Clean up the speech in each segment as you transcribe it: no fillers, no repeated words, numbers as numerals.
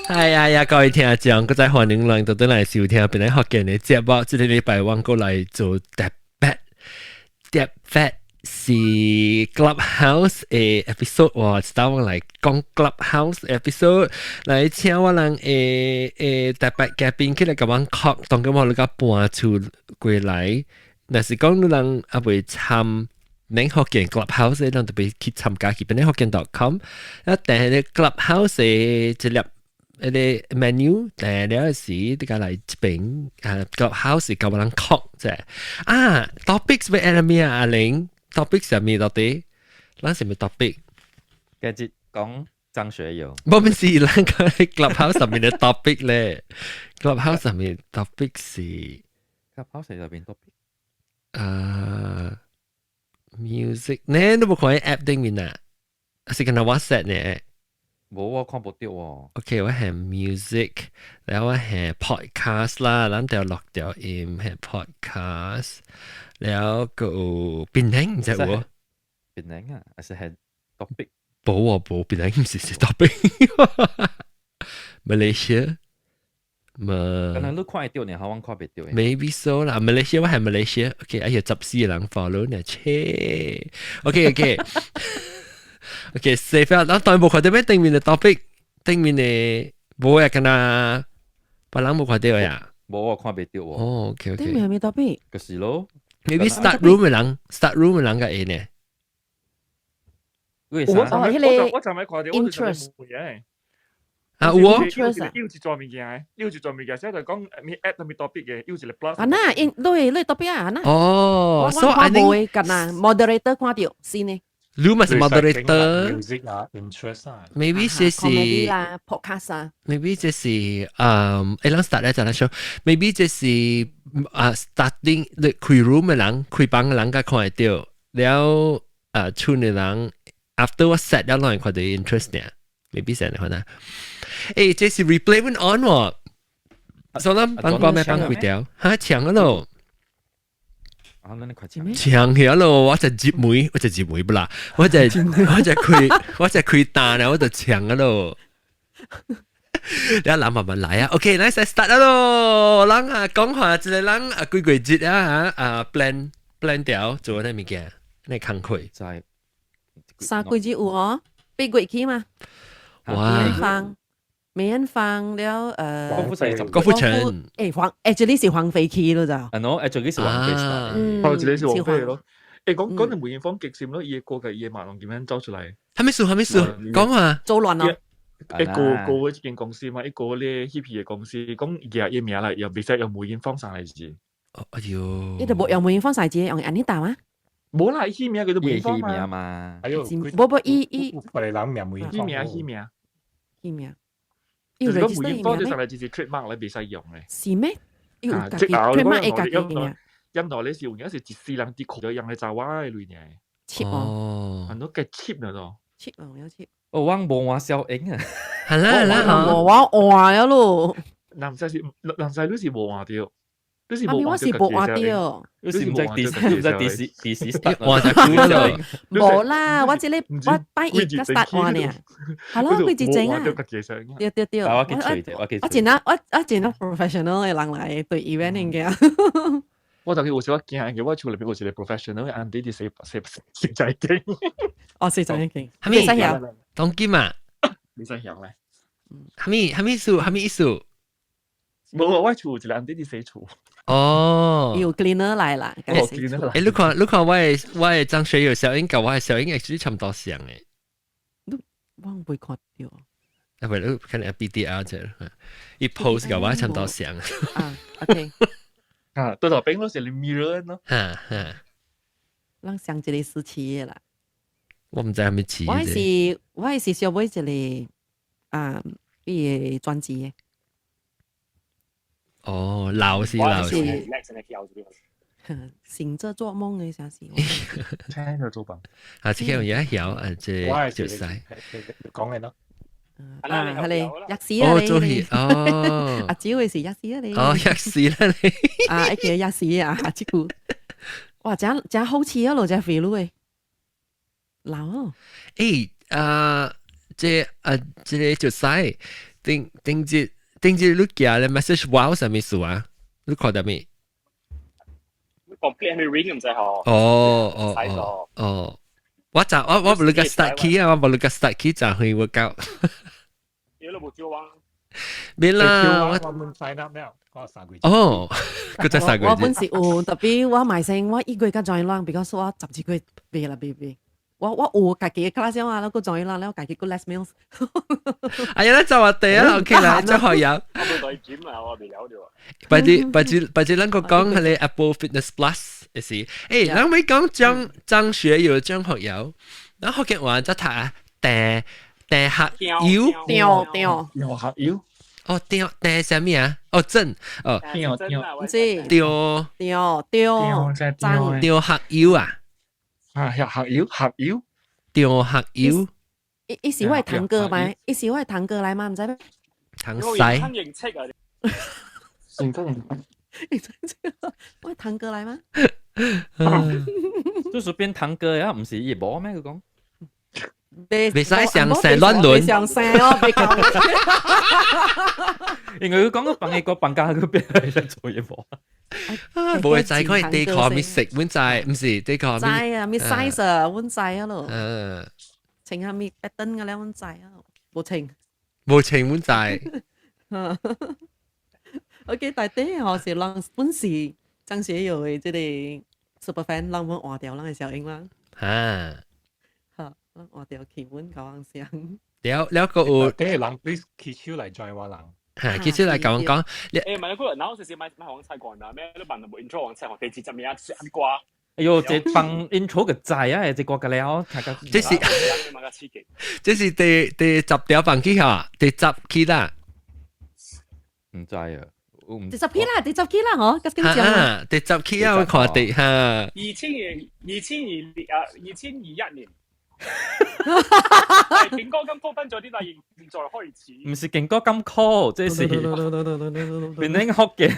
係啊呀，各位聽眾，閣再歡迎來到轉來收聽檳城福建的節目。這個禮拜我閣來做特別特別是 Clubhouse 的 episode，哇！一道我來講 Clubhouse episode，來請我人的特別嘉賓起來共阮講，當今我你共搬厝過來，若是講你人猶未參檳福建 Clubhouse 的，咱特別去參加去檳城福建 .com，啊，訂彼個 Clubhouse 的這粒彼個 menu 訂了時，你共來這邊啊 Clubhouse 共阮講者啊，topics 欲按咩啊？阿玲，topic 啥物到底？咱啥物 topic？繼續講張學友。無毋是，咱講 Clubhouse 上面的 topic 咧，Clubhouse 上面 topic 是 Clubhouse 入邊 topic 啊 music 呢？你無看喺 app 頂面啊？是敢若 WhatsApp 呢？無，我看無著喎。 OK，我係 music，然後我係 podcast 啦，咱就落掉音係 podcast，然後個檳城毋知有無？檳城啊，還是係 topic？無喎，無檳城毋是是 topic。Malaysia 嘛？可能你看會著呢，我看袂著。 Maybe so 啦，Malaysia 我係 Malaysia，OK，哎呀，14個人 follow 呢，切，OK OK。OK，save 啊！咱當然無看著咩頂面的 topic，頂面的無啊，敢若別人無看著呀。無，我看袂著喎。哦，OK OK。頂面係咩 topic？就是咯。 Maybe start room 的人，start room 的人較會呢。為我啥？哦，彼個我就咪看著，我就 interest 嘅。啊，有哦。 interest 啊。有一撮物件的，有一撮物件，寫就講咩 add 啥物 topic 的，有一個 plus。啊那，因你你 topic 啊，那。哦，我看無的，敢若 moderator 看著是呢。你嘛是 moderator。 music 啊，interest 啊。 Maybe 這是 comedy 啦，podcast 啊。 Maybe 這是咱 start 咧就來說，maybe 這是啊 starting 你開 room 的人，開房的人較看會著，了啊厝的人 after 我 set 了，攏會看著 interest 呢，maybe 是按呢款啊。這是 replay 阮 on 喎，所以咱放歌咩放幾條？哈長啊咯。啊，咱你快搶。長起咯！我就入門，我就入門不啦，我就開單啦，我就搶啊咯。你諗慢慢來啊，OK，咱 start 咯。咱啊講話一個人啊幾個節啊啊 plan plan 掉做啥物件，你工課。在 3個月有哦，8月起嘛。哇！梅艷芳，梅艷芳了，郭富城，郭富城，黃，這裡是黃飛起咯就。啊喏，這裡是黃飛。哦，這裡是黃飛咯。講講到梅艷芳極閃咯，伊個歌嘅伊個馬龍點樣走出來？啥物事？啥物事？講啊！做亂咯。一個個這間公司嘛，一個咧嬉皮的公司，講伊伊名啦，又袂使用梅艷芳三個字。哎喲！伊就無用梅艷芳三個字，用安妮達嗎？無啦，伊名叫做梅艷芳名嘛。哎喲，無無伊伊，別個人名梅艷芳。彼名彼名。彼名。就是講梅艷芳這三個字是 trademark 咧，袂使用的。是咩？伊有家己 trademark 會家己名。音樂咧是有影是一世人佇看著用來查某的類爾。 cheap 哦。很多計 cheap 了都。 cheap 哦，有 cheap。哦，我無換小英啊。係啦係啦，無我換了咯。男仔是男仔，你是無換著，你是無我是無換著。你是毋知佇毋知佇時佇時 start 換就久了。無啦，我這個我拜一才 start 換爾。係咯，幾日前啊？對對對。我去揣者，我去。我真啊，我真啊 professional 的人來對 event 嘅。我當時有時我驚嘅，我厝內面有一個 professional 的 auntie 佇洗洗洗仔間。哦，洗仔間。啥物？當今啊？袂使曉咧。啥物啥物意思？啥物意思？無，我厝有一個 auntie 佇洗厝。哦。有 cleaner 來啦。哦，cleaner 來。你看，我的張學友小英佮我的小英 actually 差毋多像的。你我未看著。啊，袂，你看 BDR 者，伊 post 佮我差毋多像。啊，OK。啊，對頭邊攏是 mirror 咯。哈哈。咱上一個時期的啦。我毋知啥物詞。我是小買一個啊，伊的專輯的。哦，老是老是。醒著做夢的啥事？聽著做夢。啊，這個有影曉啊，這就使。講的咯。啊，係咧，吔屎啊哦，你！做戲哦。阿姊會是吔屎啊你！哦，吔屎啦你！啊，一個吔屎啊，這句，哇，真真好似啊，咯，真肥佬的，老哦。啊，這啊，這個就使。頂頂節頂節你寄咧 message 哇啥物事啊？你看到未？ complete 係 ring 唔使學。哦哦哦哦，我就我無你個 start key 啊，我無你個 start key 就去我搞。你都冇招啊？別啦，我們 sign up 了，我3個月。哦，佢就3個月。我本是有，特別我買先，我1個月才 join 啦，because 我12個月未啦，未未。我有家己嘅 class 啊，我個 join 啦，我家己個 Les Mills。哎呀，就話地啊，OK 啦，真學有。我冇對檢啊，我未有咗。或者或者或者，咱個講係你 Apple Fitness Plus 嘅事。誒，咱咪講張張學友張學友，咱福建話則讀啊，鄭鄭學友，對對，鄭學友。哦，鄭鄭啥物啊？哦，鄭哦，唔知，對對對，張張學友啊。啊，學學友學友，張學友。伊伊是我的堂哥嗎？伊是我的堂哥來嗎？毋知咩？堂西。認識啊！認識認識，我的堂哥來嗎？就是變堂哥呀，毋是伊無咩？佢講。袂使上生亂倫。上生哦，別講。因為佢講個放個放假佢變嚟做嘢無。無會知佢地殼咪食，阮知，毋是地殼。知啊，咪 size 啊，阮知啊咯。嗯。穿下咪 pattern 嘅咧，阮知啊，無穿。無穿阮知。 OK，大底吼是人本是張學友的這個 super fan，人阮換掉人的小英啦。啊。好，咱換掉氣氛搞人聲。了了個有。第人 please 起手來 join 我人。嚇，起手來甲阮講。誒，問你嗰日，嗱，我時買買黃菜罐啊，咩都問冇 intro 黃菜，第二集咩啊？什歌？哎呦，這放 intro 個知啊，這歌個了，這是這是第10條放起嚇，第10期啦。毋知啊，第10期啦，第10期啦，嗬，緊張啊！第10期啊，我看第嚇。2021年。勁歌金曲分咗啲，但係現在開始。毋是勁歌金曲，這是變領福建。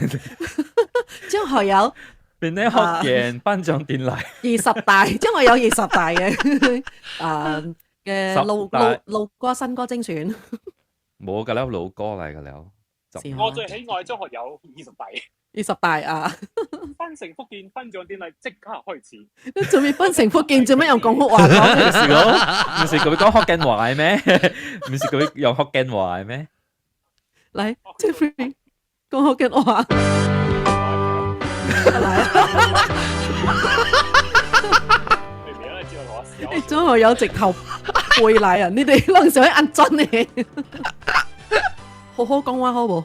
張學友。變領福建頒獎典禮。20大，張學友20大嘅，啊嘅老老老歌新歌精選。冇㗎啦，老歌嚟㗎啦。我最喜愛張學友20大。20大啊！檳城福建頒獎典禮即刻開始。做咩檳城福建做咩用廣府話講？唔是咯，唔是佢講福建話咩？唔是佢用福建話咩？嚟，Jeffrey 講福建話。嚟。你張學友直頭背嚟啊！你哋攏想按真嘅，好好講話好無？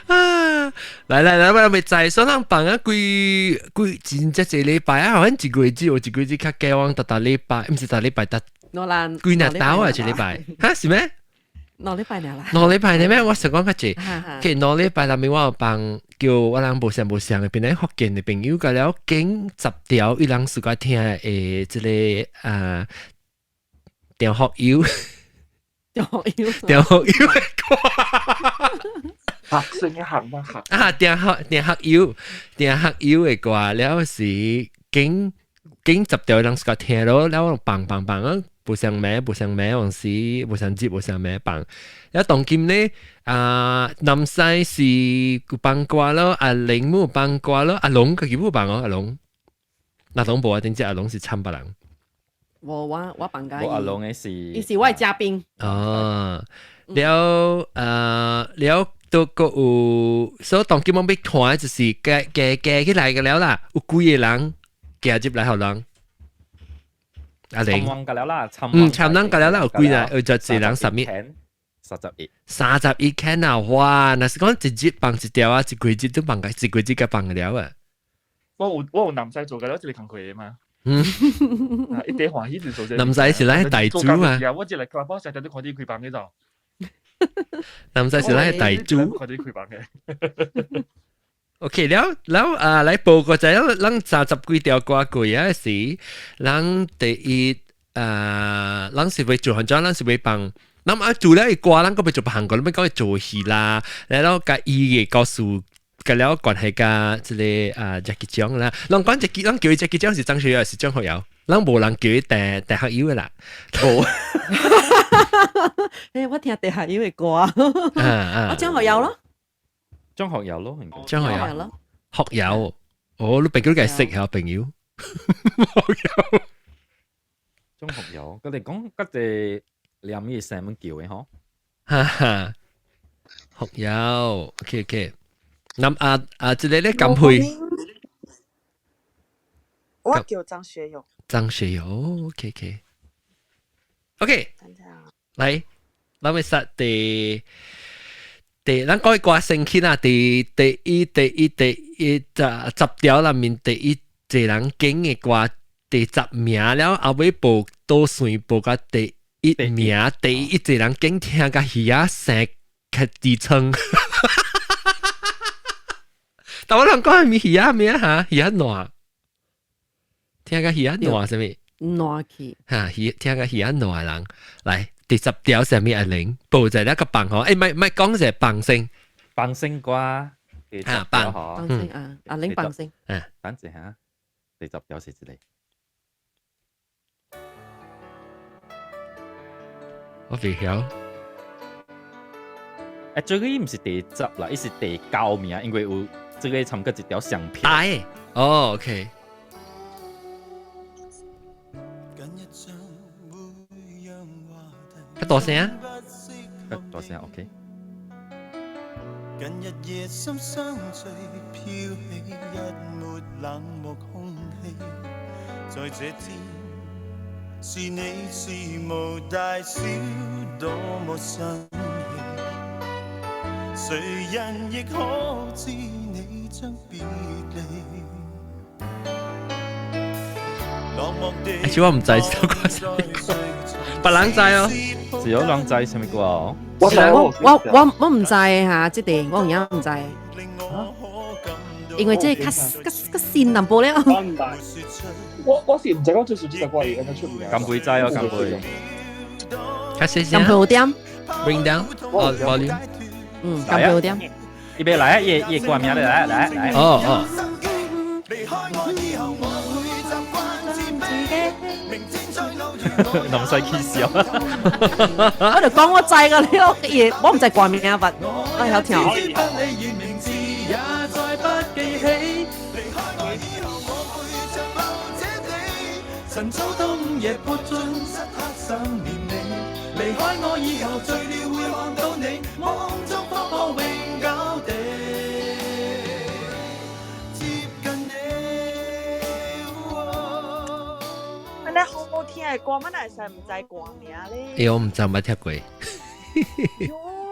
啊！來來來，我咪知，所以咱放啊幾幾真正一禮拜啊，好像一個月只有一個月較加往逐逐禮拜，毋是逐禮拜，逐幾日兜啊一禮拜，哈是咩？2禮拜爾啦。2禮拜爾咩？我想講較濟，其實2禮拜內面我有幫叫我人無相無相的，變咧福建的朋友，甲了揀10條伊人喜歡聽的這個啊，張學友，張學友，張學友的歌。學生嘅學嘛學啊，張學友，張學友的歌了是揀揀10條人喜歡聽咯，了放放放啊，無相名無相名，往時無相節無相名放。了當今呢，啊，南西是有放歌咯，阿玲有放歌咯，阿龍家己有放哦，阿龍。阿龍無啊，頂只阿龍是參別人。無我放假。我阿龍的是，伊是我的嘉賓。哦，了了。都閣有，所以當今我欲看就是加加加起來個了啦，有幾個人加入來予人？阿玲，參個了啦，嗯，參人個了啦，有幾人？有一人十米，31，31 can 啊！哇，若是講一日放一條啊，一個月都放個，一個月個放了啊！我有男仔做個了，一個工課的嘛。嗯，一啲歡喜就做這。男仔是咱大主啊！我一來看，我成日都看你開房嗰度。男仔是咱大主。看你開房嘅。 OK，了了啊，來報個就咱30幾條歌過啊時，咱第一啊，咱是會做韓裝，咱是會幫。咱啊做了歌，咱閣欲做別項歌，咱欲講做戲啦，然後佮伊嘅故事，佮了關係佮這個啊 Jackie Cheung 啦。咱講 Jackie，咱叫伊 Jackie Cheung 是張學友，是張學友。咱無人叫伊鄭鄭學友嘅啦。無。誒，我聽鄭學友嘅歌，啊我張學友咯，張學友咯，應該。張學友咯，學友，哦，你朋友梗係識下朋友。學友。張學友，佢哋講嗰隻念伊聲咁叫嘅嗬。哈哈，學友，OK OK。咁啊啊，這個咧金佩，我叫張學友。張學友，OK OK。OK，來，咱們殺第第，咱講歌先去啦，第第一第一第一十十條內面第一個人揀嘅歌第十名了，後尾報倒算報到第一名，第一個人揀聽甲耳仔聲較支撐。但我人講係咪耳仔名嚇？耳仔爛，聽甲耳仔爛啥物？爛去。嚇，耳聽甲耳仔爛人來第十條啥物阿玲報在那個榜吼，誒，咪咪講者榜先，放聲歌，啊放放聲啊，阿玲放聲。嗯，等陣下，第十條是這個。我未曉。誒，這個伊毋是第十啦，伊是第九名，因為有這個參過一條相片。大哦，OK。較大聲啊！較大聲，OK。近日夜深相聚，飄起一抹冷漠空氣。在這天，是你事無大小，多麼生氣。誰人亦可知你將別離。落寞地欸，我毋知首歌啥物歌，別人知哦。是有人知啥物歌哦？我知我我我我毋知嚇，這個我有影毋知，因為這個較較較新淡薄了。我我是毋知講最熟這首歌會安怎出名。金佩知哦，金佩。較細聲。金佩有點。 Bring down 哦 volume。嗯，金佩有點。伊欲來啊，伊伊歌名來來來來。哦哦。唔使起笑。我就講我知個了，伊我毋知歌名吧，我會曉聽。安尼好好聽嘅歌，我哪會使毋知歌名咧？欸，我毋知捌聽過。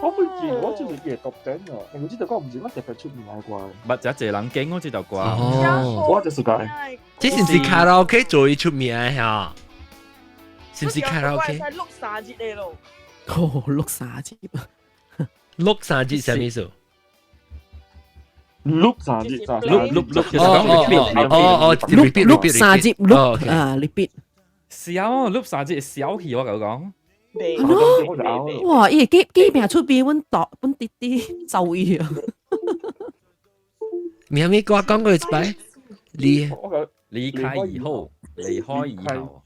我唔知，我就是記得頂啊，因為這首歌毋是我特別出名嘅歌。捌只濟人揀我這首歌。哦，我就是講。這是毋是卡拉 OK 最出名嘅嚇？是毋是卡拉 OK？錄三節嘅咯。哦，錄三節。錄三節啥物意思？錄三節，錄錄錄，就是哦講哦哦哦，錄錄三節錄啊，repeat。小錄三節小戲，我甲你講。哇！伊幾幾名出邊，阮大阮弟弟走伊啊！咩咩歌講過一擺？離離開以後，離開以後，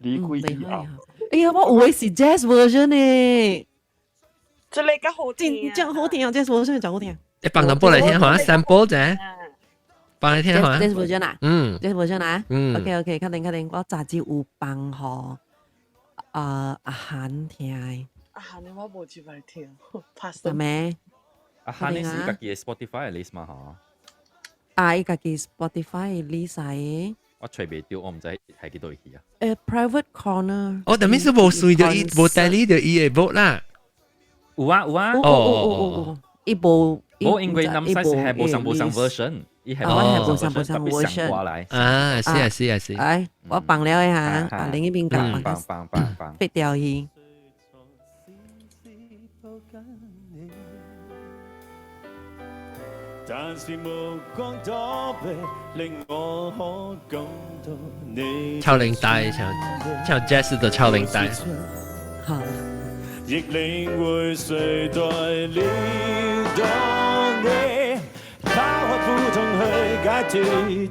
離開以後。哎呀，我有的是 jazz version 呢。這個較好聽，真好聽啊！jazz version 真好聽。你放淡薄來聽下，sample 啫。放來聽下。 jazz version 啊？嗯。 jazz version 啊？嗯。 OK OK，確定確定，我雜誌有放予阿韓聽的。阿韓的我無入來聽，拍係咩？阿韓你是家己的 Spotify 的 list 嘛？嗬。啊，伊家己 Spotify 的 list 的。我揣袂著，我毋知係幾倒去啊。誒，private corner。哦，但係是無算著伊，無代理著伊的 vote 啦。有啊有啊。哦哦哦哦，伊無。無因為南西是係無上無上 version，伊係無上無上 version 過來。啊，是啊是啊是。哎，我放了一下，啊，另一邊講，放放放放，別掉去。但是目光躲避，令我可感到你。超齡帶，像像 Jazz 的超齡帶。好。亦領會誰代了當你，拋開苦痛去解脫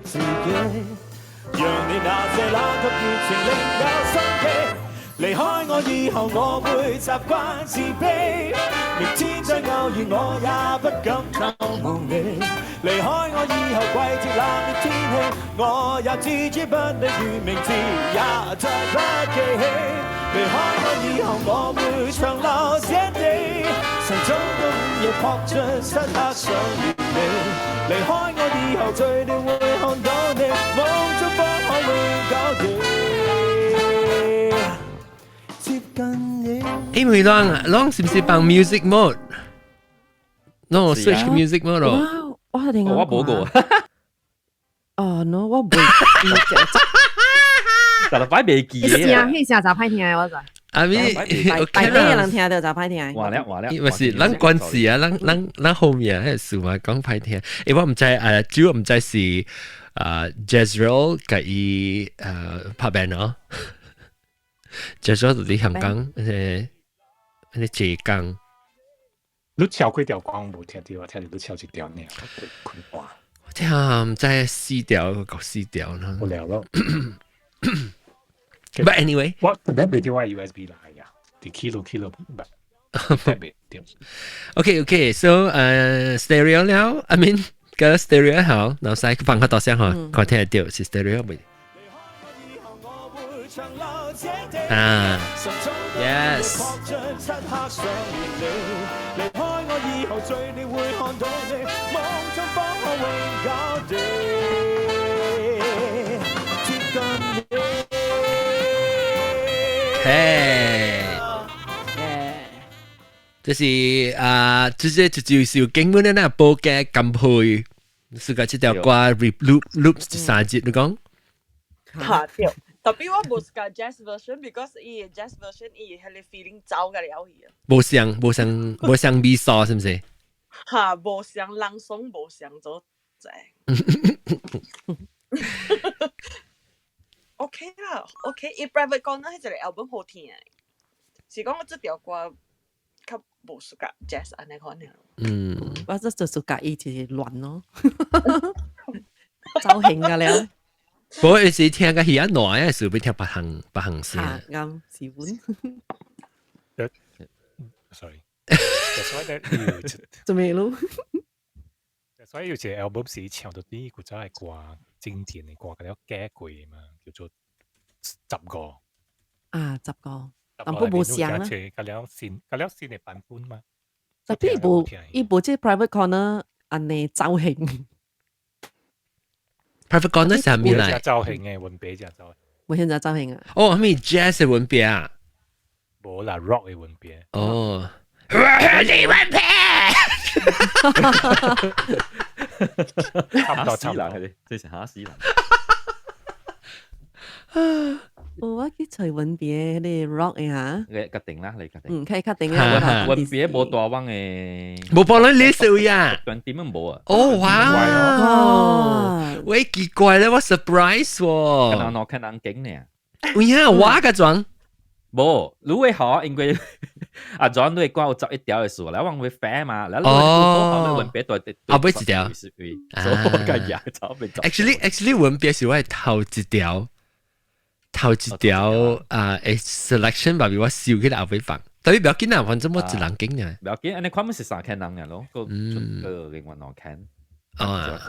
自己，讓你那些冷卻熱情另有生機。離開我以後，我會習慣自卑。明天再偶遇，我也不敢偷望你。離開我以後，季節冷熱天氣，我也置之不理，如名字也再不記起。離開我以後，我會長留這地，晨早到午夜撲進漆黑想念你。離開我以後，醉了會看到你，夢中方可永久地接近你。因為啷啷是唔是放 music mode？No switch music mode 咯。我我聽我冇過。哦，no，我袂。但係擺未記嘅。聲，彼聲就歹聽我知。阿咪，大家人聽到就歹聽。話了話了。唔是，咱關事啊，咱咱咱後面彼個事嘛講歹聽。欸，我毋知啊，主要毋知是啊，Jezreel 共伊拍 band 哦。Jezreel 就佇香港，彼個浙江。你唱幾條歌無聽到，聽到你唱一條爾，困半。我聽毋知四條，夠四條啦。無聊咯。 But anyway，我特別袂著我 USB 來呀，佇 kilo kilo 唔特別對。 OK，so stereo 了，I mean 個 stereo 好，然後使放較大聲吼，看聽得到是 stereo 未？啊，yes。離開我以後，醉了會看到你，夢中方可永久地接近你。嘿，這是啊，這這就是有根本的那報價金配，是個這條歌 loop loop 三節，你講？嚇對，特別我無 suka jazz version，because 伊的 jazz version 伊彼個 feeling 走個了去啊。無像無像無像味素是毋是？嚇，無像朗誦，無像做正。OK 啦，OK，伊 private 講那彼一個 album 好聽，是講我這條歌較無 suka jazz 按呢款爾。我這就 suka 伊就是亂咯，走興個了。不過有時聽個耳仔爛，時會聽別項別項聲。啱是本。 Sorry。所以有做咩咯？所以有一個 album 是唱到啲古早的歌，經典的歌，佮了改過嘛，叫做十個。啊，十個，但不無像啦。佮了新，佮了新的版本嘛。特別無，伊無這 private corner 按呢走興。 private corner 是啥物來？走興的文筆正走。無現在走興啊？哦，啥物 jazz 的文筆啊？無啦，rock 的文筆。哦。你文筆。差不多，差不多，這是嚇死人。我去揣文別彼個 rock 的哈。你決定啦，你決定。嗯，可以確定啊。文別無大灣的。無幫你 list 呀？斷點都無啊。哦哇！喂，奇怪咧，我 surprise 喎。看人我看人景呢。有影我個裝。無，你會好，因為阿 John 你會歌有11條的數，來往會飛嘛，來哦，文別對後尾一條，所以我個也走袂走。 Actually，文別是我頭一條，頭一條啊，誒 selection 吧，比我收起來後尾放。特別不要緊啊，反正我一人景呢。不要緊，按呢看阮是三千人爾咯，個個另外兩千。啊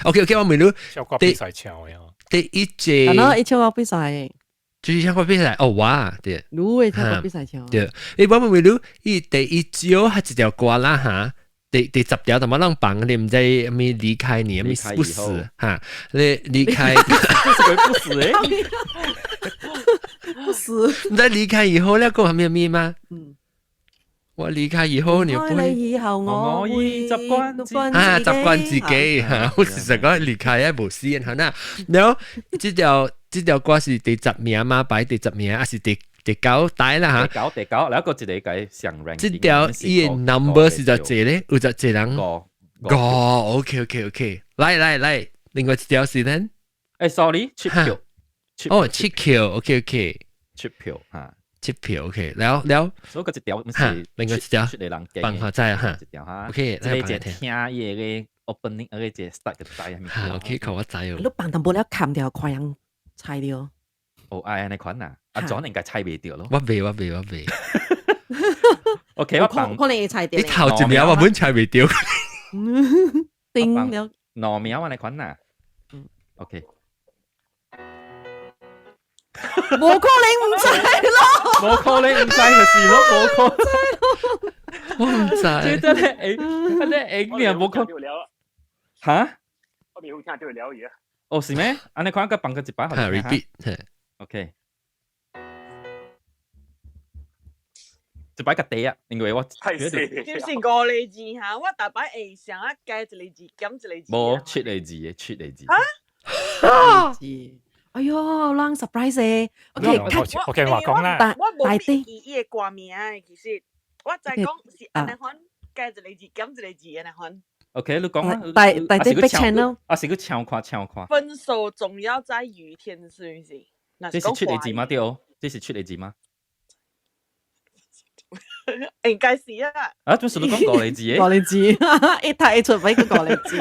，OK OK，我問你，唱歌比賽唱的哦。第一節，啊，喏，伊唱歌比賽。就是唱歌比賽，哦哇，對。你會唱歌比賽唱？對，你我問你，伊第一招係一條歌啦哈，第10條怎麼攏放？你毋知啥物離開你，啥物不死哈？你離開，這是不死誒，不死。你在離開以後，那個係咩嗎？嗯。我離開以後，你不會。以後我會習慣啊，習慣自己哈。我事實講離開也無死人，好啦。然後這條歌是第10名嗎？擺第10名，還是第九代啦哈？第九，第九，那個一個個上 rank。這條伊的 number 是十幾咧？有十幾人？五個，OK OK OK，來來來，另外一條是呢？誒，sorry，七票。哦，七票，OK OK，七票哈。七票 OK，了了。所以嗰一條是另外一條出嚟人放下仔哈。一條哈。 OK，這個就聽伊個 opening，個就 start 個仔係咪？OK，靠我知哦。你扮淡薄了冚掉，快人猜掉。哦，愛按呢款啊，阿 John 應該猜袂著咯。我袂，我袂，我袂。 OK，我放可能會猜著。你頭一秒我本猜袂著。頂了。兩秒按呢款啊。OK。無可能毋知咯，無可能毋知就是咯，無可能。我毋知。這真係會，真係會，你也無可。嚇？我未好聽到了而家。哦，是咩？按呢款閣放閣一擺，嚇 repeat。 OK。一擺較低啊，因為我係是是五個字嚇，我逐擺會想啊加一個字減一個字。無七個字嘅，七個字。嚇？字。哎喲，人 surprise 誒！OK，我聽話講啦，我無記伊個歌名的，其實我知講是按呢款加一個字減一個字按呢款。 OK，你講啦。大大啲 big channel，啊是閣唱看唱看。分手總要在雨天，是毋是？這是七個字嗎？對哦，這是七個字嗎？應該是啊。啊，做啥你講五個字的？五個字，一睇出俾個五個字。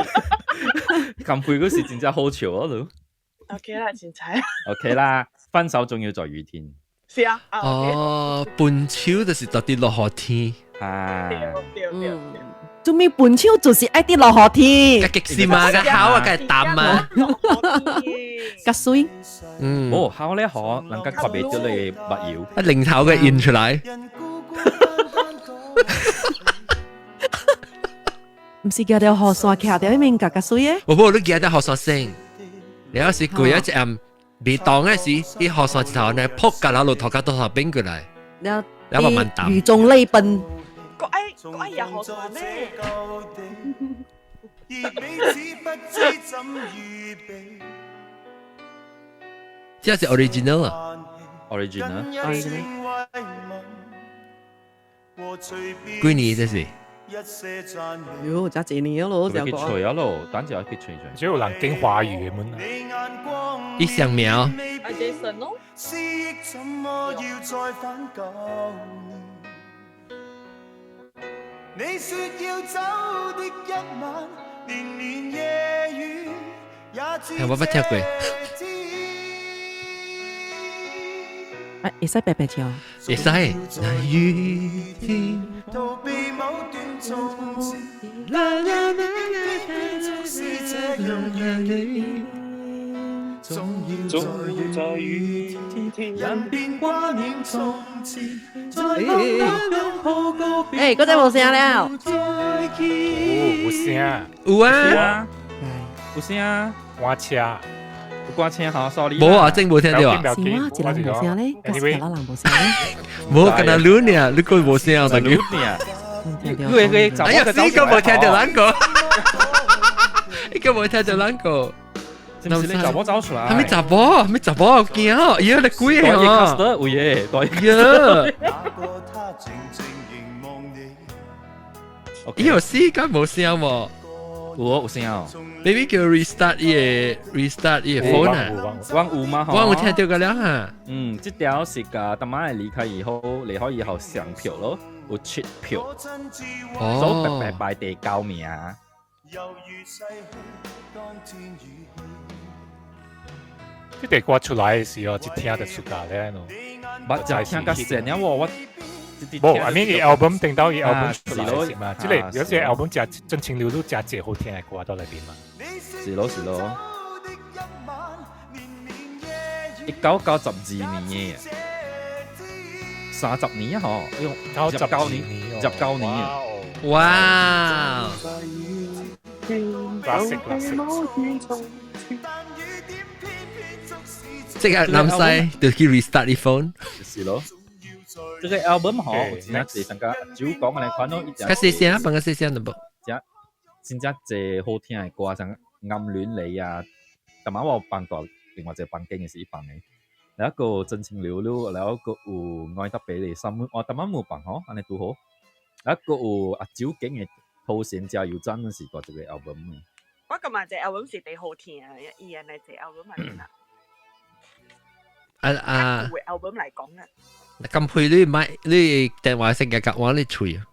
咁配嗰時真正好笑哦，你。 OK 啦，凊彩。 OK 啦，分手總要在雨天。是啊。哦，分手就是到佇落雨天。啊。對對對。做咩分手就是愛佇落雨天？較激是嘛？較好啊，較淡啊。較水。嗯。哦，好咧，好，人家看袂著你目油。啊，零頭嘅印出來。毋是舉著雨傘，徛佇彼面較較水的。無無，你舉著雨傘先。了是過一暗未當的時，伊雨傘一頭呢撲甲老路頭殼倒頭變過來。了，了慢慢淡。雨中淚奔。閣愛閣愛入雨傘咩？這是 original 啊，original。幾年這是？喲，才一年咯，去吹啊咯，等陣去吹吹。主要人講華語的們啊。伊上名。阿 Jason 咯。係我捌聽過。啊，會使白白唱。會使。那雨天。欸，嗰隻無聲了。哦，有聲。有啊。有聲啊。趕車。有趕車吼，sorry。無啊，真無聽著啊。是我一人無聲咧，還是其他人無聲咧？無，敢若你爾，你閣無聲，但你爾。你你哎呀，你個無聽著咱個，你個無聽著咱個。是唔是你查某走出來？係咪查某？係咪查某？驚哦！咦，你鬼啊！有耶，對呀。咦，有時間無聲喎。有有聲哦。 Maybe 叫 restart 伊個 restart 伊個 phone 啊。我有嗎？我有聽到個了哈。嗯，這條是甲當晚離開以後，離開以後上票咯，有七票。哦。所以白白排第九名。這條歌出來的時候，一聽就出價咧喏。我就聽甲神了喎，我。無，I mean 伊 album 頂到伊 album 出來是嘛？這個有隻 album 真真情流露真濟好聽的歌到內邊嘛。是咯是咯。1992年嘅，30年啊嗬，哎喲，19年，19年啊！哇！ Classic classic。這個南西就去 restart 你 phone。是咯。這個 album 嗬，真正濟上個酒講的來款咯，較細聲，放較細聲就無。真正濟好聽的歌，像暗戀你啊，但嘛我有放過另外一個房間的是伊放的，然後閣真情流露，然後閣有愛得別離心，我淡仔無放吼，按呢拄好，然後閣有阿酒經的頭先加油站是過這個 album 的。我感覺這 album 是最好聽的，伊按呢這 album 來講。啊啊有 album 來講啊。咁配你買你電話成日夾我你喙啊？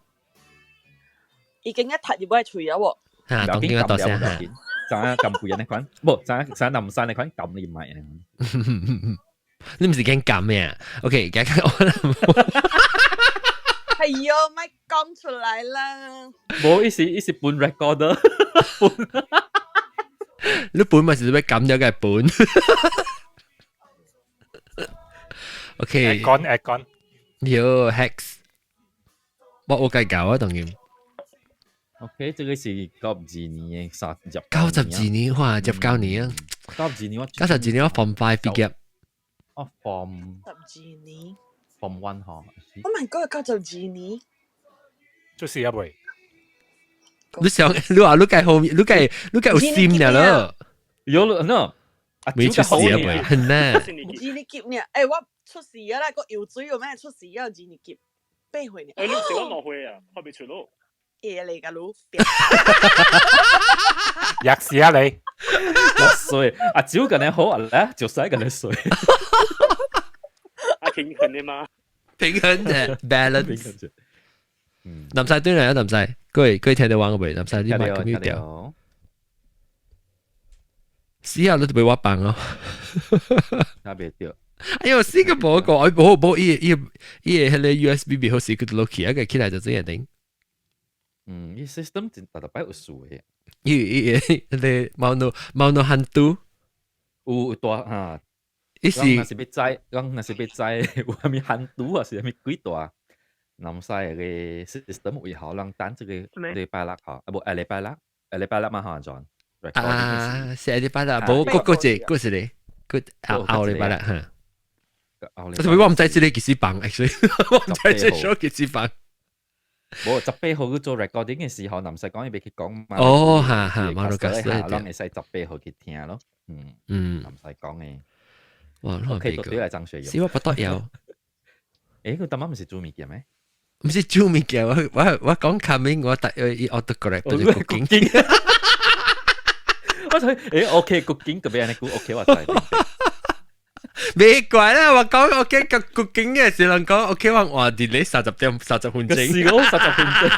已經一踢入去喙啊喎。嚇，當然多聲嚇。知影撳背人那款，無知影知影南山那款撳你買。你唔是驚撳咩？OK，而家我係喲，咪講出來啦。無，伊是伊是本 recorder。你本咪是要撳咗嘅本。OK。講誒講。喲，Hex，我我計較啊，當然。 OK，這個是92年嘅三十。92年哇，十九年啊。92年我。92年我 Form 5 畢業。我 Form 12年。 Form 1 嗬。 Oh my god，92年。出事啊未？你想你話你計後面，你計你計有心了咯？有喏，沒出事啊未？係咩？ 2年級呢？誒，我出事啊啦，個游水有咩出事啊？二年級8歲呢。誒，你小我落去啊，我未出咯。嘢嚟㗎咯，吔屎啊你！衰，阿蕉近你好啊，咧就使近你衰。啊，平衡的嘛？平衡嘅 balance。南西對嚟啊，南西，各位各位聽到玩個未？南西你咪咁樣掉。死啊！你都俾我放咯。特別對。哎呦，四個無個，哎無無伊伊伊個迄個 USB 未好時，佢落去，啊個起來就這樣頂。嗯，伊 system 真特特擺有數嘅。伊伊迄個貓奴貓奴漢都有大哈，伊是若是欲知，講若是欲知有啥物漢都啊，是啥物鬼大？南西個 system 為何人等這個禮拜六吼？啊無下禮拜六，下禮拜六嘛吼，John。啊，下禮拜六，無過過一過一個，過後後禮拜六哈。特別我毋知這個幾時放，actually，我毋知這 show 幾時放。無18號去做 recording 嘅時候，南西講伊欲去講嘛。哦，哈哈，馬路加斯，咱會使十八號去聽咯。嗯嗯，南西講嘅。哇，OK，對來張學友。是我不得了。誒，佢當晚毋是煮物件咩？毋是煮物件，我我我講 coming，我特伊 auto correct 對國境。我睇，誒，OK，國境特別按呢句 OK，我知。別怪啦，我講 OK 個國境嘅時人講 OK，我話佇咧30點30分鐘。是講30分鐘。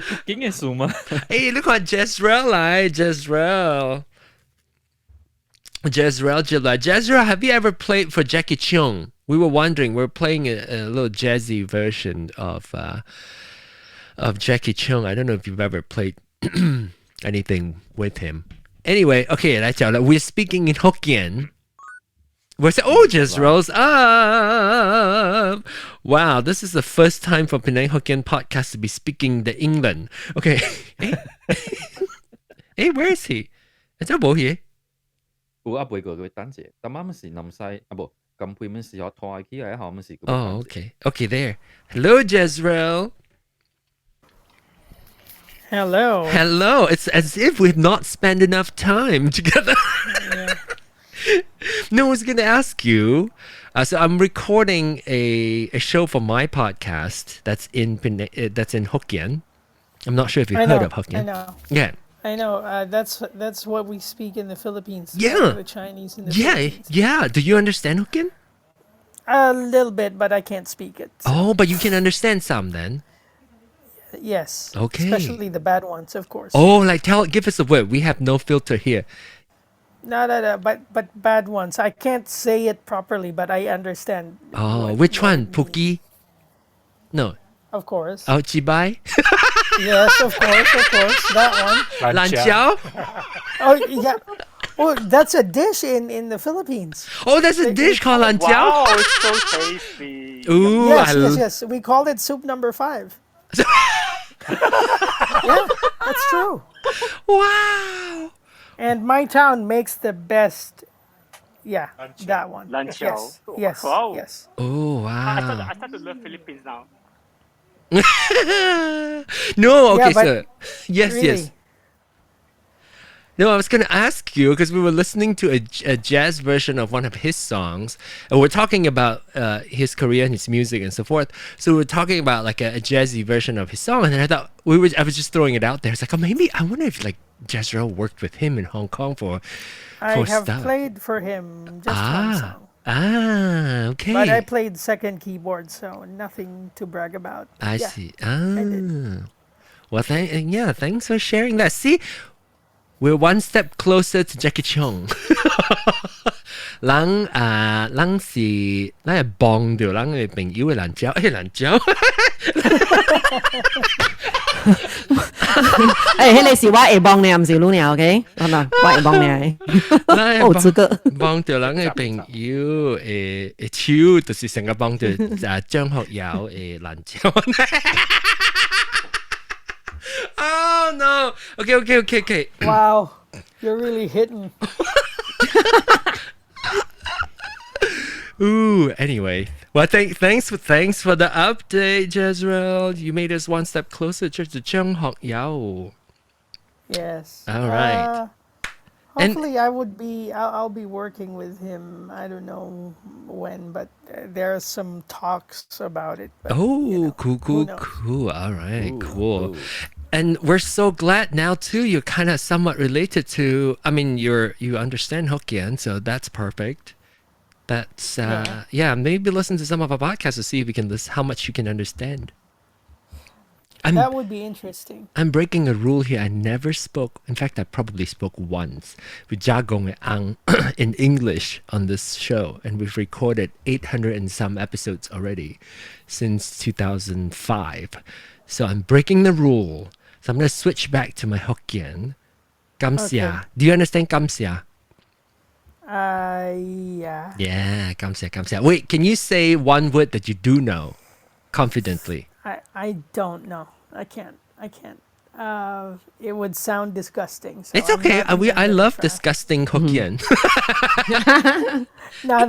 國境嘅事嘛？誒，你看 Jezreel 來，Jezreel。Jezreel 進來，Jezreel, have you ever played for Jackie Cheung? We were wondering. We're playing a little jazzy version of Jackie Cheung. I don't know if you've ever played anything with him. Anyway, okay, 來講啦。We're speaking in Hokkien. We say, oh, Jezreel's up. Wow, this is the first time for Penang Hokkien podcast to be speaking the England. Okay. Hey, where is he? 真無去。有啊，背過佢等者，但啱是南西啊，無咁配面是我拖起來，後面是。 Oh, okay. Okay, there. Hello, Jezreel. Hello. Hello. It's as if we've not spent enough time together. Yeah. No, I was going to ask you. So I'm recording a show for my podcast that's in Hokkien. I'm not sure if you've I heard know. of Hokkien. I know. Yeah. I know. That's what we speak in the Philippines. The Chinese in the Philippines. Yeah. Do you understand Hokkien? A little bit, but I can't speak it. So. Oh, but you can understand some then. Yes. Okay. Especially the bad ones, of course. Oh, like tell, give us a word. We have no filter here. No, but bad ones. I can't say it properly, but I understand. Oh, which what one? it means. 噗雞? No. Of course. Oh, 雞掰? Yes, of course. That one. 懶蕉? Oh, yeah. Oh, that's a dish in the Philippines. Oh, that's a dish called 懶蕉? Wow, it's so tasty. Ooh, Yes, I yes. We call it soup number 5. Yeah, that's true. Wow. And my town makes the best. Yeah, that one. 懶蕉. Yes, Wow. yes. Oh, wow. I start to love Philippines now. No, Yeah, okay, but so yes. really. No, I was going to ask you because we were listening to a jazz version of one of his songs, and we're talking about his career and his music and so forth. So we were talking about like a jazzy version of his song, and then I thought we were I was just throwing it out there. It's like, oh, maybe I wonder if like Jezreel worked with him in Hong Kong I for have stuff. played for him just one Ah, song. Ah, okay. But I played second keyboard, so nothing to brag about. I Yeah, see. I did. Ah. Well, yeah, thanks for sharing that. See, we're one step closer to Jackie Cheung. 人啊，人是咱會幫著人的朋友的蘭椒，欸蘭椒。欸，彼个是我會幫你，毋是你爾，OK？好啦，我會幫你。咱有資格。幫著人的朋友的的手，就是成個幫著啊張學友的蘭椒。Oh no! Okay. Wow, you're really hitting. Ooh, anyway. Well, thanks for the update, Jezreel. You made us one step closer to 張學友. Yes. All right. And Hopefully, I would be. I'll be working with him. I don't know when, but there are some talks about it. But you Oh, know, cool, who cool, knows? Cool. All right, Ooh, cool. ooh. And we're so glad now too. You're kind of somewhat related to. I mean, you understand Hokkien, so that's perfect. That's yeah. Maybe listen to some of our podcasts to see if we can listen how much you can understand. I'm That would be interesting. I'm breaking a rule here. I never spoke. In fact, I probably spoke once with 遮戇的翁 in English on this show, and we've recorded 800 and some episodes already since 2005. So I'm breaking the rule. So I'm going to switch back to my Hokkien. 感謝. Do you understand 感謝? Yeah. Yeah, 感謝感謝. Wait, can you say one word that you do know confidently? I don't know. I can't. I can't. It would sound disgusting, so It's I'm okay. not We even I gonna love try. Disgusting Hokkien. No.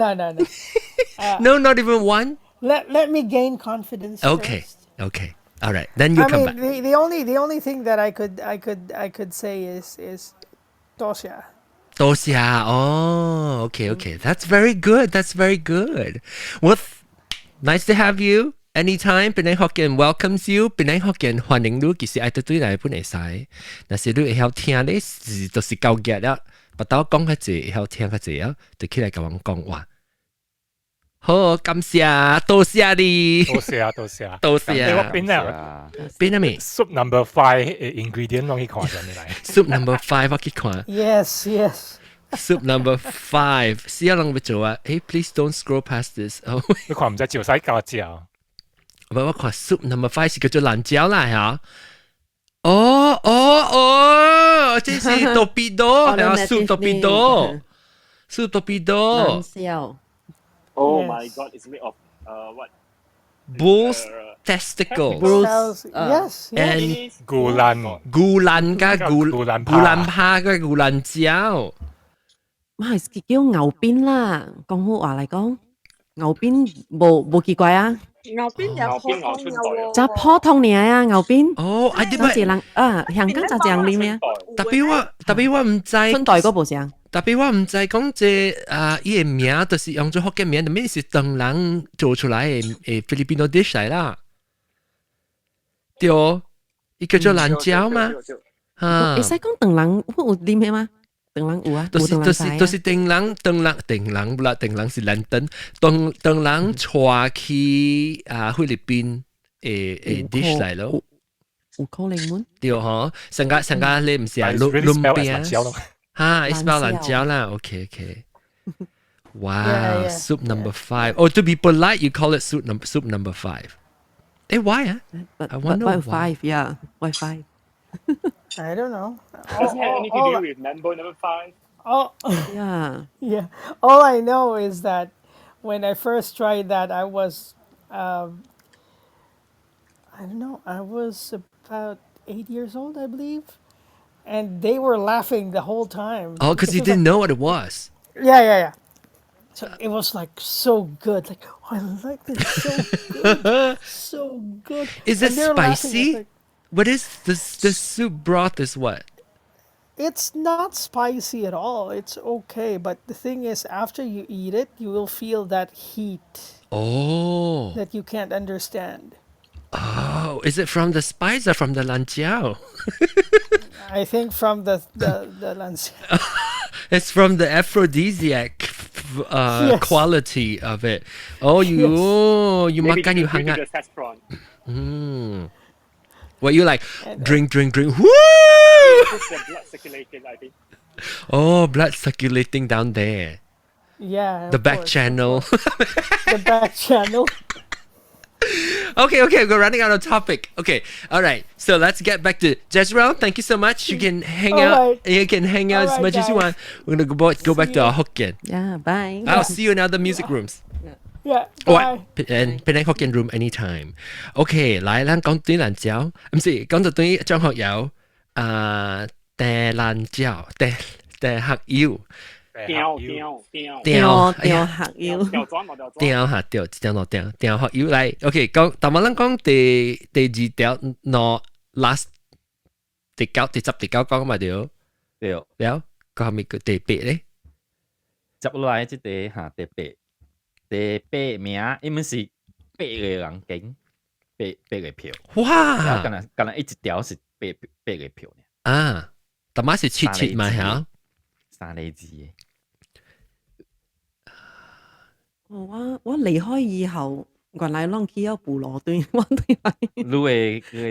No, not even one. Let me gain confidence first. Okay. All right. Then you I come mean, back. the only thing that I could say is 多謝. 多謝. Oh, okay. That's very good. That's very good. Well, nice to have you. Anytime, Penang Hokkien welcomes you. Penang Hokkien 歡迎你，其實愛對對來本會使。若是你會曉聽咧，是就是夠額了。腹肚講較濟，會曉聽較濟啊，就起來共阮講話。好，感謝，多謝你。多謝啊，多謝啊。多謝。我邊啊？邊啊？咪？Soup number 5 ingredient 攏去看啥物來？Soup number five 我去看。 Yes. Soup number five，死啊人欲做啊！誒，please don't scroll past this。哦，你看毋知照使加食。我我看 soup number five 是叫做蘭椒啦嚇。哦哦哦，這是 torpedo，係啊，soup torpedo，soup torpedo。蘭椒。 Oh my God, it's made of what? Bull's testicles. Bull's And 牛欄，牛欄加牛牛欄牛欄拍加牛欄椒。嘛係叫牛鞭啦，講好話嚟講，牛鞭無無奇怪啊。牛鞭有普通有喎。就普通爾啊，牛鞭。哦，啊點解？人啊，香港就這樣啉咩？特別我毋知。春袋嗰部上。特別我毋知講這啊，伊的名就是用做福建名，特別是唐人做出來的誒 Filipino dish 來啦。對，伊叫做蘭椒嘛。啊，會使講唐人有啉的嗎？唐人有啊，就是就是唐人唐人唐人不啦，唐人是蘭登，唐唐人帶去啊菲律賓的的 dish 來咯。有可能嗎？對吼，上個上個你毋是啊，滷滷餅。哈，spell 蘭椒啦，OK。Wow, soup number five. Oh, to be polite, you call it soup number five. Hey, why? Ah? But I wonder why why. five? Yeah, why five? I don't know. Does it have anything to do with Mambo number five? All, yeah. All I know is that when I first tried that, I was, I don't know, I was about 8 years old, I believe, and they were laughing the whole time. Oh, because you It was didn't like, know what it was. Yeah. So it was like so good. Like, oh, I like this so good, so good. Is it And they're laughing. It's spicy? like, What is this? This soup broth is what? It's not spicy at all. It's okay, but the thing is, after you eat it, you will feel that heat that you can't understand. Oh, is it from the spice or from the 蘭椒? I think from the 蘭椒. It's from the aphrodisiac Quality of it. Oh, you Maybe makan you due to hangat. the saffron. What you like? And, Drink, drink, drink. Woo! Improves the blood circulation, I think. Oh, blood circulating down there. Yeah, The of back course, of channel. course. The back channel. Okay, we're running out of topic. Okay, all right. So let's get back to Jezreel. Thank you so much. You can hang All out. right. You can hang out All as right, much as you guys. want. We're gonna go back See to our you. Hokkien. Yeah, bye. I'll see you in other music rooms. Yeah, Oh, bye. and Penang Hokkien room anytime. OK，來，咱講對蘭椒，毋是講到對張學友啊，鄭蘭椒，鄭鄭學友，掉掉掉掉，哎掉呀，客腰，掉轉我掉轉。掉下掉，一條兩條，鄭學友來，OK，講，但我咱講第二條，喏，last 第九、第十、第九講嘛對，對，了，個後面個第八咧，接落來這個哈第八，第八名，伊們是八個人揀八八個票，然後哇敢若敢若一條是八八個票呢，啊，但嘛是七七嘛嚇，三個字的，我離開以後，原來攏去到部落對，我對來。你的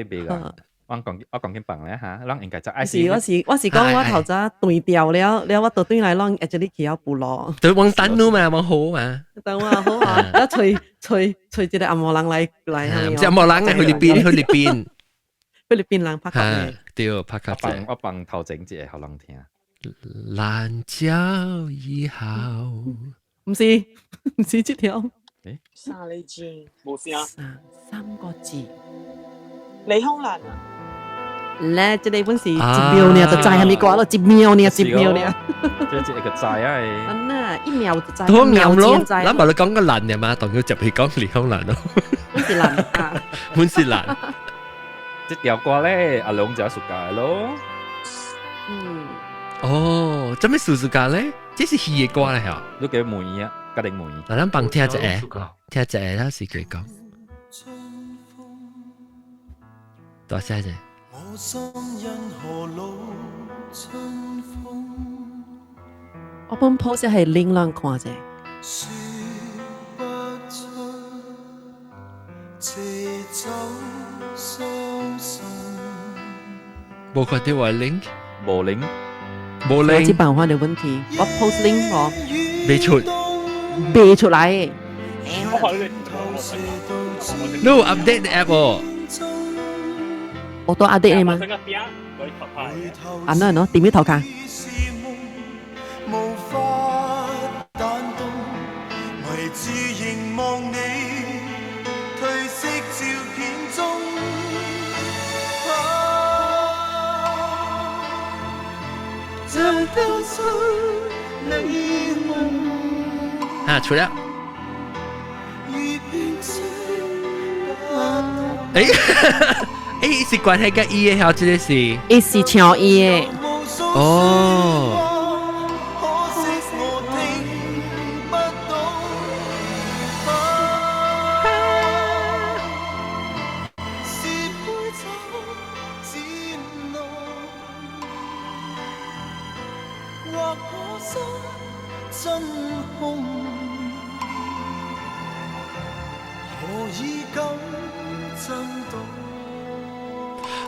袂啦，我講緊放咧嚇，咱應該就愛是我是講我頭早斷掉了，了我就對來攏 actually 去到部落。對，往等你嘛，往好嘛。等我好啊，我揣揣揣一個紅毛人來來。毋是紅毛人啊，菲律賓菲律賓。菲律賓人拍卡嘅。對，拍卡我放我放頭前一個予人聽。蘭椒以後。毋是這條。三個字。冇聲。三個字。李香蘭啊。咧，這個本是一秒爾就知係咪歌咯，一秒爾，一秒爾。這一個知啊！嗯啊，一秒就知。都啱咯，咱無你講個蘭嘅嘛，當佢入去講李香蘭咯。本是蘭啊。本是蘭。這條歌咧，阿龍就暑假咯。嗯。哦，做咩暑假咧？這是戲嘅歌嚟嚇。你叫滿意啊？家定滿意。嗱，咱幫聽一下，聽一下，咱是佢講。多謝啫。我心因何老春風？我本 post 係拎兩看啫。說不出這酒相送。無看到我 link，無 link，無 link。我這辦法的問題，我 post link 我未出，未出來。 No update the app 哦。我都 update 你嗎？啊，那喏，點樣頭卡？無法彈動，迷住凝望你褪色照片中。啊，這都出你夢。啊，出了。誒。欸，是關係佮伊的，這個是？伊是唱伊的。哦。可惜我聽不到。是杯酒漸濃，或我心真空，何以敢震動？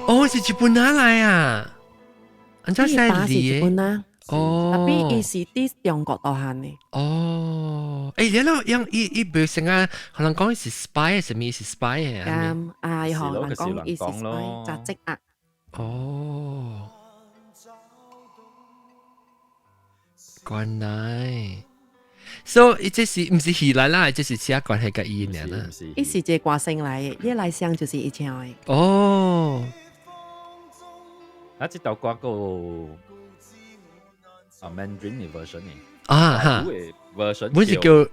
哦，是日本哪來啊？按怎使是日本啊？哦， tapi 伊是佇中國大漢的。哦，欸，你咯，用伊伊袂成啊，可能講是 spy，啥物是 spy 啊？咁啊，予人講伊是 spy，雜職啊。哦，關來，所以這是毋是戲來啦？這是寫關係佮伊爾啦。伊是一個歌星來的，伊來聲就是伊唱的。哦。啊！這首歌個啊 Mandarin 的 version 呢？啊哈，version 本是叫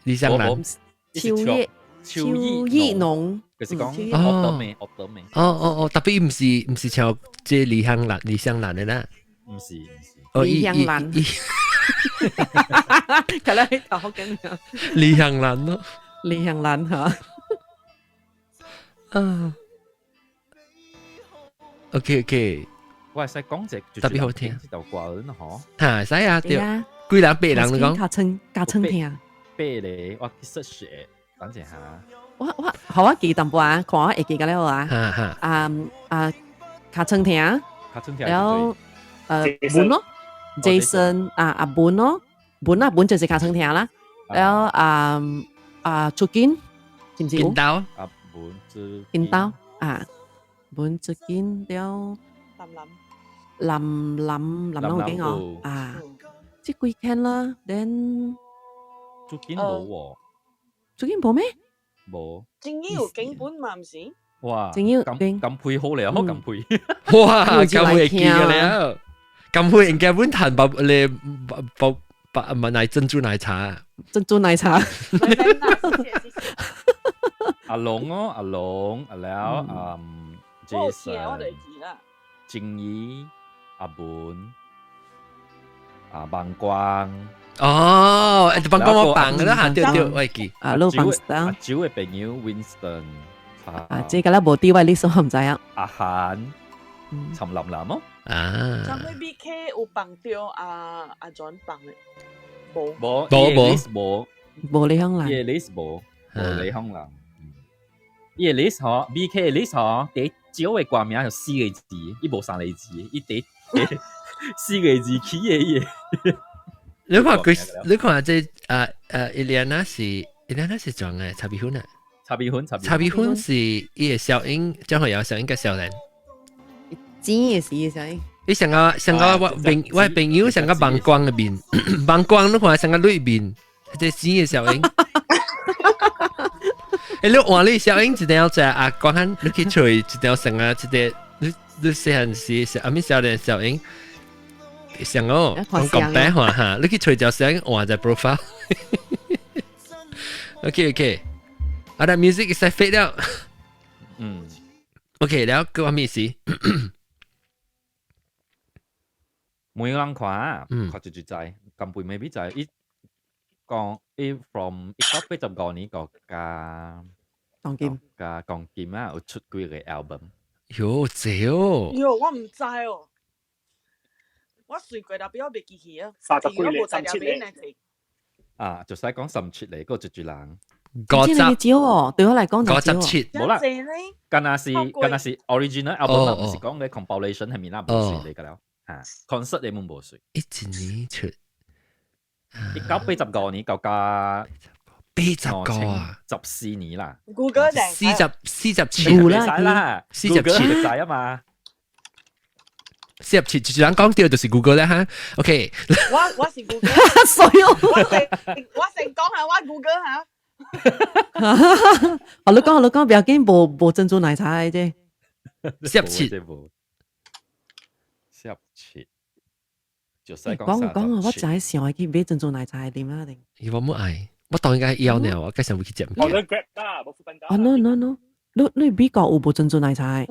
李香蘭，秋葉秋意濃，就是講學得未？學得未？哦哦哦，tapi 毋是唱這李香蘭李香蘭的啦，毋是毋是，李香蘭，睇來頭好緊啊！李香蘭咯，李香蘭嚇，啊，OK OK。我會使講一特別好聽，這首歌嗬。嚇，使啊，對。幾人八人你講？較稱較稱聽。八個，我去 search 等陣下。我好我記淡薄啊，看我會記個了啊。啊啊，較稱聽。較稱聽。然後文咯，Jason 啊阿文咯，文啊文就是較稱聽啦。然後啊啊出金，是毋是？金刀。啊文之金刀啊，文出金了。林林林林林有經哦啊，這幾間啦，then 朱金無喎，朱金無咩？無。正義有經本嘛？毋是？哇！正義咁咁配好咧，好咁配。哇！咁會記嘅了，咁會應該本彈白你白白唔係奶珍珠奶茶。珍珠奶茶。阿龍哦，阿龍，阿了，嗯，Jason，正義，阿本，阿邦光。哦，邦光我放嘅啦，嚇，對對，我會記。啊，老邦阿蕉嘅朋友 Winston。啊，這個咧無地位，你所唔知啊。阿韓，陳琳琳哦。啊。上尾 BK 有放到阿阿 John 放嘅，無無無無無李香蘭。伊 list 無無李香蘭。伊 list 嗬，BK list 嗬，第少嘅歌名就四個字，伊無三個字，伊第四個字起嘅伊。你看佢，你看這啊啊，伊蓮娜是伊蓮娜是怎嘅？茶米粉啊？茶米粉，茶米粉是伊個小英，張學友小英嘅少年。錢也是伊小英。你上個上個我朋我朋友上個曝光嘅面，曝光你看上個裏面，這錢嘅小英。欸，你換你小英一定要食啊，講緊你去揣一定要上個一個，你你細漢時是阿咪少年小英。上哦，講講白話哈，你去揣條小英換隻 profile。OK OK，啊，那 music 會使 fade 了。嗯。 OK，了，閣有咩事？每個人看，看就就知，咁背未必知。伊講伊 from 1985年個加鋼琴加鋼琴啊，有出幾個 album。喲，濟哦！喲，我毋知哦。我隨過特別我袂記起啊。 30幾個，37個。啊，就使講37個，閣一一人。五十少哦，對我嚟講就57。無啦，敢若是 original album，毋是講嘅 compilation 係咪啦？無算嚟㗎了，嚇 concert 你們無算。一年出， 1985年到加85啊， 14年啦。 Google 47啦，47就知啊嘛。 47，就是人講到就是 Google 啦哈。OK，我是 Google，所以我成講下我 Google 嚇。好，你講，你講，不要緊，無無珍珠奶茶嘅啫。47， 47，就使講講我就係想愛去買珍珠奶茶啉啊定。伊我冇愛，我當然該要呢，我計上會去食。我 Grab 啦，無 foodpanda。啊 no no no，你你美國有無珍珠奶茶？有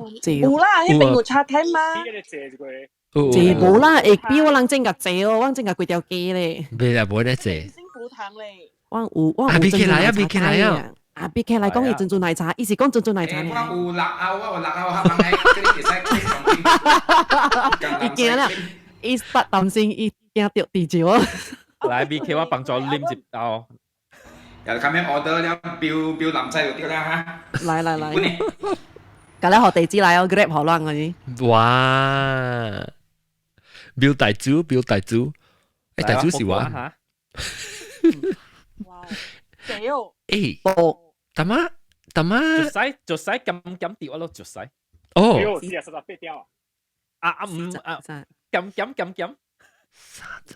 啦，彼邊有餐廳嘛？這無啦，會比我人整較濟哦，我整較規條街咧。袂啦，無咧濟。幸福堂咧。我有我有珍珠奶茶。啊，來啊，啊，比起來講伊珍珠奶茶，伊是講珍珠奶茶。我有六歐，我有六歐，黑人這裡會使伊驚啦，伊不擔心，伊驚著地招。來，BK 我幫助啉一包。又咁樣 order 了，標標南西就對啦哈。來來來，甲你學地址來哦，Grab 好亂嗰啲。哇！標大豬，標大豬，欸，大豬是我。哇！屌！欸，大媽，大媽，就使就使咁咁掉咯，就使。哦。48條啊！啊啊唔啊，咁咁咁咁。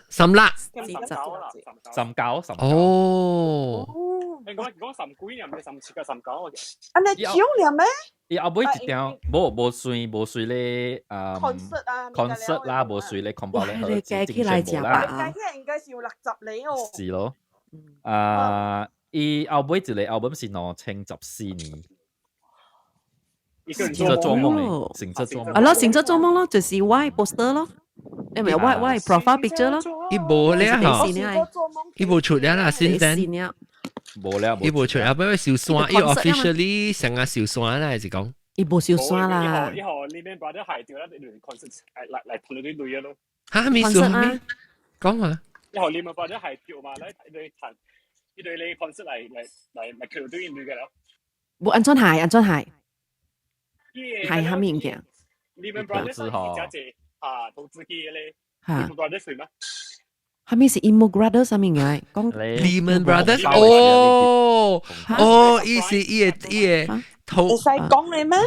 三粒。 39，十。哦。你講講十幾啊，唔係17個19啊？啊，你少了咩？伊後尾一條無無算無算咧，啊 concert 啊 concert 啦，無算咧，恐怖咧，你加起來食吧。加起來應該是有60個哦。是咯，啊，伊後尾一個 album 是2014年。醒著做夢咧，醒著做夢。啊咯，醒著做夢咯，就是我 poster 咯，你咪我 profile picture 咯。伊無了吼，伊無出了啦，現在。無了，伊無出，後尾受山，伊 officially 成個受山啦，是講。伊無受山啦。以後呢邊 brother 係掉啦，你 concert 嚟嚟同你啲女咯。嚇，咩事？咩？講話。然後你咪或者係票嘛，咧你彈呢對你 concert 嚟嚟嚟嚟佢都應對嘅啦。無安怎係安怎係？係蝦米物件？ Lehman Brothers 係啊，投資機咧。嚇 Lehman Brothers 係咩？蝦米是 Emo Brothers 啥物嘢？講 Lehman Brothers 哦哦，伊是伊个伊个投。會使講你咩？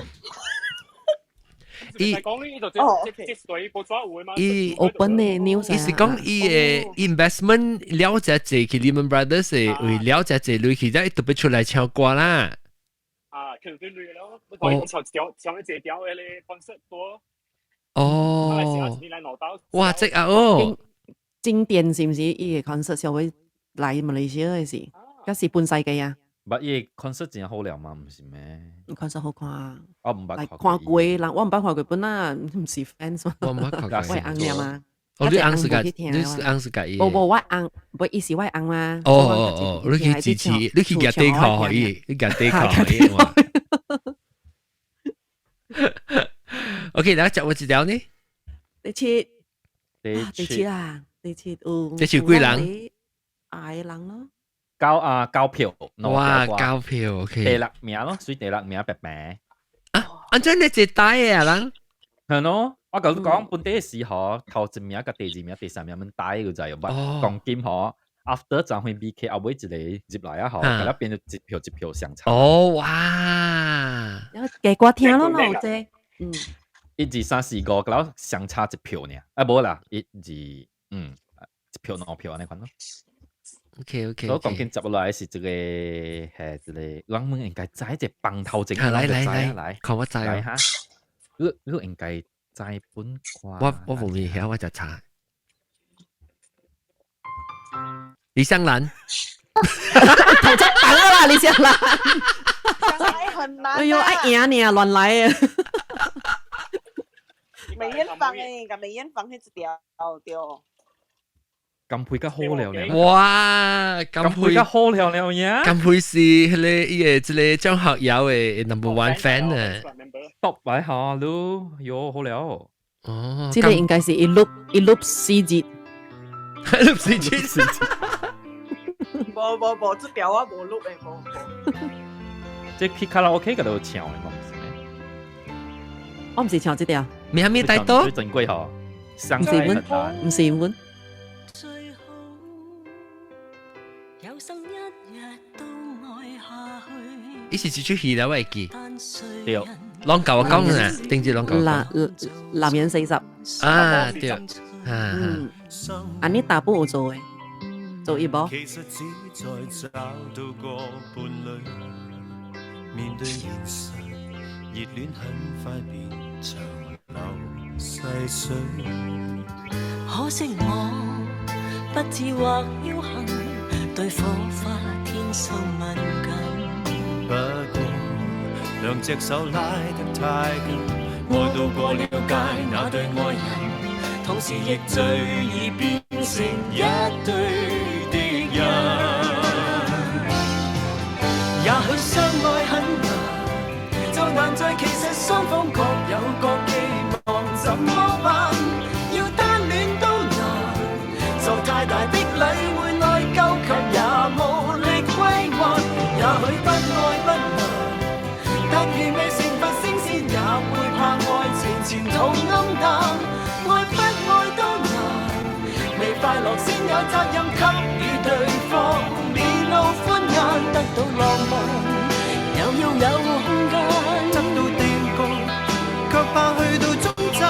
伊講呢就即即對報紙會嘛？伊 open 的 news 伊是講伊个 investment 了解濟去 Lehman Brothers 為了解濟類去，才特別出來唱歌啦。啊，佢對類咯，我唱條唱一隻條嘅咧 concert 多。哦，哇！這啊哦，經典是毋是？伊個 concert 上尾來馬來西亞的是，抑是本世界啊？捌伊 concert 真好了嘛？毋是咩？concert 好看啊！我毋捌看過，人我毋捌看過，本來毋是 fans 嘛。我毋捌看過。我係翁爾嘛。哦，你翁是個，你是翁是個伊。無無，我翁，無伊是我翁嘛。哦哦哦，你去支持，你去夾底褲予伊，你夾底褲予伊嘛。OK，來接我一條呢？第七，第第七啊，第七有。這是幾人？愛人咯。交啊交票，哇，交票 OK。第六名咯，所以第六名白白。啊，按怎你一代嘅啊人？係咯，我甲你講，本地時嗬，頭一名佮第二名、第三名們帶個就係，捌講金嗬。After 張輝 BK 後尾一個入來啊嗬，佮了變做一票一票相差。哦哇！然後加歌聽咯，有這，嗯。一二三四五，佮了相差一票爾。啊無啦，一二嗯，一票兩票按呢款咯。 OK OK。所以講緊接落來是這個係一個，人們應該知這幫頭前。來來來來，看我知來哈。你你應該知本歌。我無咪曉，我就查。李香蘭。頭先等啦，李香蘭。很難。哎喲，愛贏你啊，亂來啊！梅艷芳誒，共梅艷芳彼一條對。金佩較好了了。哇，金佩較好了了呀！金佩是彼個伊個這個張學友的 number one fan 啊。篤擺下咯，喲好了。哦，這個應該是一碌一碌四節，一碌四節。無無無，這條我無錄的，無無。這去卡拉 OK 嗰度唱的嘛，毋是咩？我毋是唱這條。咩咩帶多？最珍貴嗬，毋是阮，毋是阮。最好有生一日都愛下去。伊是這出戲啦，我會記。對，攏舊我講啊，定住攏舊。男男人四十。啊對，啊嗯，按呢大部有做的，做一無。其實只在找到個伴侶，面對現實，熱戀很快變長流細水。可惜我不智或僥倖，對火花天生敏感。不過兩隻手拉得太緊，愛到過了界，那對愛人，同時亦最易變成一對敵人。也許相愛很難，就難在其實雙方各有各寄望，怎麼辦？要單戀都難，受太大的禮會內疚，卻也無力歸還。也許不愛不難，但如未成佛升仙，也會怕愛情前途暗淡。愛不愛都難，未快樂先有責任給予對方面露歡顏，得到浪漫，又要有空間，得到定局，卻怕去到終站，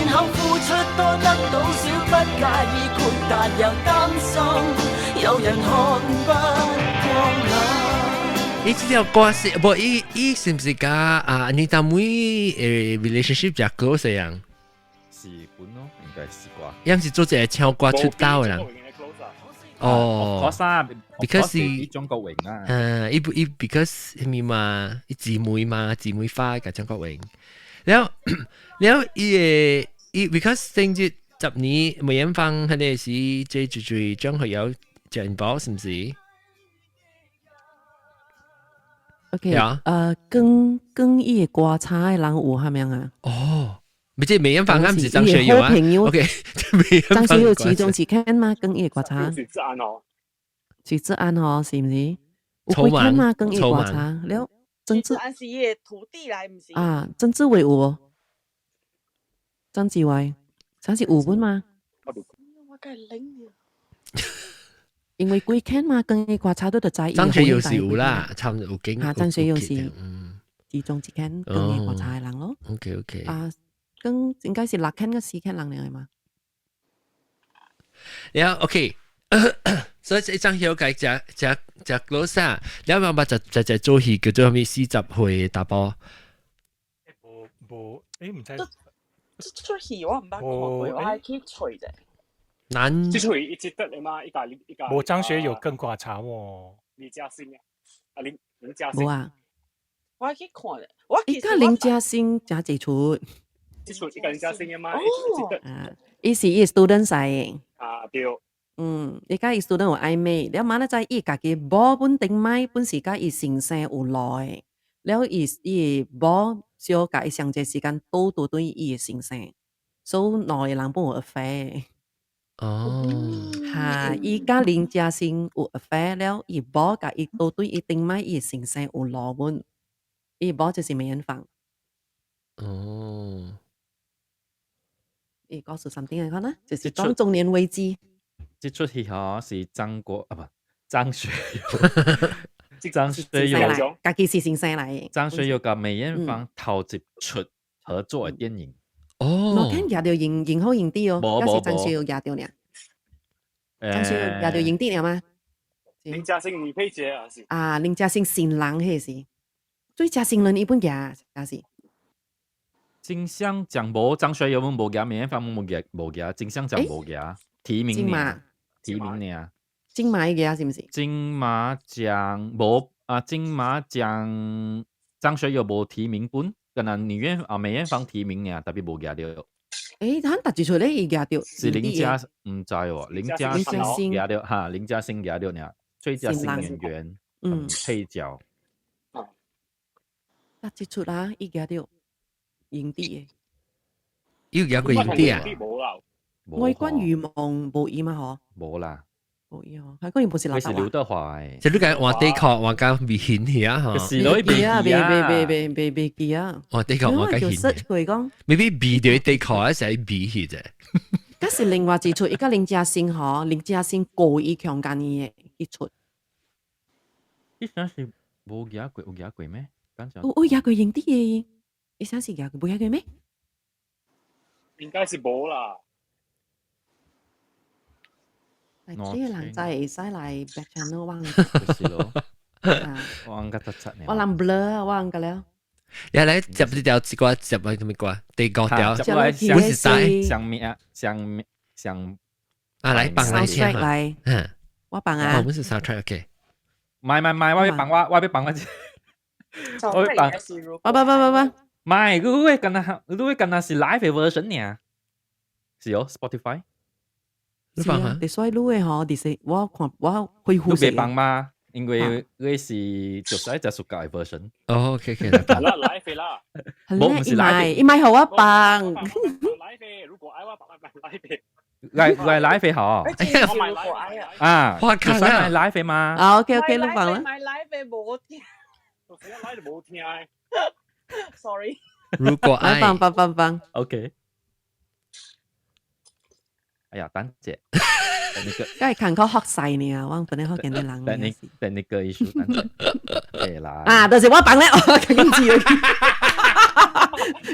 然後付出多得到少，不介意豁達又擔心有人看不過眼。伊這條歌是無伊伊是毋是佮啊？你當妹relationship 較 close 的樣？是本咯，應該是啩。伊是做一個唱歌出道的人。哦，，because 是張國榮啊。嗯，伊伊 because 彼嘛，伊姊妹嘛，姊妹花佮張國榮。然後然後伊個伊 because 先至10年梅艷芳彼個時，這最最張學友鄭寶是毋是？ OK，跟跟伊個歌唱的人有蝦米啊？哦，唔知梅艷芳啱唔是張學友啊？OK，張學友其中一間嘛，跟伊歌查。許志安哦，許志安哦，是毋是？有幾間嘛，跟伊歌查了。曾志安是伊的徒弟來，毋是？啊，曾志偉有無？曾志偉，曾是有本嗎？我梗係拎。因為幾間嘛，跟伊歌查都就知。張學友是有啦，差唔多有經。啊，張學友是其中一間跟伊歌查的人咯。 OK OK。啊，跟應該是六間個四間人嚟嘛。然後 OK，所以這張學友計食食食 close 啊，你有冇捌食食做戲叫做咩40歲查埔？無無，誒毋知。這出戲我毋捌看過，我愛去揣者。難。這出戲一直得的嘛，一家一家。無張學友更歌查喎。李嘉欣啊，啊林林嘉欣。無啊。我愛去看咧，我伊佮林嘉欣誠濟出。這出伊佮林嘉欣的嘛，一直得。啊，伊是伊 student 來。啊對。嗯，伊佮伊 student 有曖昧，了嘛咧知伊家己某本頂擺本是佮伊先生有路的，了伊伊某小共伊上濟時間都對對伊的先生，所以兩個人本有 affair。哦。哈，伊佮林嘉欣有 affair 了，伊某共伊都對伊頂擺伊的先生有路本，伊某就是梅艷芳。哦。伊告訴 something 來看啦，就是講中年危機。這出戲嗬是張國啊，不張學友，張學友家己是先生來。張學友佮梅艷芳頭一出合作的電影。哦。我聽贏著影影后影帝哦，抑是張學友贏著爾。張學友贏著影帝了嗎？林嘉欣女配角啊是。啊，林嘉欣新人彼是，最佳新人伊本贏，也是。金像獎無張學友無贏，梅艷芳無贏無贏，金像獎無贏，提名爾，提名爾。金馬伊贏是毋是？金馬獎無啊，金馬獎張學友無提名本，敢若女演啊梅艷芳提名爾，特別無贏著。欸，咱逐一出咧伊贏著。是林嘉，毋知哦，林嘉欣贏著哈，林嘉欣贏著爾，最佳新演員，嗯，配角。逐一出啊，伊贏著。影帝的，有贏過影帝啊？愛關如夢無伊嘛？嗬，無啦，無伊哦，係講伊不是劉德華，是劉德華誒。這你講換底褲換甲未顯去啊？嗬，是咯，未記啊，未未未未未未記啊。換底褲換甲顯。佢講，maybe 味著底褲還是味去啫。嗰是另外一出，伊佮林嘉欣嗬，林嘉欣故意強姦伊的一出。伊啥是無贏過，有贏過咩？有有贏過影帝的。伊啥是贏過，無贏過咩？應該是無啦。這個人知會使來 back channel 我。就是咯。我按個得七呢。我人 blur，我按個了。你來接這條這歌，接來什麼歌？第五條。接來我是知。上面啊，上面上。啊，來放來先嘛。嗯。我放啊。我們是 soundtrack OK。唔係唔係，我欲放我，我欲放我。我欲放。我不不不不。唔係，你會敢若，你會敢若是 live version 爾，是哦，Spotify。你放啊？所以你的吼，就是我看我恢復。你袂放嗎？因為你是就是愛食暑假的 version。哦，OK OK。啦，live 啦。無，毋是 live，伊買予我放。 live，如果愛我放，買 live。來來 live 好。啊，我看啊，live 嗎？啊，OK OK，你放啦。買 live 無聽。我 live 無聽。 Sorry。如果愛，放放放放。 OK。哎呀，等者，那個，梗係近個學勢呢，我本來學見啲人。等你等你個意思，等者，對啦。啊，就是我放咧，我緊知。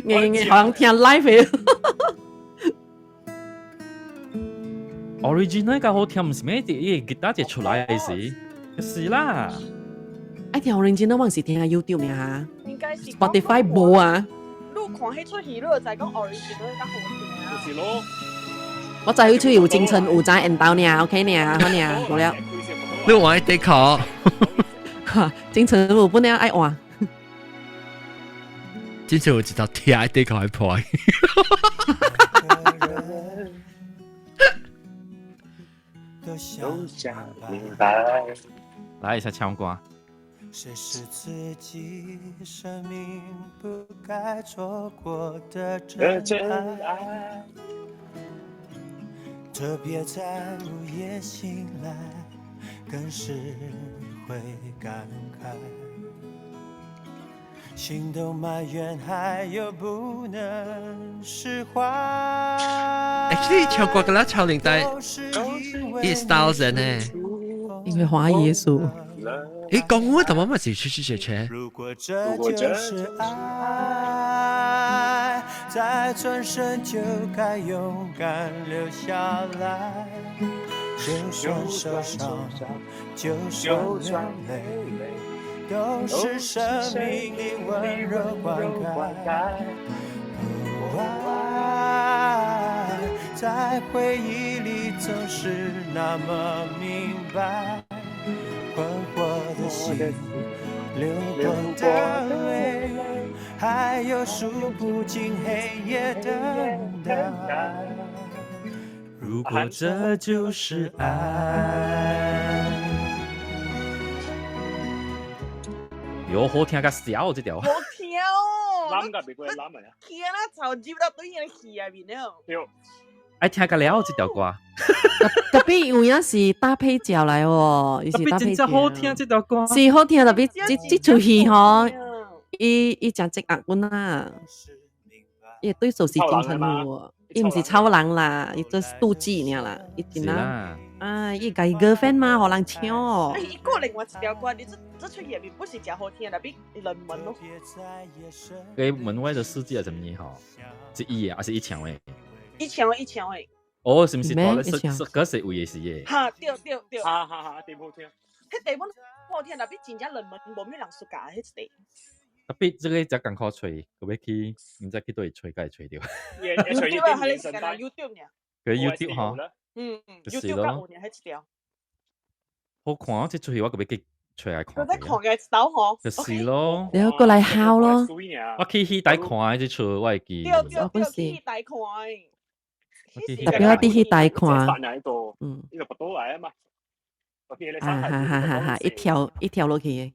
硬硬好像聽 live 的。 Original 較好聽，毋是咩？伊吉他一出來的時，是啦。愛聽 original，我是聽 YouTube 爾哈。應該是 Spotify 無啊。你看彼出戲，你就知講 original 較好聽啊。就是咯。我知彼出有金城武在緣投爾，OK 爾，好爾，無了。你換底褲。金城武本來愛換。金城武一頭鐵底褲還破。都想明白。來，一下唱歌。誰是自己生命不該錯過的真愛？特別在午夜醒來，更是會感慨，心都埋怨還有不能釋懷。 Actually 唱歌嘅啦，超齡代，伊 style 人呢？因為華耶穌。誒，講我同媽媽是出出出出。如果這就是愛，在轉身就該勇敢留下來。就算受傷，就算流淚，都是生命的溫柔灌溉。愛在回憶裡總是那麼明白。困惑的心，流過的淚，還有數不盡黑夜等待。如果這就是愛，喲，好聽甲痟這條。好聽哦！攬甲袂過攬啊！聽啦，就入到對人戲入面了。對。愛聽甲了這條歌。特別有影是搭配食來哦，伊是搭配真好聽這條歌。是好聽，特別這這齣戲吼，伊伊誠積壓阮啊，伊對手是真很好，伊毋是臭人啦，伊做妒忌爾啦，伊真啊，啊，伊共伊 girlfriend 嘛，予人搶。伊個另外一條歌，你這這齣戲入面不是誠好聽，特別冷門咯。個門外的世界係啥物吼？是伊的，還是伊唱的？伊唱的，伊唱的。哦，是毋是？是嗰是位的是伊。哈，對對對。哈哈哈，點好聽。彼地方好聽，特別真正冷門，無咩人熟㗎，彼一地。特別這個才艱苦揣，閣欲去，毋知去佗位揣，才會揣著。 YouTube 啊，彼是干焦 YouTube 爾。佢 YouTube 吼。嗯，YouTube 較有爾，彼一條。好看，這齣戲我閣欲去揣來看。閣再看個一道吼。就是咯。然後過來哭咯。我去戲台看的這齣，我會記。對對對，去戲台看。特別我佇戲台看。嗯。伊就跋倒來啊嘛。啊哈哈哈哈！一跳一跳落去的。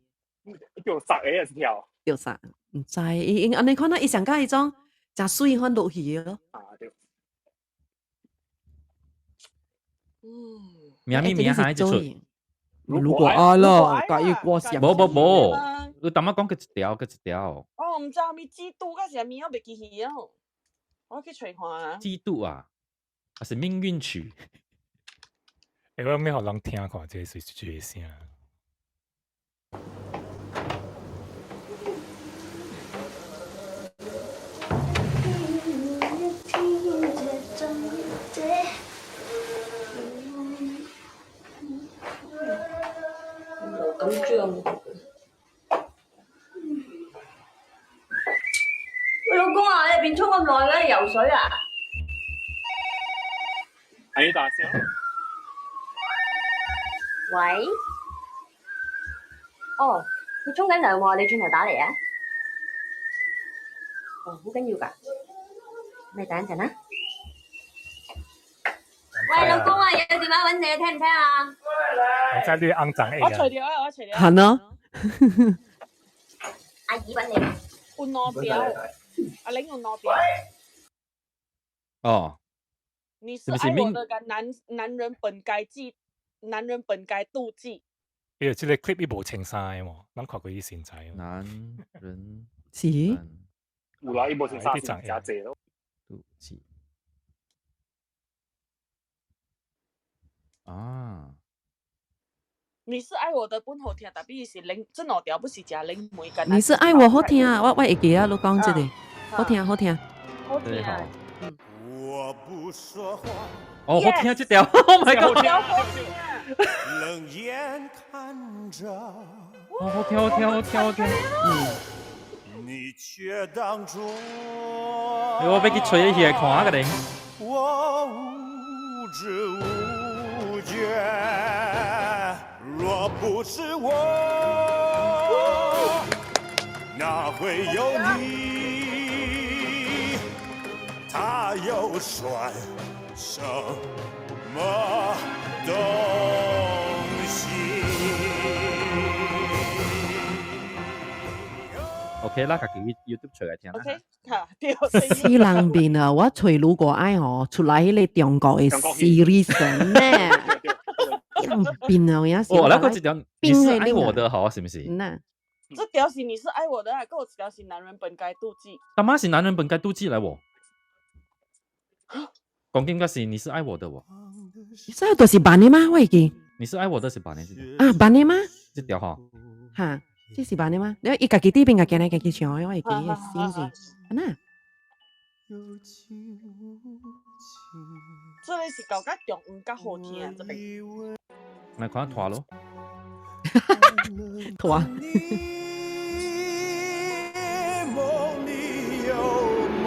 叫殺的還是跳？叫殺，毋知伊因按呢看啊，伊上佮彼種誠媠款落去的咯。啊對。嗯。名咪名還這齣。如果愛了，共伊歌上。無無無，你淡仔講閣一條，閣一條。哦，毋知啥物嫉妒，抑是啥物，我袂記去哦。我去揣看啊。嫉妒啊，還是命運曲？欸，我欲予人聽看，這是這個聲。緊張。喂，老公啊，你入邊沖咁耐嘅，你游水啊？係大聲。喂？哦，佢沖緊涼喎，你轉頭打嚟啊？哦，好緊要㗎，你等一陣啦。喂，老公啊，有電話搵你，聽唔聽啊？我知你骯髒我除掉啊！我除掉。係咯。阿姨搵你。換攞表，阿玲換攞表。哦。你是愛我的男男人本該嫉，男人本該妒忌。因為這個 clip 伊無穿衫的喎，咱看過伊身材。男人是。有啦，伊無穿衫是誠濟咯。妒忌。啊。你是愛我的本好聽，但係是冷，這兩條不是誠冷門。你是愛我好聽啊，我會記啊，你講這個好聽好聽。好聽。哦，好聽這條，Oh my god！哦，好聽好聽好聽好聽。嗯。我欲去揣戲來看啊個咧。若不是我，哪會有你？他又算什麼東西？ OK 啦，家己 YouTube 出來聽啦。 OK，嚇對。死人面啊！我揣如果愛吼出來彼個中國的 series 呢，人變啊！有影是。哦，那個這條你是愛我的，好，是不是？那這條是你是愛我的，還有這條是男人本該妒忌。他媽是男人本該妒忌來喎。講緊個是你是愛我的喎。這都是扮的嗎？我會記。你是愛我的是扮的。啊，扮的嗎？這條吼。哈，這是扮的嗎？你伊家己佇邊家己來家己唱的，我會記得是毋是？啊那。這個是搞甲中文較好聽啊，這邊。來看拖咯。拖。夢裡有夢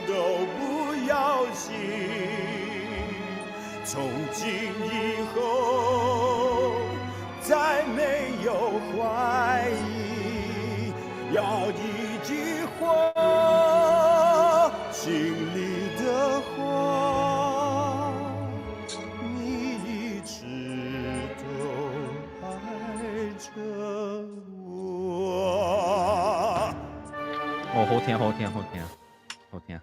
都不要醒，從今以後再沒有懷疑，要一句話，心裡的話，你一直都愛着我。哦，好聽，好聽，好聽，好聽。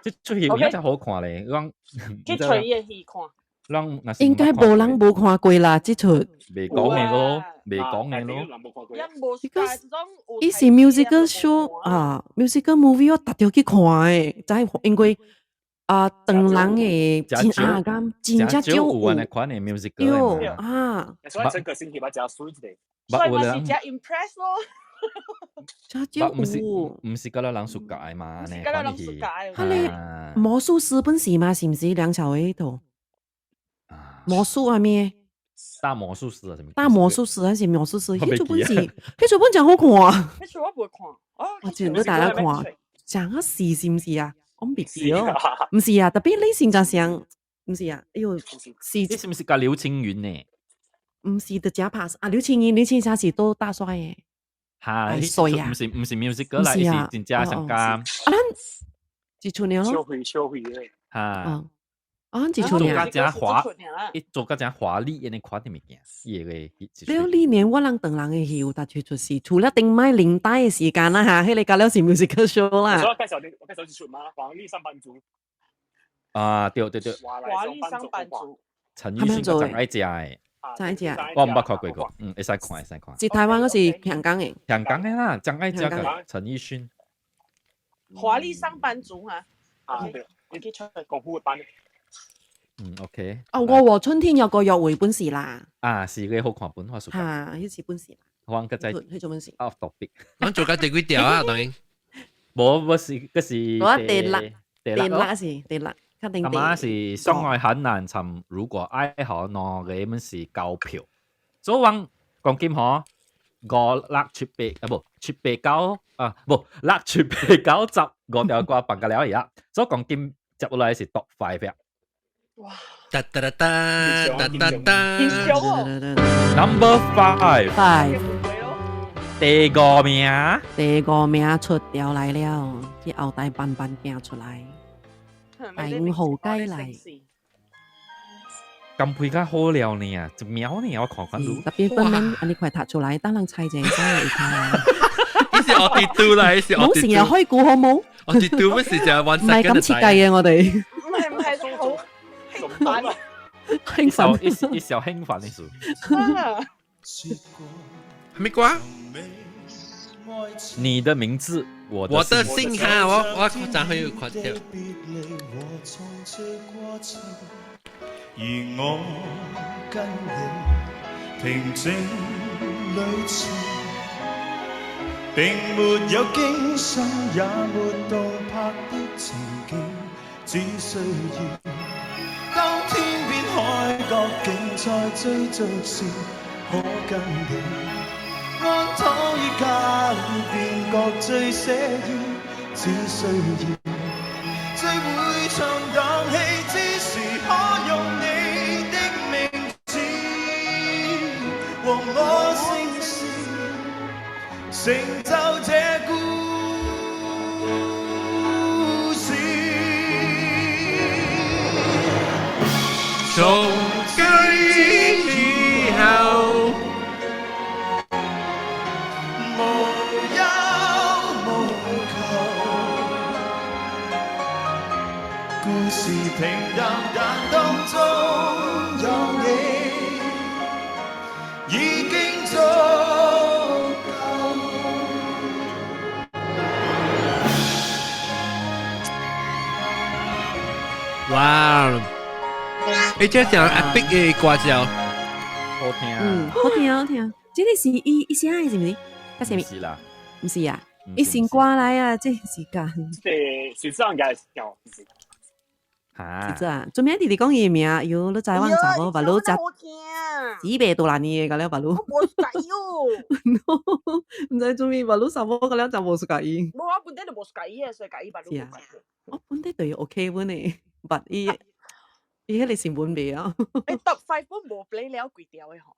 這齣戲有影真好看咧，講去揣伊的戲看。人應該無人無看過啦，這齣。未講的咯，未講的咯。伊是 musical show 啊，musical movie 我特著去看的，知因為啊，唐人的真阿甘，真正少有按呢款的 musical 對啊。所以整個星期捌食水一個。所以嘛是誠 impress 咯。真少毋是毋是甲咱人暑假嘛？毋是甲咱人暑假。彼个魔術師本是嘛？是毋是梁朝偉彼套？魔術啊咩？大魔術師啊？啥物？大魔術師還是魔術師？彼出本是，彼出本誠好看。彼出我無看。哦，我之前都大家看，講啊是是毋是啊？我毋記得，毋是啊，特別類型誠像，毋是啊？哎喲，是。你是毋是佮劉青雲呢？毋是，就誠拍啊！劉青雲，劉青雲是都大帥的。哈，帥啊！毋是毋是 musical 啦，伊是真正上加。啊，咱一出爾咯。小肥小肥的。哈。啊，一出爾。做甲誠華，伊做甲誠華麗按呢款的物件，伊個了呢年我人唐人的戲有逐出出是，除了頂擺領帶的時間啦哈，彼個甲了是 musical show 啦。所以我介紹你，我介紹一出嘛，華麗上班族。啊，對對對。華麗上班族。陳奕迅真愛食的。真愛食。我毋捌看過個，嗯，會使看，會使看。是台灣抑是香港的？香港的啦，真愛食個陳奕迅。華麗上班族啊！啊，對，你去出功夫班。嗯，OK。哦，我和春天有個約會本是啦。啊，是個好看本，我屬。哈，彼是本是。我閣再。彼種本是。 Off topic。咱做甲第幾條啊？當然。無，無是，閣是。我第六，第六是第六。阿媽是相愛很難尋，如果愛好兩個們是交票。所以講講金嗬，五六七八啊，無七八九啊，無六七八九十五條歌放甲了而已。所以講金接落來是 top five 啊。哇！噠噠噠噠噠噠噠。 Number five。 Five。第五名。第五名出條來了，去後台慢慢行出來。第五號雞嚟，咁配較好料呢啊，一秒呢，我看看特別分明，按呢快讀出來，等人猜者知會睇。呢是我跌嘟啦，呢是我冇成日開估好冇？我跌嘟乜事就係唔係咁設計嘅我哋。唔係唔係，好興奮，興奮，一時興奮的事。係咩歌？你的名字，我我的姓哈，我昨去看到。而我跟你平靜旅程，並沒有驚心，也沒動魄的情景，只需要當天邊海角競賽追逐時，可跟你安躺於家裏便覺最寫意，只需要最會長啖氣之時，可用你的名字和我姓氏，成就這故事。從今以後，是平淡，但當中有你，已經足夠。哇！欸，這講阿碧的歌叫，好聽。嗯，好聽好聽。這個是伊伊寫的是毋是？甲啥物？是啦，毋是啊，伊新歌來啊，這時間。這是這樣嘅叫。嚇！是這啊，做咩弟弟講伊名？喲，你知我查某，把你食幾百多難年的，個了把你。我無介意哦。毋知做咩，把你查某個了就無介意。無，我本底就無介意的，所以介意把你。是啊，我本底對伊 OK 本的，但伊伊彼個新聞袂啊。欸，top five 本無 play 了幾條的吼。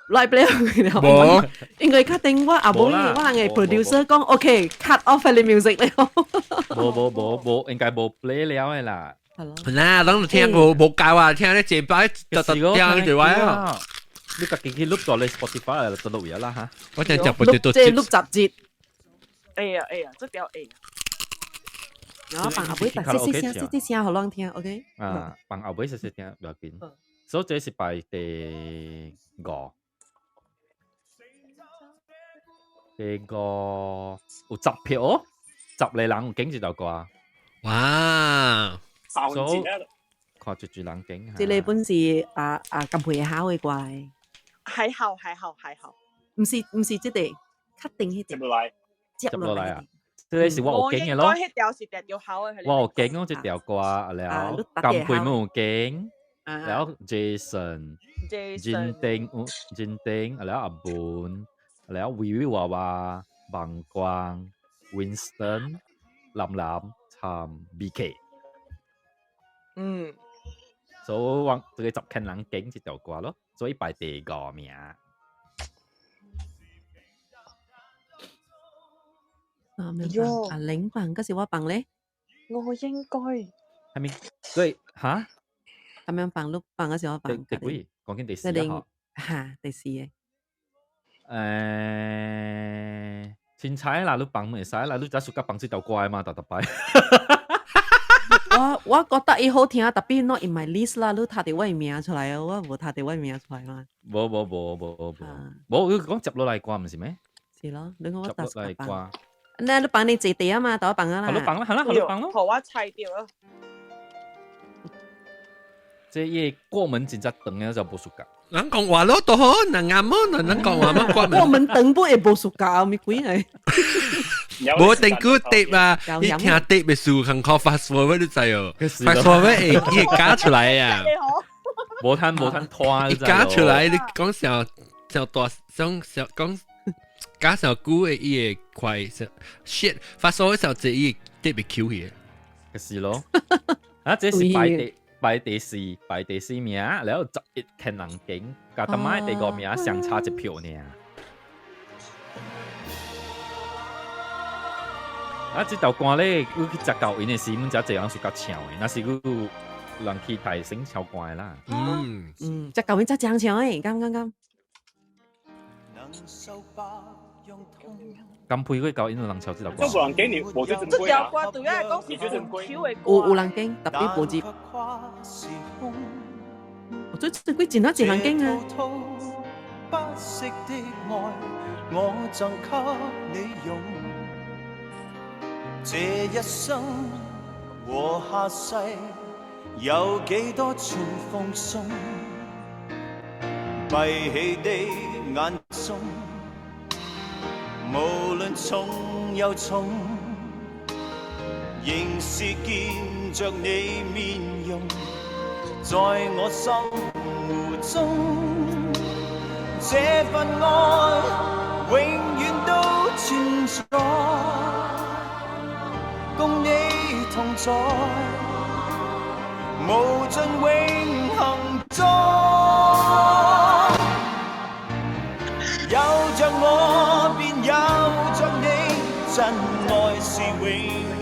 來不了了，無，因為確定我阿母，我人的 producer 講 OK，cut off the music 了。無無無無，應該無 play 了的啦。係咯。嗱，攏聽無無夠啊，聽咧一擺特特聽就完啊。你家己去錄咗你 Spotify 就錄咗啦嚇。我聽食不到即係錄雜誌。哎呀哎呀，這條會。然後放後尾，細細聲，細細聲，予人聽，OK。啊，放後尾細細聽，不要緊。所以這是排第五。第五有十票哦，十個人有揀這條歌。哇！所以看一堆人揀。這個本是啊啊金培考的歌來。還好還好還好。毋是毋是這個，確定彼個。接落來。接落來啊！這個是我有揀的咯。我應該彼條是定著好的。我有揀哦，這條歌了，金培冇有揀，了 Jason、金丁、金丁，了阿文。了維維娃娃、王光、Winston、林林、參 BK，嗯，所以我這個十千人揀這條歌咯，所以排第五名。啊，明白。阿玲放，嗰時我放咧，我應該係咪？對，嚇？咁樣放，你放嗰時我放。第幾？講緊第四啊？嚇，第四個。誒，凊彩啦，你放會使啦，你只暑假放這條歌嘛，逐逐擺。我我覺得伊好聽，特別 not in my list 啦，你讀著我的名出來哦，我無讀著我的名出來嘛。無無無無無，無你講接落來歌毋是咩？是咯，你講我接落來歌。那你放你坐地啊嘛，豆我放啊啦。好，你放啦，好啦，好，你放咯。予我猜著啊。這伊過門真正長的就無暑假。人講話咯，都好，人啱麼？人講話麼？過門長不會無暑假，咪鬼嚟。無定古碟啊，你聽碟的時候，靠 fast forward 你知哦，fast forward 會會加出來啊。無趁無趁拖，一加出來，你講上上大上上講加上久的伊會快，shit fast forward 上濟伊碟會 Q 去。是咯，啊，這是排第。排第四，排第四名，然後11千人揀，佮頭擺第五名相差一票爾。啊，這條歌咧，你去食到因的時，阮才濟人是較唱的，若是有人去大聲唱歌的啦。嗯嗯，食到因才濟人唱的，敢敢敢？甘配過到𪜶有人唱這條歌。這無人揀你，無最珍貴這條歌對我來講是最 Q 的歌。有有人揀，特別無字。我最珍貴真啊濟人揀啊。這一生和下世有幾多處放鬆？閉起的眼中，無論重又重，仍是見着你面容，在我心湖中，這份愛永遠都存在，共你同在，無盡永恆中。有着我便有着你，真愛是永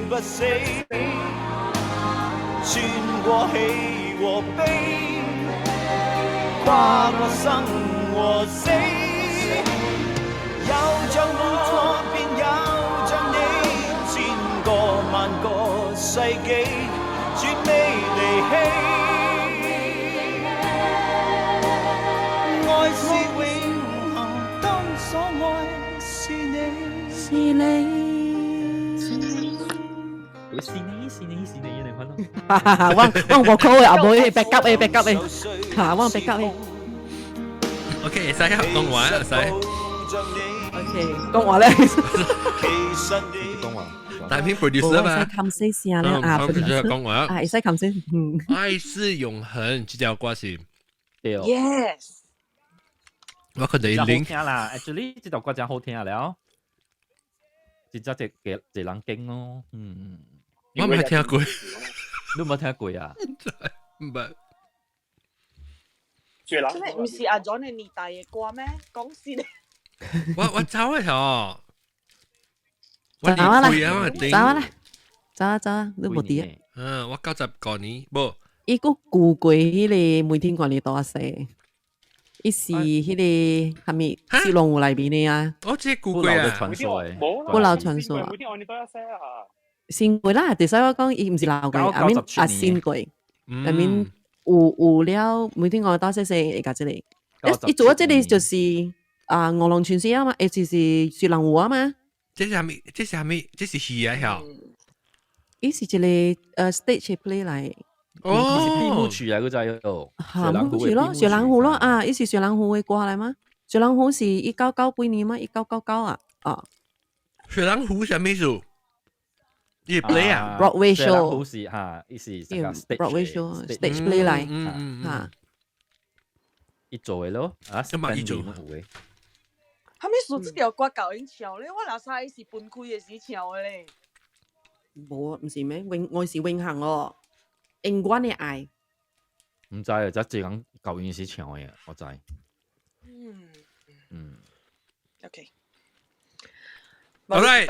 不死，穿過喜和悲，跨過生和死。有着我便有着你，千個萬個世紀，絕未棄。愛是永恆，當所愛是你。是你。是你是你是你，你看到？我我無靠的，啊無迄 back up 的 back up 的，嚇我 back up 的。 OK，會使講話，會使。 OK，講話咧。講話。大片 producer 嘛。會使冚細聲咧啊，producer 講話。啊，會使冚細。嗯。愛是永恆，這條歌是。對。 Yes。我看到真好 link 聽啦，actually 這條歌真好聽了。真正一個一人經咯，嗯。我冇聽過。你冇聽過啊？唔捌。最這個唔是阿 John 的年代的歌咩？講先。我走啊嗬。我走啊啦，離走啊啦，走啊走啊，你無佇啊？嗯，我95年，無。伊閣舊過彼個每天看你大細，伊是彼個啥物雪龍湖內面的啊？哦，這個舊過啊，傳說的，不老傳說啊。每天愛你多一些啊。新過啦，第使我講伊毋是老過，阿面啊新過，阿面有有了每天看大細細會甲這個，伊做這個就是啊臥龍傳說啊嘛，就是雪龍湖啊嘛。這是啥物？這是啥物？這是戲啊，曉？伊是一個stage play 來。哦，是閉幕曲啊，佢就係嚇，幕曲咯，雪狼湖咯啊，伊是雪狼湖的歌來嗎？雪狼湖是1999幾年嗎？1999啊，啊。雪狼湖啥物意思？伊 play 啊，Broadway show。湖是嚇，伊是個 Broadway show stage play 來，嚇。伊做的咯，啊，咁嘛伊做的。啥物事這條歌舊𪜶唱咧？我老細是分開的時唱的咧。無，毋是咩？永愛是永恆哦，永遠的愛。毋知啊，這這人舊陣時唱的，我知。嗯。嗯。 OK。好嘞。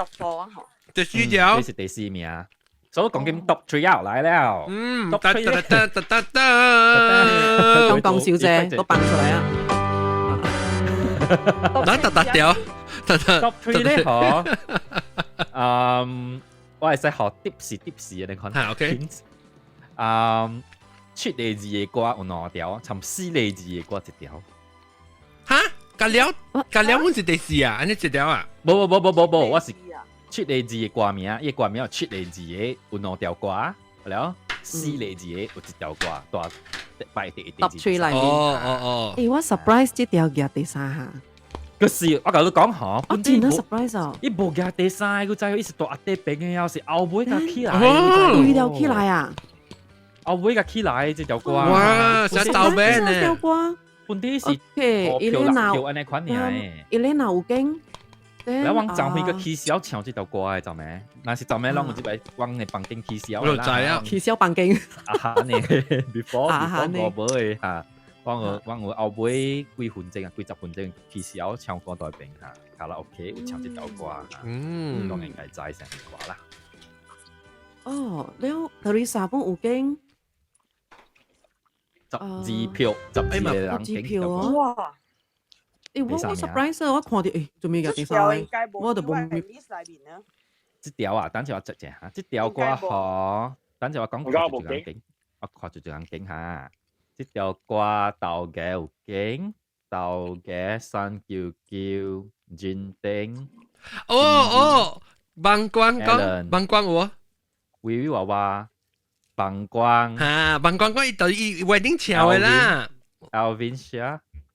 第四條。這是第四名。所以講緊 Top Three 又來了。嗯。 Top Three。噠噠噠噠。剛剛小姐都蹦出來啊！來噠噠條。 Top Three 咧，嗬。嗯，我會使學 tips tips 你看。嚇，OK。嗯，七個字的歌有兩條，參四個字的歌一條。哈？甲了甲了，阮是第四啊？按呢一條啊？無無無無無無，我是七個字的歌名，伊歌名有七個字的有兩條歌，了四個字的有一條歌，大擺第一第字。哦哦哦。欸，我 surprise 這條舉第三項。可是我共你講吼，我真的 surprise 哦！伊無舉第三個，佢知伊是大阿弟朋友，是後尾才起來。對了起來啊！後尾才起來這條歌。哇，想豆咩呢？條歌。本地是伊咧鬧票按呢款爾。伊咧鬧有經。了阮昨昏閣起痟唱這條歌的，知無？若是昨暝攏有這擺阮的房間起痟。我知啊，起痟房間。啊哈呢，before before 五尾的哈。我有我有後尾幾分鐘啊，幾十分鐘起痟唱歌台邊哈，卡拉 OK 有唱這條歌，嗯，當然該知啥物歌啦。哦，了 Teresa 本有經 12票，12個人票哦。哇！欸，我 surprise 我看著欸，做咩舉第三位？我都無。這條啊，等陣我 check 一下，這條歌吼，等陣我講看一個人我看一個人景哈。這條歌豆家有景，豆家399人頂。哦哦，望光講，望光有。微微娃娃，望光。哈，望光講伊就伊 wedding 唱的啦。 Alvin 寫，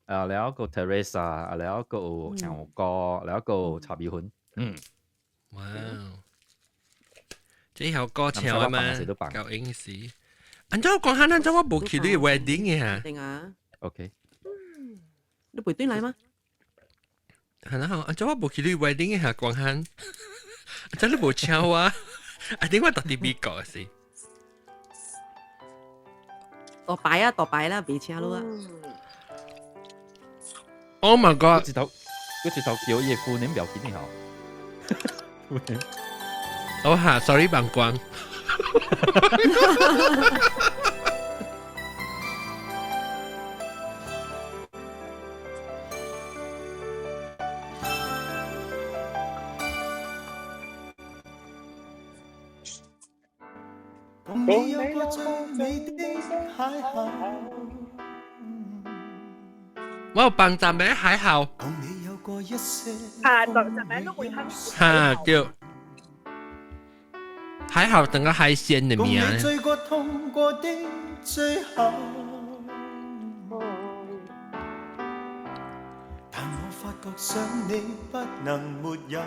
啊，了個 Teresa，啊，了個有楊哥，了個蔡美芬，嗯。哇！這首歌唱的嘛，夠英式。按怎我講下，按怎我無去你 wedding 嘅嚇？定啊。 OK。你袂轉來嗎？係啦，按怎我無去你 wedding 嘅嚇？講下，按怎你無請我？啊，點我特佇美國是？大擺啊，大擺啦，袂請你啊。 Oh my god！一頭，一頭叫伊的姑娘不要緊的吼。哦哈，sorry，忘光。共你有過最美的邂逅。我有幫站咩邂逅？共你有過一些啊，就就名都會哼。哈對，邂逅等個海鮮的共名。你醉過痛過的最後，但我發覺想你不能沒有。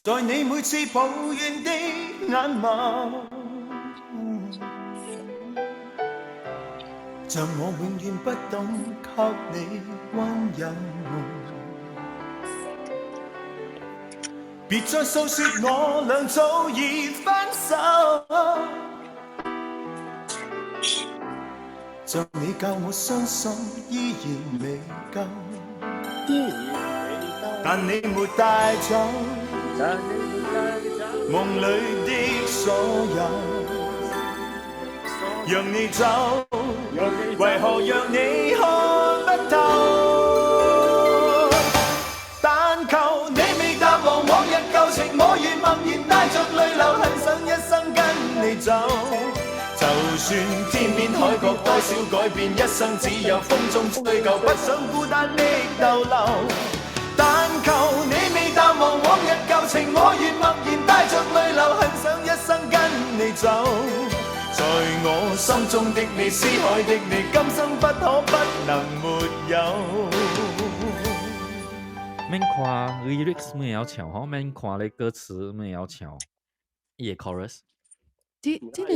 在你每次抱怨的眼眸，像我永遠不懂給你溫柔。別再訴說我倆早已分手，像你教我傷心依然未夠，但你沒帶走夢裏的所有，讓你走，為何讓你看不透？但求你未淡忘往日舊情，我願默然帶着淚流，很想一生跟你走。就算天邊海角多少改變，一生只有風中追究，不想孤單的逗留。但求你未淡忘往日舊情，我願默然帶着淚流，很想一生跟你走。在我心中的你，思海的你，今生不可不能沒有。免看 lyrics 咩要唱吼，免看咧歌詞咩要唱，伊的 chorus。這這個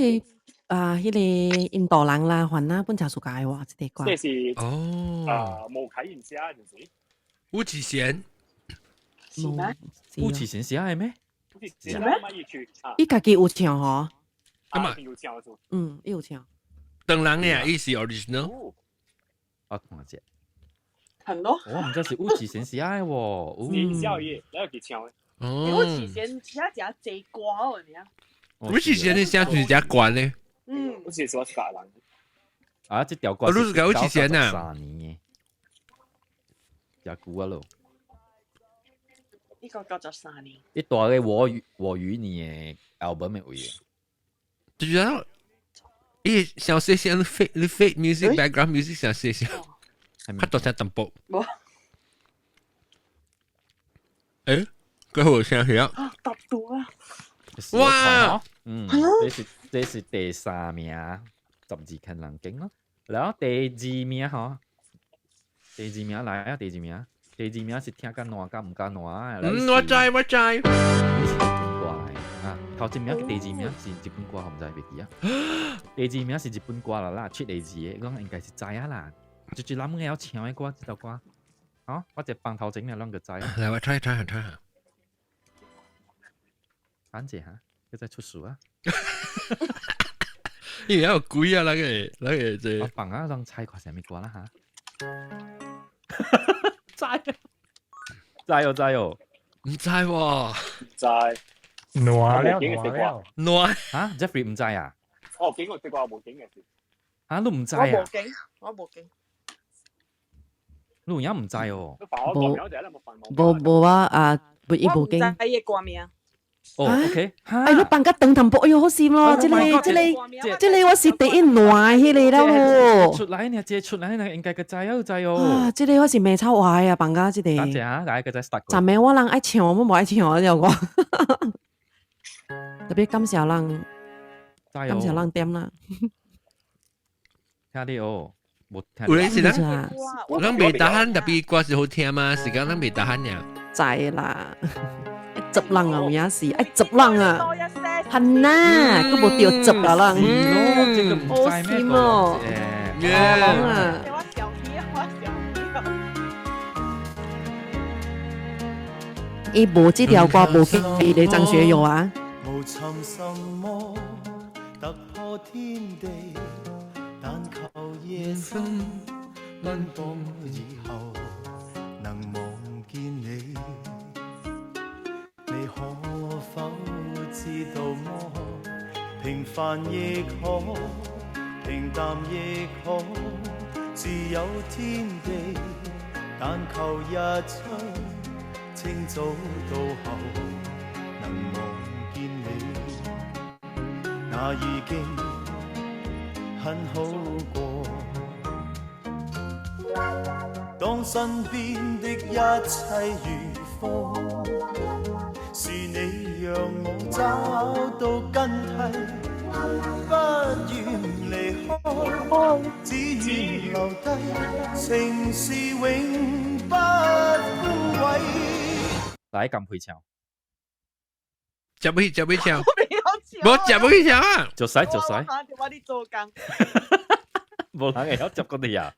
啊，彼個印度人啦，番仔本誠暑假的喎，這個歌。這是哦，啊，無啟賢寫就是。巫啟賢。是咩？巫啟賢寫的咩？是咩？伊家己有唱吼。啊嘛，有唱做。嗯，伊有唱。當人的伊是 original。我看者。係咯。我毋知是巫啟賢寫的喎。是寫伊，然後佢唱的。哦。巫啟賢寫誠濟歌哦，你啊。巫啟賢的聲是誠懸咧。嗯。巫啟賢是我識人。啊，這條歌哦，你是講巫啟賢啊？ 3年的，誠久啊咯。1993年。伊蹛咧我與你的 album 的位。就是講，伊小細聲，你 fade 你 fade music background music 小細聲，較大聲淡薄。無。欸，佢好聲響。啊，答到啊！哇！嗯，這是第三名，12間人間咯。然後第二名吼，第二名來啊，第二名，第二名是聽甲爛甲毋敢爛啊。嗯，我知我知。是日本歌的啊，頭一名佮第二名是日本歌，我毋知袂記啊。第二名是日本歌啦啦，七個字的，講應該是知影啦。就是咱們會曉唱的歌，這首歌。好，我一放頭前爾，攏就知。來，我 try try 下 try 下。等者哈，閣再出事啊！因為有鬼啊，那個那個這。我放啊，讓猜看啥物歌啦哈。知，知哦知哦，毋知喎，毋知。爛了爛了。爛。哈，Jeffrey 毋知啊？哦，見過這歌無見嘅是。哈，你毋知啊？我無見，我無見。你有影毋知哦？無無無啊啊！不伊無見。我毋知伊的歌名。哦，OK，哎，你放較長淡薄，哎喲，好心咯！這個這個這個我是第一爛彼個了咯。出來呢，這出來呢，應該閣知哦，知哦。啊，這個我是未臭壞啊，放較這個。等者啊，來閣再 start。昨暝我人愛唱，我無愛唱啊，這個。特別感謝人，感謝人點啦。聽你哦，無聽。有陣時咱咱袂打鼾，特別歌是好聽嘛，是講咱袂打鼾爾。知啦。執人啊，有影是愛執人啊，係呐，閣無著執啊人，好心哦，人啊。伊無這條歌無記得張學友啊。無尋什麼突破天地，但求夜深奔波以後能望見你。你可否知道麼？平凡亦可，平淡亦可，自有天地。但求日出清早到後，能能望見你，那已經很好過。當身邊的一切如風，是你讓我找到根蒂，不願離開，只願留低，情是永不枯萎。來咁配唱，食不起，食不起唱，無食不起唱啊！就使就使，我你做工，無人會曉接嗰啲啊。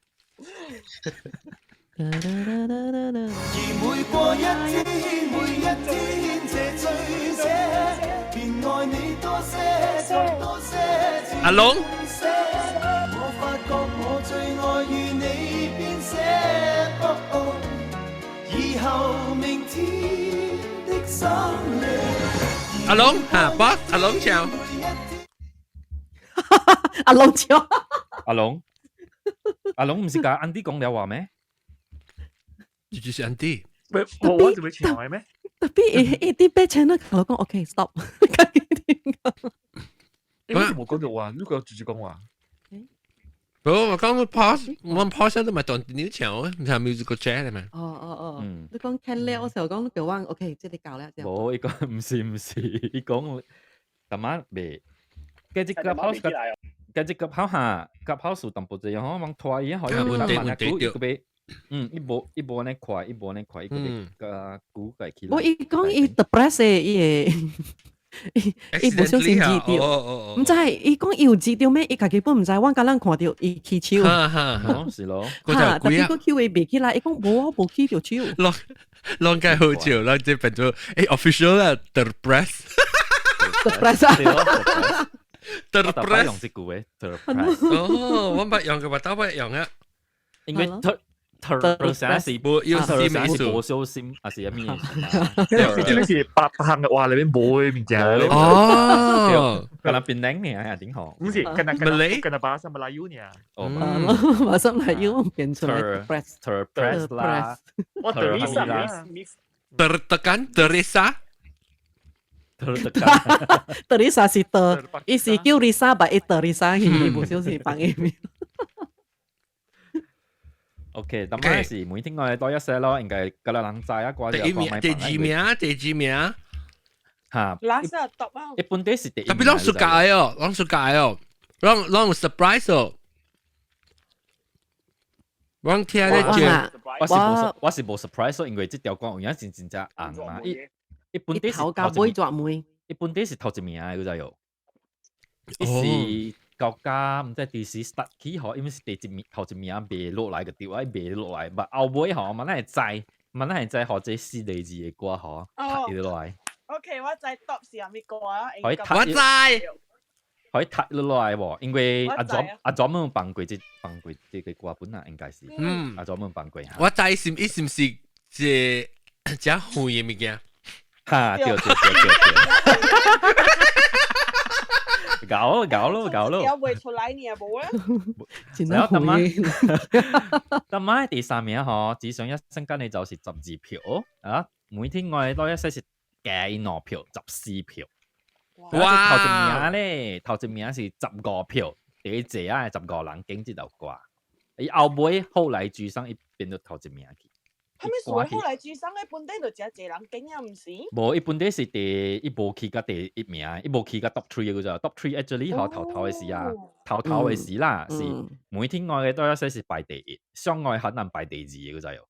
而每過一天，每一天，這醉者便愛你多些，再多些。阿龍，我發覺我最愛與你編寫，以後明天的深夜。阿龍嚇，boss，阿龍唱。阿龍唱。阿龍，阿龍唔是甲安迪講了話咩？就是安迪。喂，我就會唱嘅咩？ Tapi 伊伊啲俾錢都同我講，OK stop。你冇講到話，你個直接講話。無，我講 pause，我 pause 都咪當你唱，唔係 musical chair 嘛。哦哦哦，你講聽了，我時候講叫我 OK，這裡搞了。無，伊講唔是唔是，伊講淡仔袂，計這個 pause 計這個跑下，個 pause 淡薄仔，吼，往拖伊，好像問題問題對。嗯，伊無伊無按呢快，伊無按呢快，伊個個鼓計起來。我伊講伊 depress 伊會。伊伊無小心記著，毋知伊講伊有記著咩？伊家己本毋知，我敢若看著伊起手，哦是咯，哈，tapi 閣起袂起來，伊講無我無起著手。攏攏該好笑，攏這變做欸 official 啦，the press ，the press 啊，the press 用這句話，the press。哦，我捌用過，捌倒捌用啊，因為特啥是無有心意思，無小心，還是啥物？這個是八行嘅話裏面無嘅物件。哦，可能檳榔呢，還頂好。唔是，跟那跟那跟那巴沙馬來語呢。哦，巴沙馬來語變出來 press press 啦，我 Teresa 啦，tertekan Teresa。 Teresa 是德，伊是叫 Lisa，但伊 Teresa 去，無小心放伊名。 OK，咁嗰時每天我哋多一些咯，應該個人知啊，掛第一名、第二名、第二名，嚇。拉薩讀啊！一般都是第一。 Tapi 攏 suka 哦，攏 suka 哦，攏攏 surprise 哦。攏聽咧就，我是無我是無 surprise，因為這條歌有影真真正紅嘛。伊一般都是頭家尾抓尾，一般都是頭一名的，佢就有。伊是。國家毋知幾時 start 起吼，因為是第一名頭一名袂落來個對啊，袂落來，但後尾吼，嘛咱會知，嘛咱會知吼，這四個字的歌吼，讀落來。 OK，我知 top 是啥物歌啊？可以我知，可以讀落來無？因為阿專阿專門放過這放過這個歌本啊，應該是，阿專門放過。我知是伊是毋是這這遠的物件？哈，對對對對對。搞咯搞咯搞咯！有袂出來呢無啊？然後他媽，他媽第三名吼，只想一生跟你就是12票啊！每天我哋多一些是加兩票，14票。哇！頭一名咧，頭一名是15票，第一隻啊15個人揀這條歌。伊後尾後來居上，伊變到頭一名去。係咪所謂後來居上嘅本地就真濟人揀啊？毋是？無，伊本地是第，伊無去到第一名，伊無去到 top three 嗰隻 top three actually 吼頭頭的時啊，頭頭的時啦，是每天愛嘅都一些是排第一，相愛很難排第二嘅嗰隻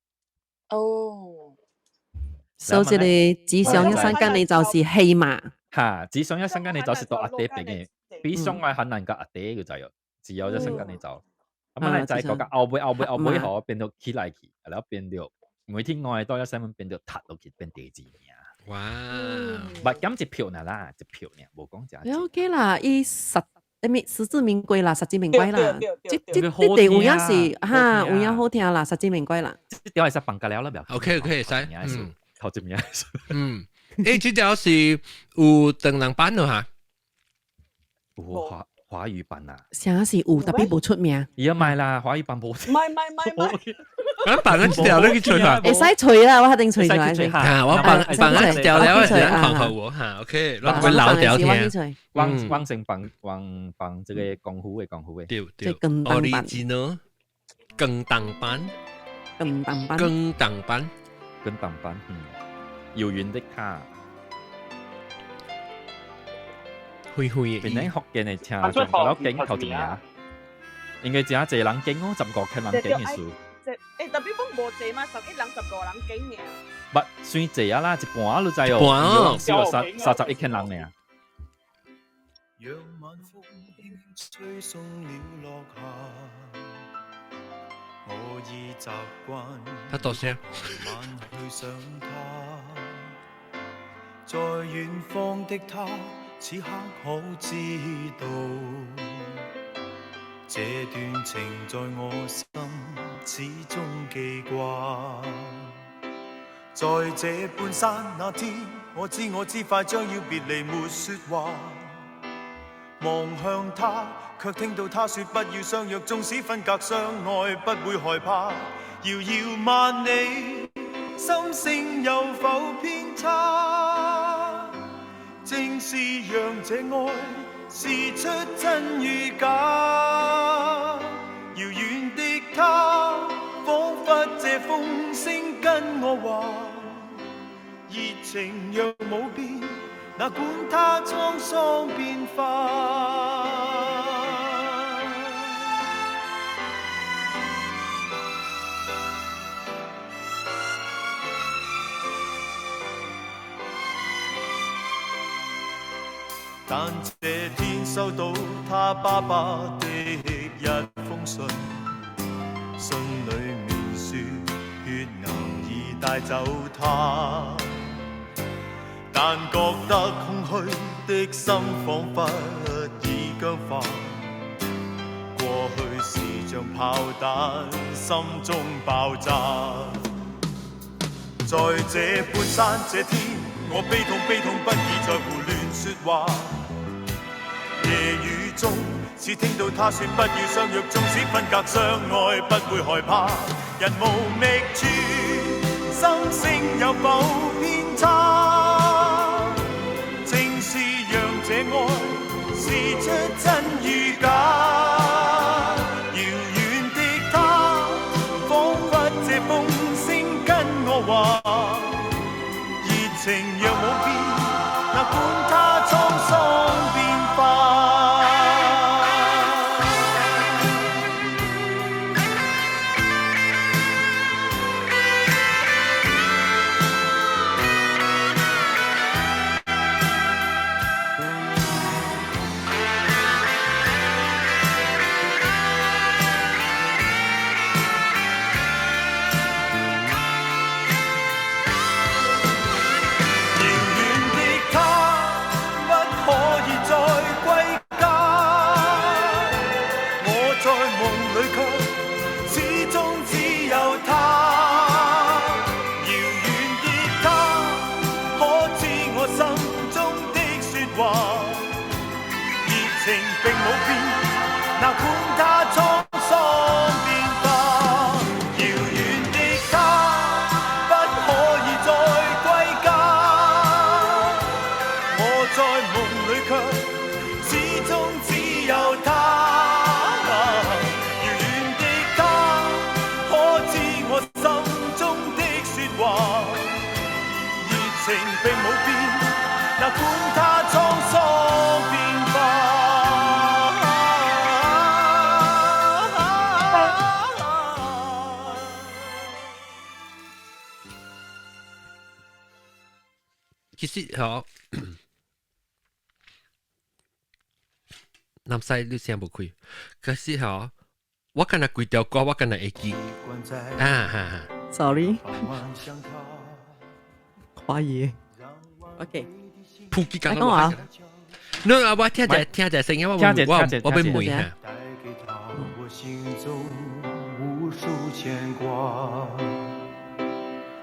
哦。所以這個只想一生跟你就是戲嘛。哈，只想一生跟你就是到阿爹邊嘅，比相愛很難甲阿爹嗰隻只有一生跟你走。咁啊，就係嗰個後尾後尾後尾吼變到起來去，然後變到。每天愛多一新聞變到塌落去變第二名。哇！唔係咁一票呢啦，一票呢，無講真。 OK 啦，伊實咩實至名歸啦，實至名歸啦。這這這第有影是哈，有影好聽啦，實至名歸啦。這條係使放架了啦，袂。 OK OK，使。嗯，頭一名。嗯，欸，這條是有唐人版的哈？有華華語版啊？啥是有，特別無出名。而家買啦，華語版冇。唔係唔係唔係，我放一條你去吹下。會使吹啦，我一定吹出來。嚇，我放放一條了，我先看好我嚇，OK，我會老掉聽。汪汪成放汪放這個功夫的功夫的。對對。Original 更當版。更當版。更當版。更當版，嗯，遙遠的他。灰灰的。邊啲福建的聽，老景頭一名，應該真濟人景哦，15千人景的數。欸，特別講無濟嘛，11人15人景爾。不算濟啊啦，一半都知哦，半哦，少31千人爾。讓晚風輕輕吹送了落霞，我已習慣。他多聲。晚去想他，在遠方的他，此刻可知道，這段情在我心始終記掛。在這半山那天，我知快將要別離，沒說話。望向他，卻聽到他說不要相約，縱使分隔相愛，不會害怕。遙遙萬里，心聲有否偏差？正是讓這愛試出真與假。遙遠的他，彷彿這風聲跟我話，熱情若冇變，哪管他滄桑變化。但這天收到他爸爸的一封信，信裏面說血癌已帶走他，但覺得空虛的心彷彿已僵化，過去是像炮彈，心中爆炸。在這半山這天，我悲痛悲痛不已，在胡亂說話。夜雨中，似聽到他說不要相約，縱使分隔相愛，不會害怕。人無覓處，心聲有否偏差？正是讓這愛試出真與假。遙遠的他，彷彿這風聲跟我話，熱情若冇變，哪管他滄桑變化。遙遠的他，不可以再歸家。我在夢裏卻始終只有他。遙遠的他，可知我心中的說話？熱情並冇變，哪管他滄桑變化。遙遠的他，不可以再歸家。我在夢裏卻始終只有他。遙遠的他，可知我心中的說話？熱情並冇變，哪管他滄桑變化。其實嗬，南西你聲無開，可是嗬，我敢若規條歌我敢若會記啊哈哈，sorry，懷疑，OK，普及講啊，你啊，我聽者聽者聲音，我我我欲問下。我心中無數牽掛，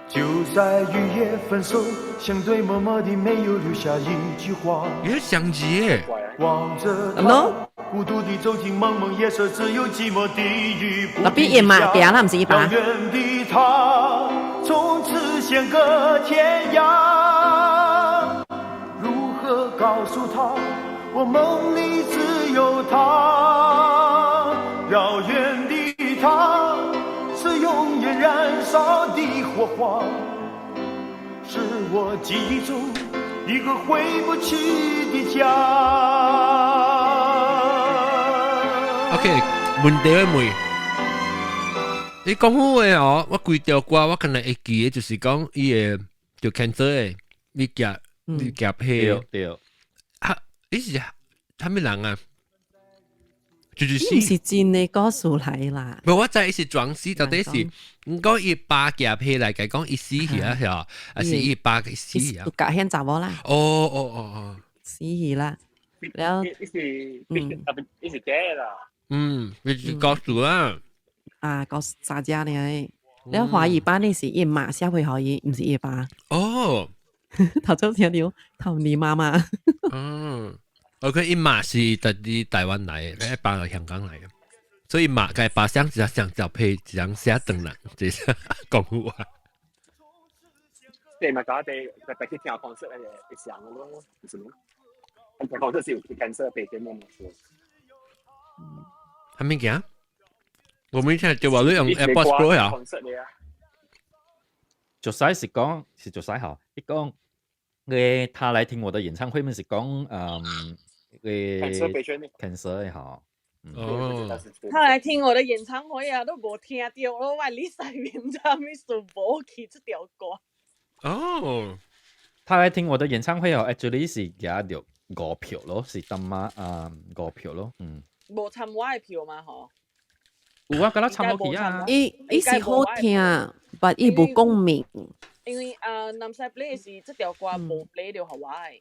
就在雨夜分手，相對默默地沒有留下一句話。耶，相機耶，望着他，孤獨地走進茫茫夜色，只有寂寞的雨。特別伊媽行啦，毋是伊爸。遙遠的他，從此相隔天涯。如何告訴他，我夢裡只有他？遙遠的他，是永遠燃燒的火花，是我記憶中一個回不去的家。 OK，問題問，你講好話哦，我規條歌我可能會記得，就是講伊個就 cancer 的，你夾你夾彼，對，啊，伊是啥物人啊？就是伊毋是真的故事來啦。無，我知伊是裝死，到底是毋過伊爸夾彼來講伊死去啊，係啊，還是伊爸死啊？有夾現查某啦。哦哦哦哦，死去啦。了，伊是伊是假啦。嗯，伊是故事啦。啊，故事雜家呢？了華語版的是伊媽寫回予伊，毋是伊爸。哦，頭先聽著頭你媽媽。嗯，OK，伊媽是佇台灣來的，伊爸係香港來的，所以媽佮爸相一上照片，一人寫轉人，就是講好話。你咪講地特別去聽 concert 嘅會上嘅咯，是咯。聽 concert 是有 cancer patient 嘛？係咪件？我沒聽就話你用 AirPods Pro 呀？就使是講是就使吼，伊講個他來聽我的演唱會，咪是講個 cancer 的吼。哦，他來聽我的演唱會啊，都無聽著咯，我你細面毋知啥物事無去這條歌。哦，他來聽我的演唱會哦，actually 是夾著五票咯，是當媽啊五票咯，嗯。無參我的票嘛吼？有啊，敢若參落去啊。伊伊是好聽，但伊無共鳴。因為啊，南西 play 是這條歌無 play 著予我的。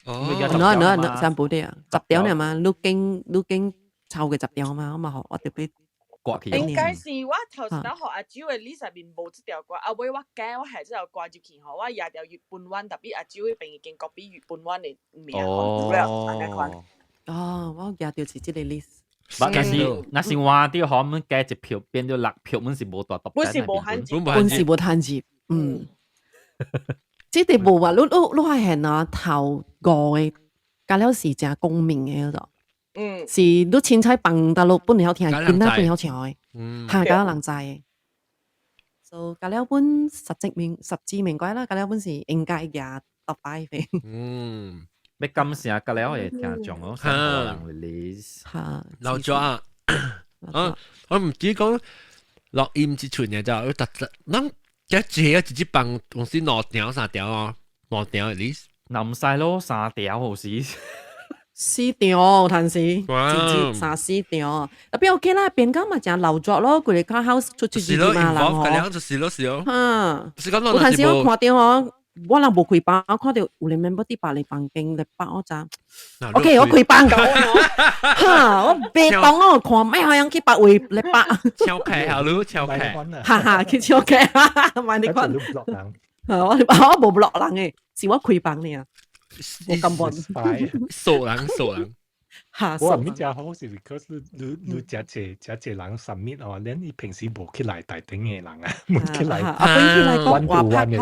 哦，喏喏喏，三部的啊，10條爾嘛，你經湊過10條嘛，我嘛予我特別掛起。應該是我頭一擺予阿舅的 list 內面無這條歌，啊尾我改我下這條歌入去吼，我掖著日本灣，特別阿舅彼邊已經 copy 日本灣的名吼，了按呢款。哦，我掖著是這個 list。若是換掉吼，阮加一票變做六票，阮是無大獨。本是無限入，本是無限入，嗯。這個無話，你發現啊，頭五個加了是誠共鳴的嗰種。是你凊彩放大陸本會曉聽，囡仔本會曉唱的，哈，敢若人知的。所以加了本實至名歸啦，加了本是應該贏 top five 的。欲感謝加了的聽眾哦，三個人 release。哈，老咗啊！我毋知講錄音這出呢，就特特，咱一個直接放公司兩條三條哦，兩條 at least。若毋使咯，三條好是。四條，但是直接三四條。特別 OK 啦，變講嘛誠老作咯，規个 house 出出入入嘛，人吼。就是咯，是咯。哈，是講有陣時我看著吼，我人無開房，我看著有人 member 佇別个房間咧放我知。OK，我開房。哈，我袂當哦，看莫予人去別位咧放。超開下你，超開。哈哈，去超開，莫你看。我無 block 人的，是我開房爾。我根本傻人傻人。哈，我毋真好是 because 你誠濟誠濟人 submit 哦，恁伊平時無起來台頂的人啊，無起來。啊，本起來講話拍拖。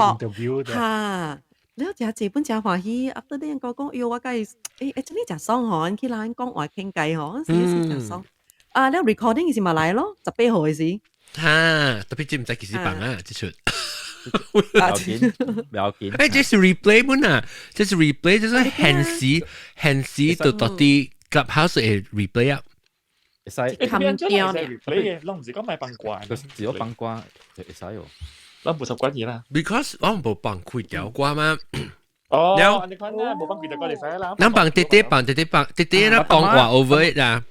哈，了誠濟本誠歡喜，啊，對恁講講，喲，我佮伊，真哩誠爽吼，起來講話傾偈吼，是誠爽。啊，了 recording 是嘛來咯，18號的時。哈，特別知毋知幾時放啊？這出。不要緊，不要緊。欸，這是 replay 本啊，這是 replay，就是現時現時就到底 Clubhouse 會 replay 啊。會使。變咗係 replay 嘅，攏毋是講莫放歌，就是只有放歌會使哦。咱無啥關係啦。 Because 我無放開條歌嘛。哦，了你看啦，無放開條歌就使啦。咱放滴滴放滴滴放滴滴啦，講話 over it 啦。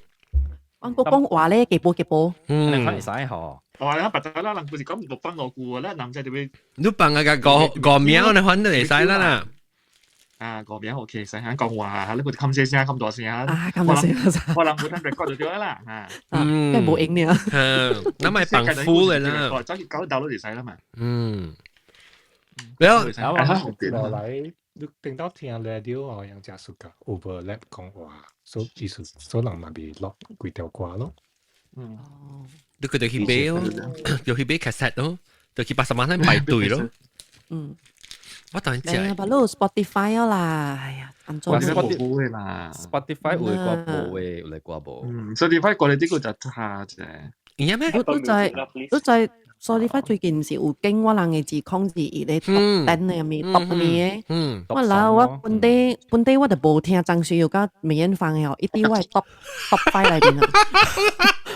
我講話咧，幾波幾波。嗯，你看會使吼。哦，你白仔啦，人不是講無放落句，咱男仔就會。你放啊個五五秒，你反正會使啦啦。啊，五秒 OK，使響講話，你無冚細聲，冚大聲。啊，冚大聲。我人無通 record 就對啦，嚇。嗯，無用呢。嗯，那咪放 full 的啦。走去搞到都就使啦嘛。嗯。了，落來你頂到聽 radio 哦，人家暑假 overlap 講話，所以意思所以人嘛袂錄幾條歌咯。嗯，你佢哋去買咯，就去買 cassette 咯，就去80萬喺排隊咯。我當然你把路 Spotify 啦，哎呀，安怎？我冇嘅啦，Spotify 有的歌無的，有的歌無。嗯，Spotify 過嚟呢個就差啫。而家咩？都在 Spotify 最近毋是有經我人的字控制伊咧 top 10的物 top 物的。我老我本地我就無聽張學友佮梅艷芳的哦，一佇我的 top 5內面啊。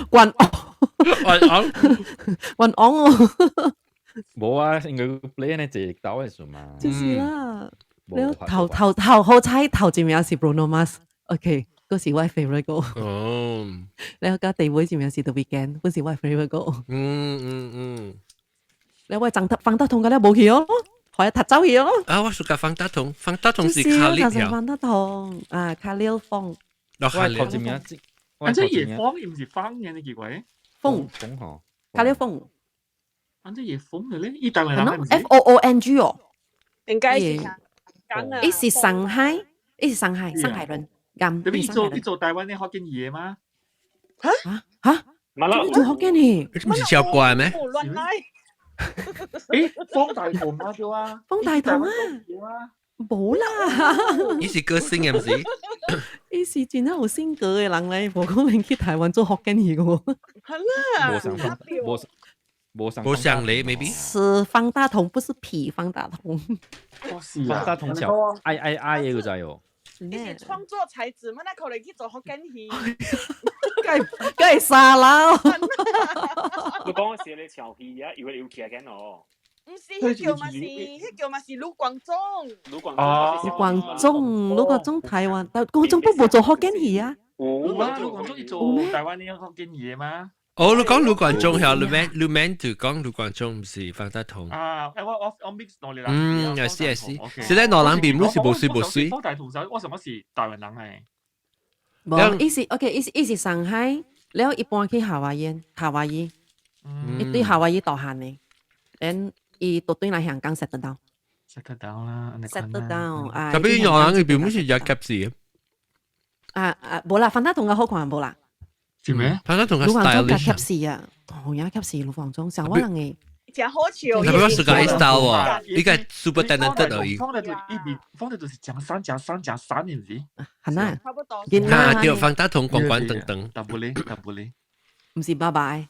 關關昂，關昂哦。無啊，應該 play 呢一兜的時嘛。就是啦。了頭頭頭好彩頭一名是 Bruno Mars，OK，嗰是我 favorite 歌。哦。了佮第尾一名是 The Weeknd，本是我 favorite 歌。了我方大同個了無去哦，予伊踢走去哦。啊，我屬方大同，方大同是卡利條。方大同啊，卡利風。我頭一名，啊，這葉風伊毋是風嘅，你奇怪。風。風吼。卡利風。啊，這葉風嘅咧，伊當然人 FOONG 哦。應該是。伊是上海，伊是上海，上海人。咁，你做台灣的福建語嗎？嚇嚇，你做福建語？你唔是超怪咩？亂來。誒，方大同啊，叫啊。方大同啊。無啦。伊是歌星嘅，毋是？伊是真正有性格的人咧，無可能去台灣做福建語嘅喎。係啦。無上無無上無上嚟，maybe。是方大同，不是痞方大同。方大同橋愛愛愛嘅個仔哦。你是創作才子嘛？那可能去做福建戲。梗梗係沙啦。你講是你唱戲啊，以為你有劇緊哦。唔是，彼叫嘛是，彼叫嘛是盧廣仲。盧廣仲。盧廣仲，盧廣仲台灣，但廣仲不無做福建戲啊。有啊，盧廣仲伊做台灣的福建戲嗎？哦，你講盧廣仲係你免就講盧廣仲唔是方大同。啊，誒我 mix 兩個人。嗯，係是係是，是咧兩人邊攏是無水無水。方大同時，我想我是台灣人誒。無，伊是 OK，伊是上海，了伊搬去夏威夷，夏威夷，伊對夏威夷大漢的，然伊就轉來香港 settle down。 settle down 啦，settle down 啊。特別兩人邊攏是一夾子。啊啊，無啦，方大同較好看無啦。是咩？方大同較盧廣仲較 stylish。夾死啊，同樣夾死盧廣仲，像我人嘅。真好笑。特別我喜歡 style 喎，伊個 super talented 而已。方大同一邊，方大同是講三講三講三，你唔知？係啊。差不多。啊，對，方大同關關等等。大不哩，大不哩。唔是拜拜。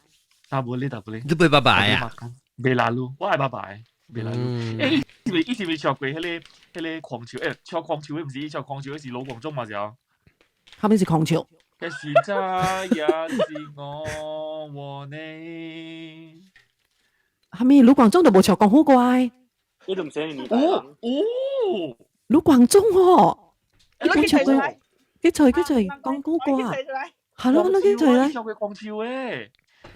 大不哩，大不哩。你袂拜拜啊？袂啦路，我愛拜拜。袂啦路。誒，伊是咪唱過彼個狂潮？誒，唱狂潮的毋是伊唱狂潮的是盧廣仲嘛？是啊。後面是狂潮。這是這也是我和你。後面盧廣仲都無唱功夫歌。你都唔寫你哦哦，盧廣仲哦，伊冇唱過，佢隨佢隨講古歌啊，係咯，你佢隨咧。唱過狂潮誒，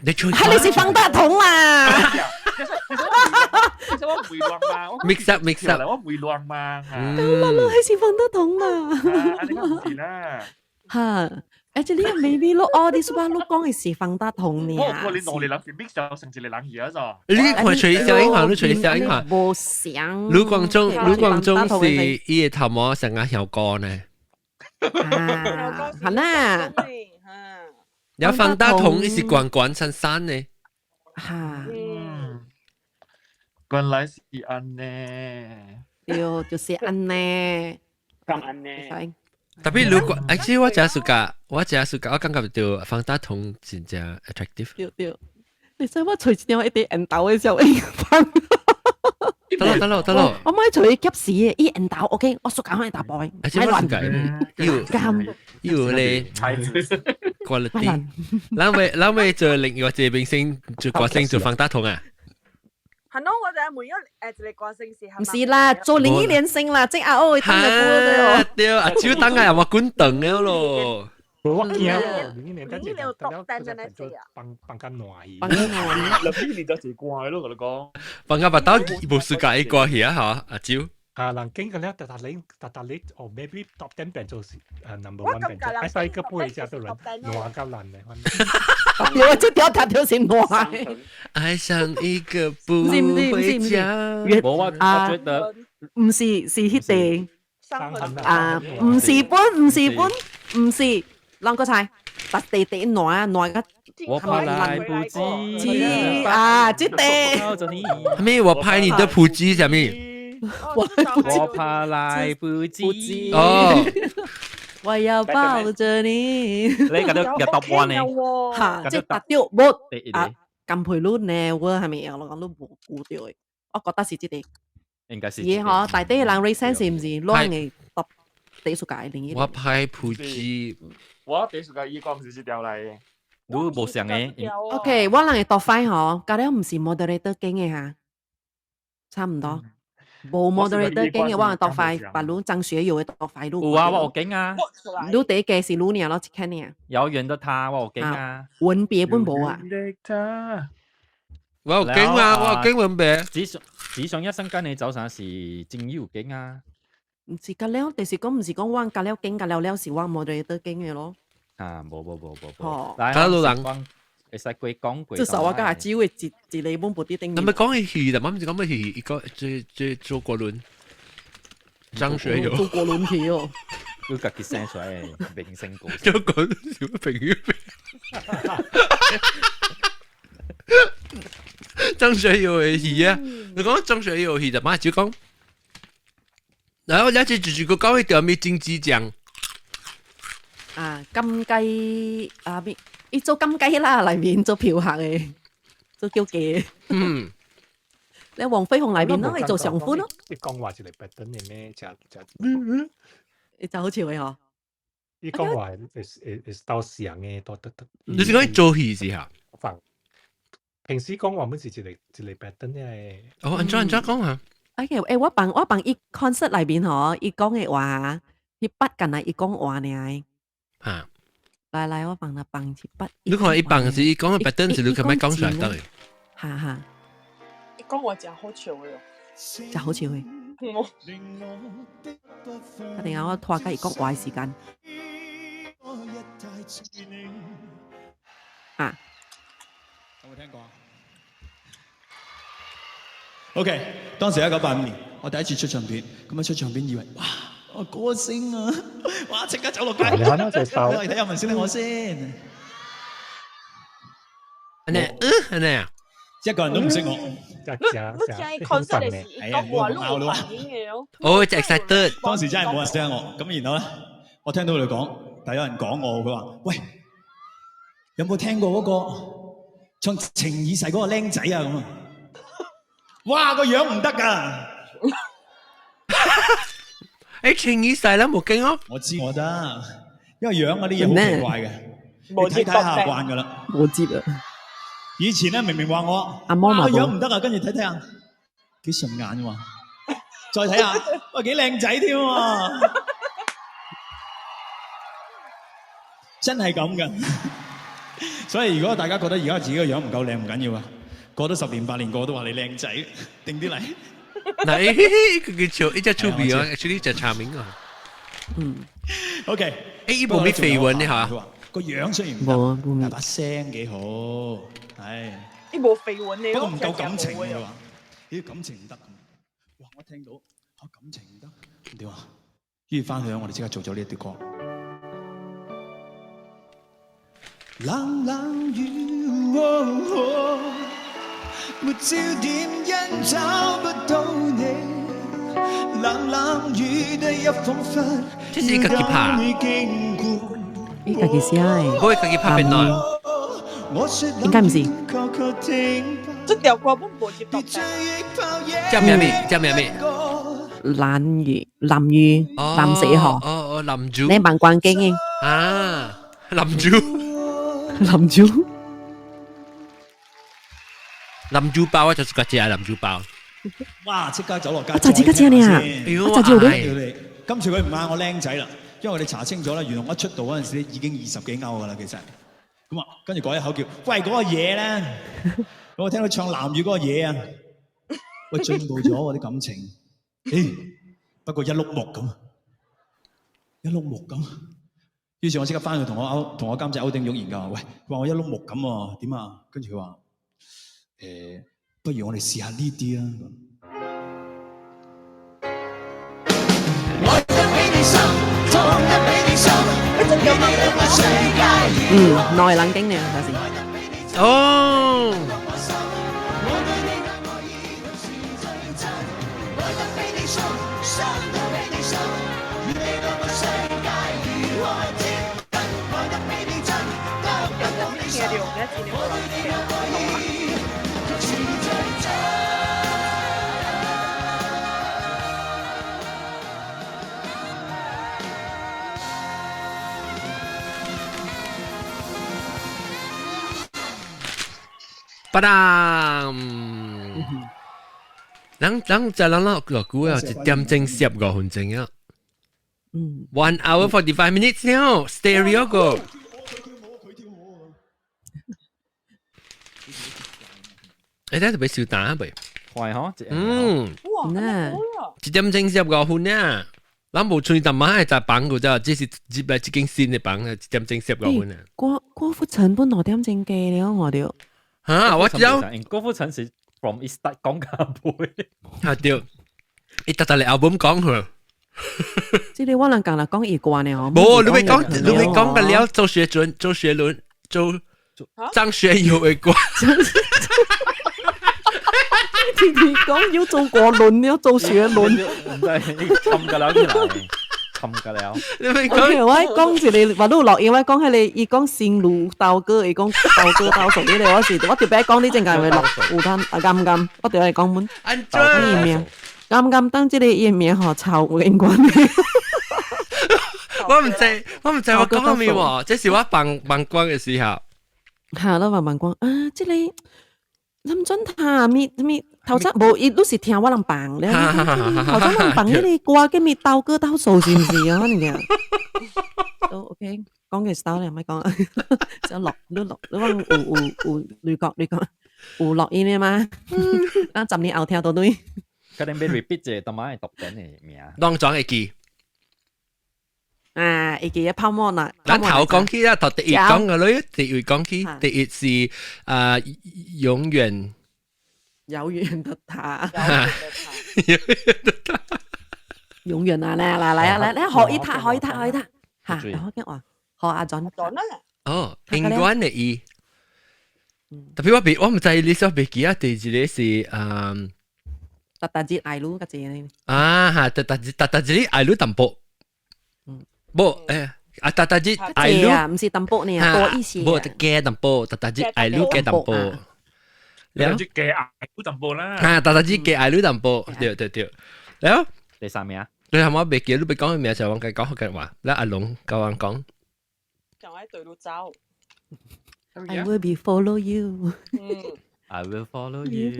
你唱，係你是方大同啦。其實我唔會亂嘛，mix up mix up，我唔會亂嘛。咁啦，係是方大同啦。啊，你講唔是啦。嚇！Actually maybe 你哦，你是話你講的是方大同呢？我我你兩個人是 mix 咗成一個人去啊？咋？你看隨小英看，你隨小英看。無像。盧廣仲，盧廣仲是伊的頭毛成個曉歌呢。啊，係啦。有方大同，伊是關關山山呢。嚇。原來是按呢。對，就是按呢。咁按呢。特別如果，actually 我真係我真係我感覺到方大同真正 attractive。對對，你知我隨一點一啲緣投的時候，伊放。得咯得咯得咯。我買隨伊急死的，伊緣投 OK，我速趕快打波。而且我是解，有有咧 quality。咱咪做另外一個明星，做歌星做方大同啊。係咯，我就係每一一個歌星是。唔是啦，做林憶蓮星啦，即阿歐會等嘅對，阿蕉等下又話滾凳了咯。我驚林憶蓮林憶蓮獨單真係死啊！放放較暖放較暖。林憶蓮就一歌咯，我講。放較巴肚無世界歌去啊，嚇阿蕉。嚇，啊，人經嘅咧，特特你特特你，哦，maybe top 10 變做number one 變做，愛使一個不回家的人，爛甲爛嘅。對，這條條條是爛。愛上一個不回家。無我我覺得毋是是彼個啊，毋是本，毋是本，毋是，啷個猜？白地地爛爛個。我怕來不及啊！這個。係咪我拍你的普及？啥物？我怕來不及。哦。我要抱着你。你覺得入答案呢？嚇，這答對無啊？金培路呢？我係咪我講都無估到的？我覺得是這個。應該是。嘢嗬，大啲人 raise 是毋是？亂嘅答第數解另一。我拍普及。我第數解伊講毋是這條來的。你無想嘅。 OK，我人會讀快嗬，甲了毋是 moderator 經嘅哈，差唔多。無 moderator 經嘅，我人讀快，白你張學友嘅讀快，你有啊，我有經啊。你第一個是你爾咯，一看爾。遙遠的他，我有經啊。吻別本無啊。我有經啊，我有經吻別。只想一生跟你走，啥是真有經啊？毋是甲了，就是講毋是講我甲了經甲了了是我 moderator 經嘅咯。啊，無無無無無，假路人會使過講過。至少我甲阿姊會一一個本無佇頂。那麼講起戲，但我毋是講咩戲，一個這周國倫、張學友。周國倫去哦。佢家己生出來的明星故事。周國倫小朋友。張學友的戲啊，你講張學友的戲就嘛就講，然後一次就是個講一條咩金雞獎。啊，金雞啊邊，伊做金雞啦，內面做嫖客的，做叫雞。嗯，你黃飛鴻內面咯，伊做上夫咯。伊講話一個白燈的咩？食食，伊就好笑的嗬。伊講話會會鬥上的，多得得。你是講做戲是哈？放平時講話本是一個一個白燈的。哦，按怎按怎講啊？哎，欸，我幫伊 concert 內面嗬，伊講的話，伊捌干焦伊講話爾。啊！來來，我幫他放一筆。你看伊放是伊講的白燈是你可咪講出來得的？哈哈。伊講話真好笑的哦。真好笑的。我。啊，等下我拖甲伊講話的時間。啊。有冇聽過啊？OK，當時1985年，我第一次出唱片，咁一出唱片以為哇，我歌星啊，哇！即刻走落街，你睇隻手，嚟睇下文先你我先。安尼，安尼啊，一個人都唔識我。你聽伊 concert 的時，伊講話你有反應的哦。哦，就 excited。當時真係冇人識我，咁然後咧，我聽到佢哋講，但有人講我，佢話：喂，有冇聽過嗰個唱情已逝嗰個僆仔啊？咁啊，哇，個樣唔得㗎。誒，情已逝啦，冇驚哦。我知我得，因為樣嗰啲嘢好奇怪嘅，你睇睇下慣㗎啦。冇接啊！以前咧明明話我阿媽個樣唔得啊，跟住睇睇下幾順眼喎，再睇下喂幾靚仔添喎，真係咁㗎。所以如果大家覺得而家自己個樣唔夠靚唔緊要啊，過多10年8年個個都話你靚仔，定啲嚟。嗱，佢叫笑，一隻出味啊，actually 就查明啊。嗯。 OK，誒，依部咩緋聞呢嚇？佢話個樣雖然唔得，但把聲幾好，係。呢部緋聞呢？不過唔夠感情佢話，咦感情唔得。哇！我聽到嚇感情唔得，咁點啊？於是翻去我哋即刻做咗呢一啲歌。冷冷雨，沒焦點，因找不到你。冷冷雨滴一彷彿這是伊家己拍，伊家己寫的。我家己拍片段。應該毋是。這條歌本無接到。叫咩名？叫咩名？藍雨，藍雨，藍死河。哦哦，林珠。你萬關經嘅。啊，林珠。林珠。林珠包我就是個食林珠包。哇！即刻走落街。我就即刻食呢啊！我就你。今次佢唔嗌我僆仔啦，因為我哋查清楚啦，原來我一出道嗰陣時已經20幾歐噶啦，其實。咁啊，跟住改一口叫，喂嗰個嘢咧，我聽到唱藍雨嗰個嘢啊，喂進步咗我啲感情，咦，不過一碌木咁，一碌木咁。於是我即刻翻去同我監製歐丁玉研究，喂，佢話我一碌木咁喎，點啊？跟住佢話不如我哋試下呢啲啊。嗯，內冷經呢，睇先。哦。巴當，人人就人落落久啊，1點鐘15分鐘啊。嗯。 1 hour 45 minutes 了，stereo 個。誒，等下特別少打未？快嗬！嗯。哇！ 1點鐘15分啊！咱無吹淡仔係房個啫，這是入來這間新的房，1點鐘15分啊。郭郭富城本2點鐘過了，我著。嚇！我知道。郭富城是 from 伊 start 講甲尾。啊對，伊逐逐個 album 講佢。這個我人講啦，講伊歌呢吼。無，你欲講，你欲講個了，周學倫、周學倫、周張學友的歌。天天講要做過輪，要做學倫。唔知你沉個了起來，沉個了。你咪講，我講一個，話你錄音，我講彼個，伊講新路刀哥，伊講刀哥刀屬，彼個我是我特別講你陣間會錄有通啊啱啱，我特別講阮。安怎？伊名啱啱當這個伊名吼超有相關的。我毋知，我毋知我講啥物喎，這是我放放光的時候。嚇，你放放光啊！這個。林準他咪咪頭先無伊，你是聽我人放咧。頭先人放彼個歌叫咩刀哥刀嫂是毋是啊？你聽。都 OK，講嘅時候你唔係講，就落你落你講有有你講你講有錄音的嗎？咱10年後聽到對。可能欲 repeat 者，當晚會讀緊的名。當裝會記。啊，會記得泡沫啦。咱頭講起啦，頭第一講個女，第一講起，第一是啊，永遠遙遠的他，遙遠的他，永遠啊！來來來啊，來來學一他，學一他，學一他，嚇！學緊話，學阿準。哦，永遠的伊。特別我別，我毋知你說袂記啊，第一個是嗯。特特節愛擼個字呢？啊哈，特特節特特節愛擼淡薄。無啊，特特節愛擼啊，毋是淡薄呢，多一些。無加淡薄，特特節愛擼加淡薄。了，加愛擼淡薄啦。啊，特特節加愛擼淡薄，對對對。了，第三名。對，我袂記，你欲講名就我該講福建話，來阿龍教我講。上愛對路走。 I will be follow you。 I will follow you。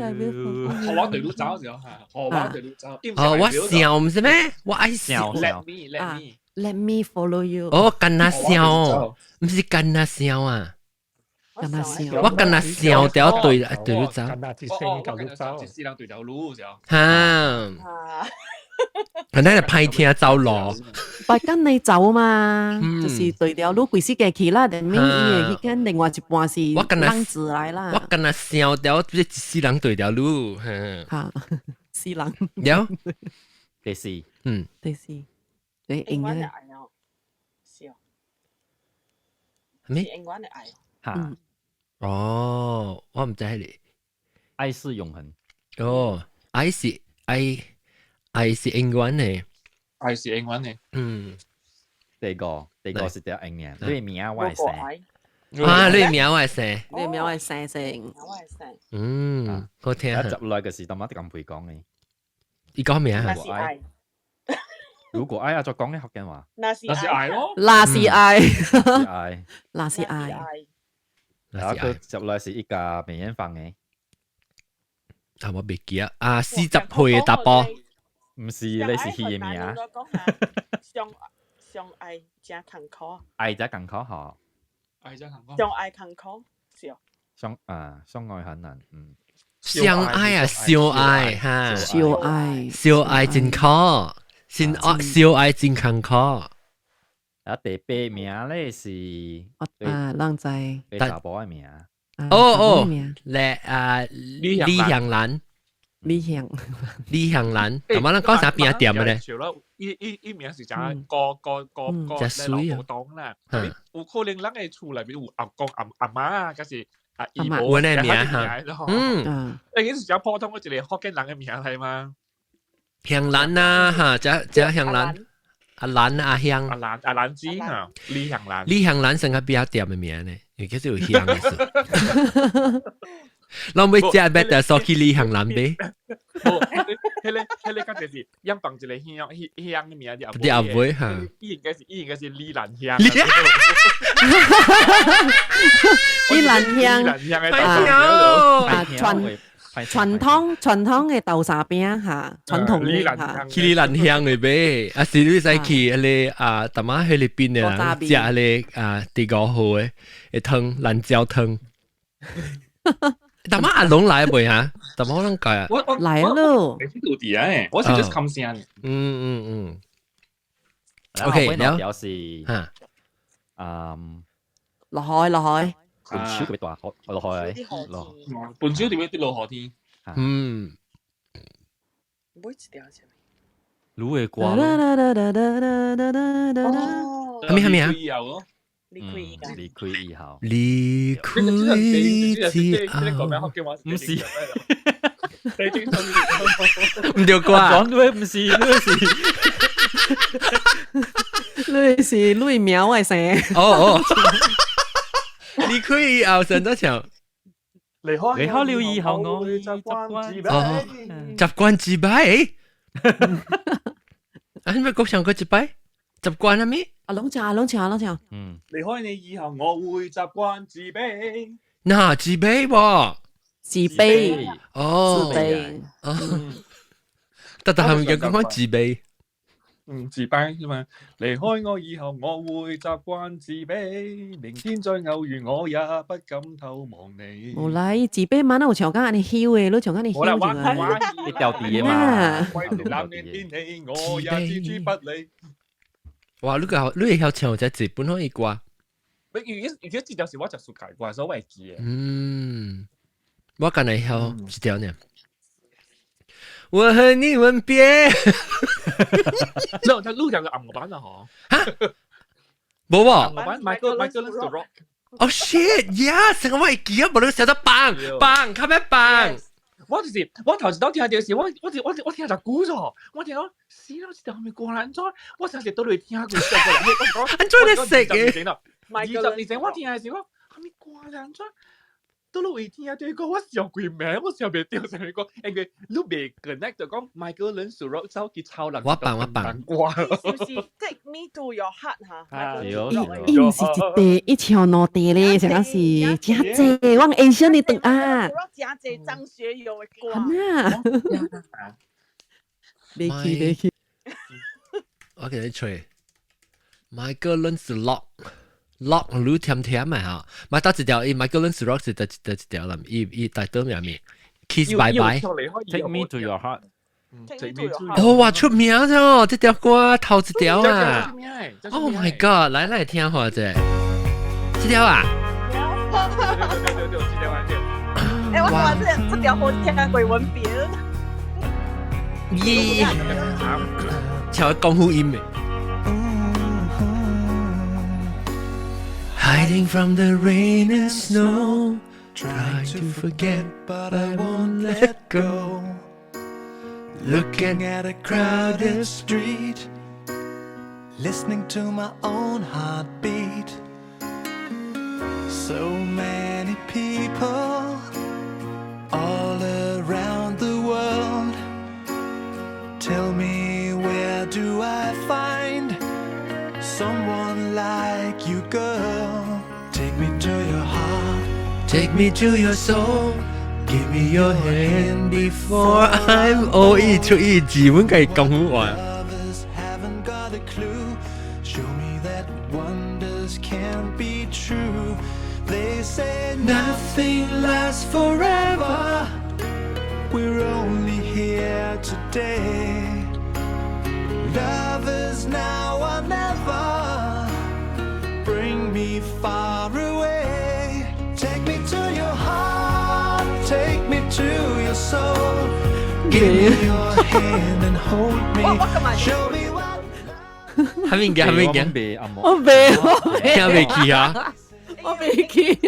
學我對路走時候嚇，學我對路走。哦，我笑毋是咩？我愛笑。 Let me, let me。 Let me follow you。哦，干那笑，毋是干那笑啊。干那笑。我干那笑掉對對路走。干那一生舊路走。一世人對條路時候。哈。咱係歹聽走路。白跟你走嘛，就是對條路規時過去啦，後面伊會去跟另外一半是浪子來啦。我干那笑掉，一世人對條路。嚇，世人。了。第四。嗯。第四。對，英文的愛哦，是哦。咩？英文的愛。嚇。哦，我毋知彼個。愛是永恆。哦，愛是愛。愛是英文的，愛是英文的。嗯，第個第個是條英名，你名我會姓。啊，你名我會姓。你名我會姓姓。我會姓。嗯，好聽。一入來嘅時，當媽啲咁陪講嘅。伊講名啊？如果愛，如果愛啊，再講啲福建話。那是愛咯。那是愛。愛。那是愛。然後佢入來是一個梅艷芳嘅。啊，我袂記啊！啊，40歲的查埔。毋是，你是戲的名。相相愛真艱苦。愛真艱苦吼。愛真艱苦。相愛艱苦，是哦。相啊，相愛很難，嗯。相愛啊，相愛哈。相愛。相愛真苦，先愛小愛真艱苦。啊，第八名咧是啊，人知查埔的名。哦哦，咧啊，李香蘭，李香，李香蘭，咁啊，咱講啥邊店嘅咧？伊名是講個個個個咧老婆當啦，有可能咱的厝內面有阿公阿阿媽啊，還是阿姨母，阮的名哈，嗯，欸，是誠普通的一個福建人的名來嗎？香蘭啊，哈，這這香蘭，阿蘭阿香，阿蘭阿蘭子哈，李香蘭，李香蘭成個比較店的名呢，因為佢是有香的。攏欲食欲得說去李香蘭買。無，彼個敢就是養放一個香香的名字，你阿妹哈？伊應該是李蘭香。李蘭香，啊，傳統的豆沙餅哈，傳統的哈。去李蘭香的買，啊是你使去彼個啊，淡仔菲律賓的人食彼個啊，第五號的的湯蘭椒湯。淡仔阿龍來未哈？淡仔我攏改啊。我來咯。你是到底啊？我是 just 看聲。嗯嗯嗯。OK，了。表示哈，嗯，落海落海。本手特別大，落海落。本手特別啲落雨天。嗯。買一條啥物？滷的歌。啥物啥物啊？離開以後。離開以後。離開以後。唔是。唔對歌。講對唔是，你是。你是你名我聲。哦哦。離開以後，成咗唱。離開離開了以後，我習慣自卑。習慣自卑。啊，你咪講上過一擺？習慣了沒？啊，攏唱，攏唱，攏唱。嗯。離開你以後，我會習慣自卑。那自卑喎？自卑。哦。自卑。哦。但但係咪講講自卑？嗯，自卑啫嘛。離開我以後，我會習慣自卑。明天再偶遇，我也不敢偷望你。無啦，伊自卑嘛，哪有唱甲按呢囂的，你唱甲按呢囂就啊。你掉地的嘛。冷暖天氣，我也置諸不理。哇！你個你會曉唱這日本語歌？因為因為這條是我食暑假歌，所以我會記的。嗯，我敢會曉這條呢。我和你吻別。那他錄兩個紅版啊？嗬？哈？無無。紅版 Michael Learns to Rock。 Oh shit！Yeah，成個我會記啊，無你寫得棒棒，較欲棒。我就是我頭一道聽著時，我聽就久咗，我聽講死咯，這條係咪歌按怎？我上次倒來聽過，我按怎你識嘅？ 20年前我聽的時，我係咪歌按怎？倒落會聽這個，我想幾名，我想袂著啥物歌，因為你袂 connect 就講 Michael Learns to Rock 走去抄人我放我放歌。是不是 Take me to your heart 哈？伊毋是一塊，伊唱兩塊咧，成個是真濟，我 Asian 你轉啊。真濟張學友的歌。啊！袂去袂去。我給你吹。Michael Learns to Rock。Rock 愈甜甜的吼，買到一條伊 Michael Learns to Rock 是得一條啦，伊伊大多名咩？Kiss Bye Bye。 Take me to your heart。哦，哇，出名咗，這條歌頭一條啊！Oh my god，來來聽下者，這條啊？對對對，這條啊對。欸，我感覺這條好聽過吻別。咦，唱功夫音的。Hiding from the rain and snow, try to forget, but I won't let go. Looking at a crowded street, listening to my own heartbeat. So many people all around the world. Tell me, where do I find someone like you, girl? Take me to your heart, take me to your soul. Give me your hand before I'm old。伊出伊字本計講話。 Lovers haven't got a clue. Show me that wonders can't be true. They say nothing lasts forever. We're only here today. Love to your soul. Give me your hand and hold me. Show me what. 係咪嘅？係咪嘅？未阿我未，我未，聽未去啊？我未去。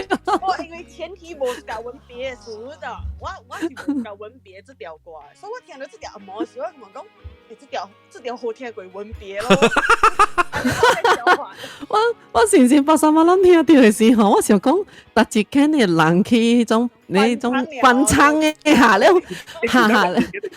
我因為前提無共吻別數的，我是無共吻別這條歌，所以我聽到這條紅毛的時候，我問講，欸，這條好聽過吻別咯。我先先八三萬咱聽到的時候，我想講，逐一間的人去彼種那種翻唱的下了，哈哈。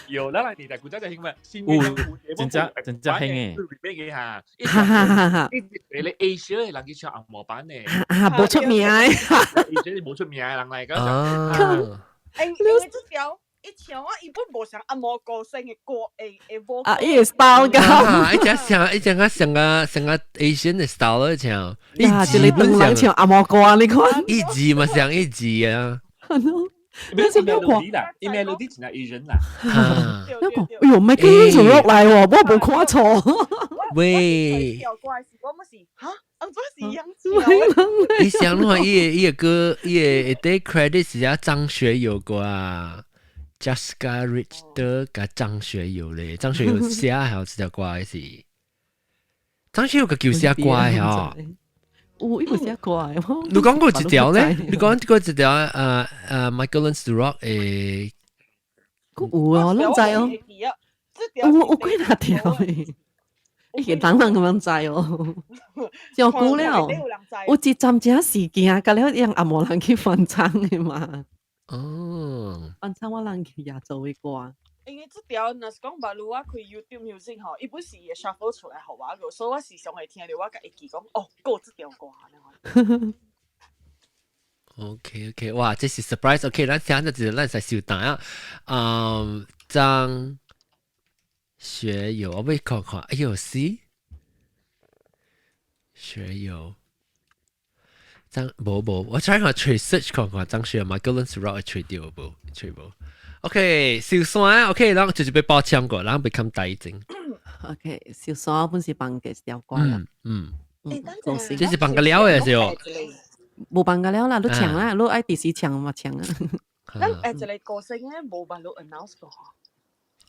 有，咱來年代古早就興咩？有，真正真正興的。嘅哈，哈哈哈哈！你你 Asia 的人去唱紅毛版的，啊，無出名的，Asia 無出名的人來講。啊，欸，因為這條一唱我伊本無像紅毛歌聲的歌，會會無。啊，伊的 style 噶。啊，伊只像伊只個像個像個 Asian 的 style 咯，唱。呀，一个唐人唱紅毛歌，你看。一字嘛像一字啊。你是沒有看啦，伊 melody 真係 Asian 啦。你講，哎喲，唔係叫做落來喎，我無看錯。喂，我們是哈，按怎是樣子？你想看伊个歌，伊个一堆 credit 是啊張學友歌啊，Jessica Richter 佮張學友咧，張學友寫還有這條歌是，張學友個叫寫歌嗬。有，伊有寫歌。你講過一條咧？你講過一條Michael Learns to Rock 誒，有啊，攏知哦。有幾若條誒？欸，人人咁樣知哦，上久了，有一陣子事件，甲了讓紅毛人去翻唱的嘛。哦，翻唱我人去也做的歌。因為這條若是講捌我開 YouTube Music 吼，伊本是會 shuffle 出來予我個，所以我時常會聽著我共會記講，哦，閣有這條歌。 OK OK，哇，這是 surprise。OK，咱現在就是咱來收檔啊。嗯，張學友，我欲看看，哎喲，是學友。張無無，我 try 看揣 search 看看張學友 Michael Learns to Rock 揣著無？揣無？OK，小山 OK，咱就是欲報簽過，咱欲看台前。 OK，小山本是放嘅條歌啦。這是放個了的是哦。無放個了啦，你唱啦，你愛佇時唱嘛唱啊。咱一個歌星咧無辦法 announce 過。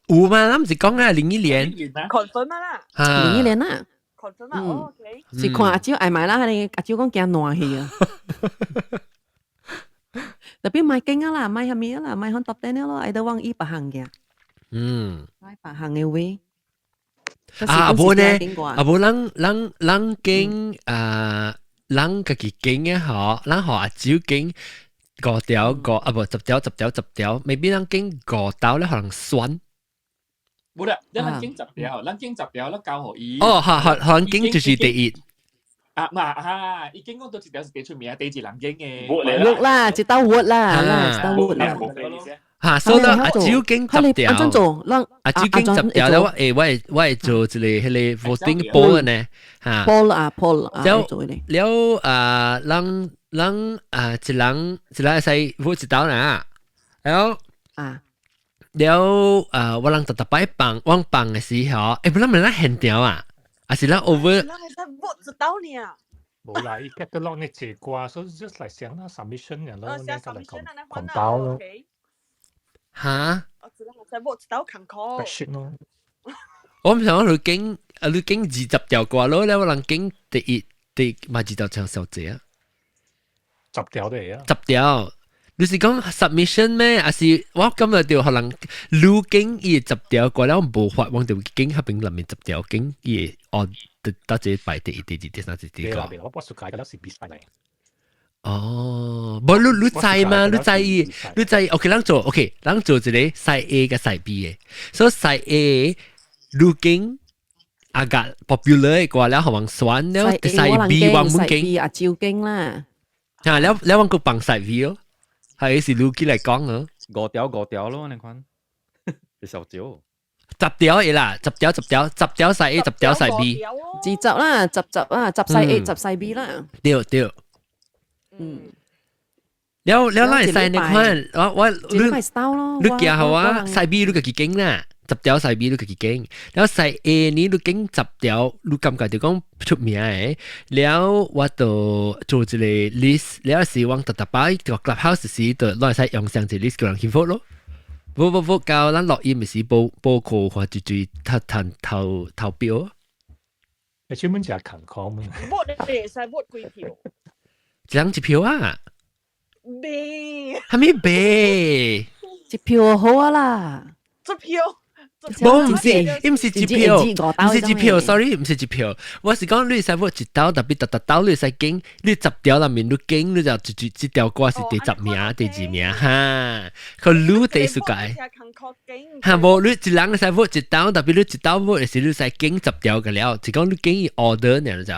有嗎？咱毋是講啊，林憶蓮。 confirm 啦。林憶蓮啦。 confirm 啊，OK。是看阿蕉愛買啦，阿蕉講驚爛去啊。特別買經啊啦，買啥物啊啦，買響 top 10 咯，愛得往伊別項嘅。買別項的話。啊，無呢？啊，無咱揀啊，咱家己揀嘅嗬，咱予阿蕉揀五條五啊，無10條10條10條，maybe 咱揀五條咧，予人選。無啦，咱揀十條，咱揀十條，咱交予伊。哦，好好，予人揀就是第一。啊嘛哈，伊揀講佗一條是第出名，第一人揀嘅。 vote 啦，一道 vote 啦，一道 vote 啦。哈，所以阿蕉揀十條。按怎做？咱阿蕉揀十條咧，我會做一個彼個 voting poll 呢，哈。 poll 啊 poll 啊，了了啊，咱啊，一人一人會使 vote 一道啦，然後啊。了啊，我人逐逐擺放，我放的時候，欸，不咱們咱現場啊，還是咱 over？咱會使 vote 一道爾。無啦，伊 catalog 呢這歌，所以 just 來寫那 submission 然後呢個來 compile 咯。哈？我知啦，使 vote 一道坎坷。 Spreadsheet 咯。我毋想講你揀，啊你揀20條歌咯，了我人揀第一第嘛二十條小姐啊。十條都會啊。十條。你是講 submission 咩？還是我感覺就可能你揀伊十條歌了無法，我就揀彼邊內面十條揀伊哦，得得這排第一、第二、第三、第四個。我暑假了是比賽嚟。哦，無你知嘛？你知伊，你知 OK，咱做 OK，咱做一個 side A 佮 side B 的，所以 side A 你揀啊個 popular 的歌了，予人選了，side B 我們揀阿蕉揀啦。啊，了了我閣放 side B 咯。係是你起來講啊？五條五條咯，你看，你小少。十條嘢啦，十條十條，十條 side A，十條 side B。 20啦，10啦，十 side A，十 side B 啦。對對。了了，咱會使你看，我你你你行好啊，side B 你家己揀啦，十條西 B 你家己揀，了西 A 呢你揀十條，你感覺就講出名的，了我就做一個 list，了是我特特擺個 clubhouse 時就攏會使用上一個 list 叫人去 vote 咯。vote vote vote 到咱錄音時報報告看就就投投投投票。你專門就係勤礦咩？vote 你會使 vote 幾票？一人一票啊？未。係咪白？一票好啊啦。一票。無毋是，伊毋是一票，毋是一票，sorry，毋是一票。我是講你會使 vote 一兜，特別特特兜你會使揀，你十條內面你揀，你就一一一條歌是第十名、第二名哈。佢擼第世界。哈無，你一人會使 vote 一兜，特別你一兜 vote 是你使揀十條個了，就講你揀伊 order 呢就。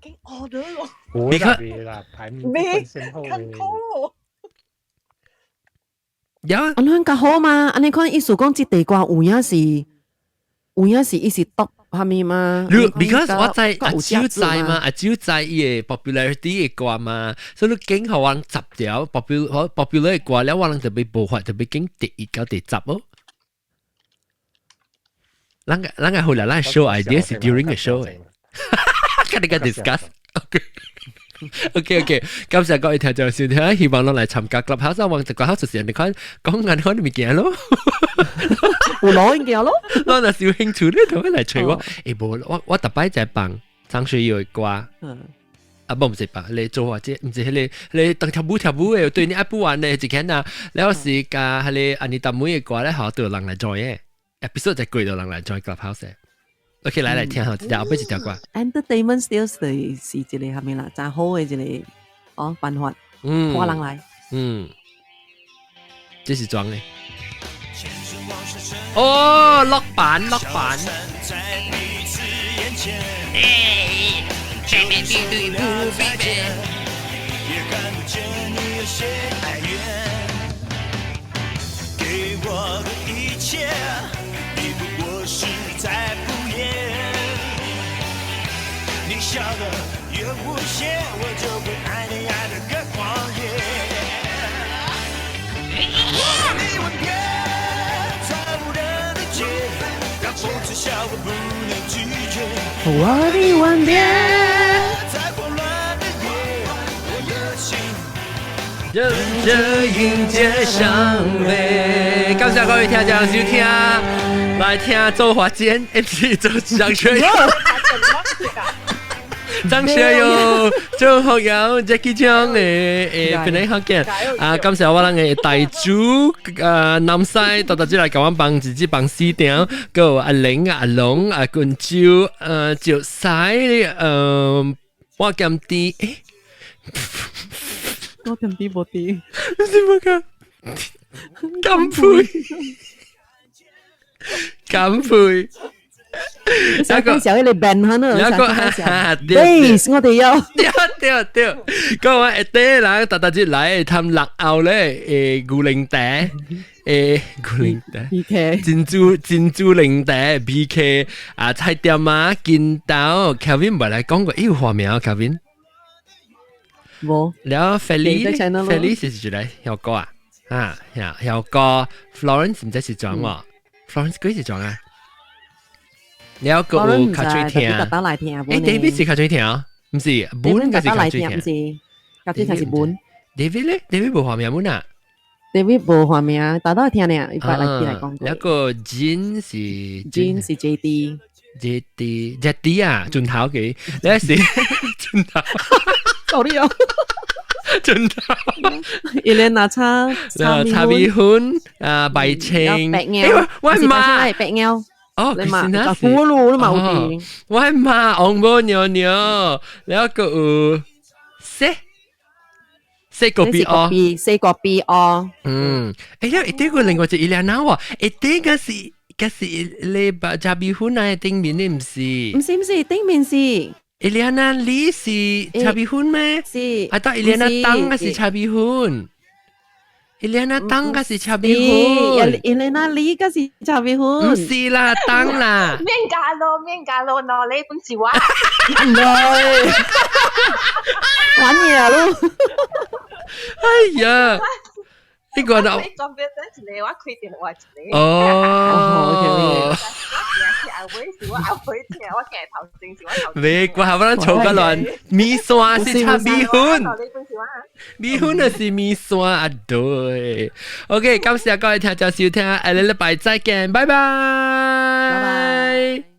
揀 order 咯。你看啦，排名咩？看扣。有按呢較好嘛？按呢看意思講，這地瓜有影是有影是伊是 top 蝦米嘛？你 because 我知阿蕉知嘛，阿蕉知伊個 popularity 的歌嘛，所以你揀予我人十條 popular popular 的歌了，我人就欲無法就欲揀第一到第十哦。咱個咱個後來咱 show idea 是 during the show 的，佮你個 discuss。OK OK，感謝各位聽眾收聽，希望攏來參加 Clubhouse，往就 Clubhouse 就是人哋看講緊看物件咯，有攞物件咯，我若是有興趣，你就會來揣我。欸，無，我我逐擺在放張學友的歌，啊，無毋是吧？你做或者毋是彼個，彼個當跳舞跳舞的，對你愛不完的一間啊，了是共彼個安妮達妹的歌咧，好多人來 join 的，episode 就幾多人來 join Clubhouse。OK，來來聽下，一條後尾一條歌。 Entertainment still 是是一個蝦米啦，真好的一個哦辦法，拖人來。嗯，這是裝的。哦，落板落板。欸，baby baby baby。給我的一切，你不過是在敷衍。你笑得越無邪，我就會愛你愛得更狂野。我和你吻別在無人的街，讓風痴笑我不能拒絕。我的吻別在慌亂的夜，我的心。忍着迎接傷悲。感謝各位聽眾收聽，來聽周華健，MC 做張學友，張學友、張學友、Jackie Cheung 誒誒，本來好見啊！感謝我咱的大主啊南西，特特只來共阮幫自己幫四點，閣有阿玲、阿龍、阿君洲、趙西，我兼啲誒。我兼啲無啲，是無個乾杯，乾杯。一個小一個 band 哈呢，一個 bass 我哋有，對對對，嗰個一啲人特特節來探六後咧，誒牛奶茶，誒牛奶茶，BK 珍珠珍珠奶茶 BK 啊菜店啊，金豆 Kevin 唔來講過，有畫面啊 Kevin。無，了 Feli，Feli 是是來曉哥啊，啊，曉曉哥，Florence 毋知是怎喎，Florence 幾時怎啊？了個有較水聽，特登來聽。欸，David 是較水聽，毋是，本個是較水聽，毋是，較水聽是本。 David 咧，David 無畫面本啊？David 無畫面，大家聽呢，伊捌來起來講過。了個 Jean 是 Jean 是 JD。 JD JD 啊，轉頭嘅，你是轉頭。到底哦，轉頭。伊連拿叉茶米粉啊，白青，白鳥，我媽白鳥。哦，你嘛，咕嚕你嘛有啲。我媽紅毛牛牛，了個有四四個 B 哦，四個 B 哦。嗯，欸，了一啲個另外一個伊蓮娜喎，一啲個是。個是你把茶米粉啊頂面的毋是？毋是毋是，頂面是。伊蓮娜你是茶米粉咩？是。啊，當伊蓮娜當個是茶米粉。伊蓮娜當個是茶米粉。伊蓮娜你個是茶米粉。毋是啦，當啦。免加咯，免加咯，喏，你本是我。唔對。玩嘢咯。哎呀！呢個就我轉變咗一個，我開電話一個。哦，OK。我聽是阿妹，是我阿妹聽，我鏡頭先是我頭。你怪下我咱嘈個亂，米線是炒米粉，米粉就是米線啊對。OK，感謝各位聽眾收聽，下個禮拜再見，拜拜。拜拜。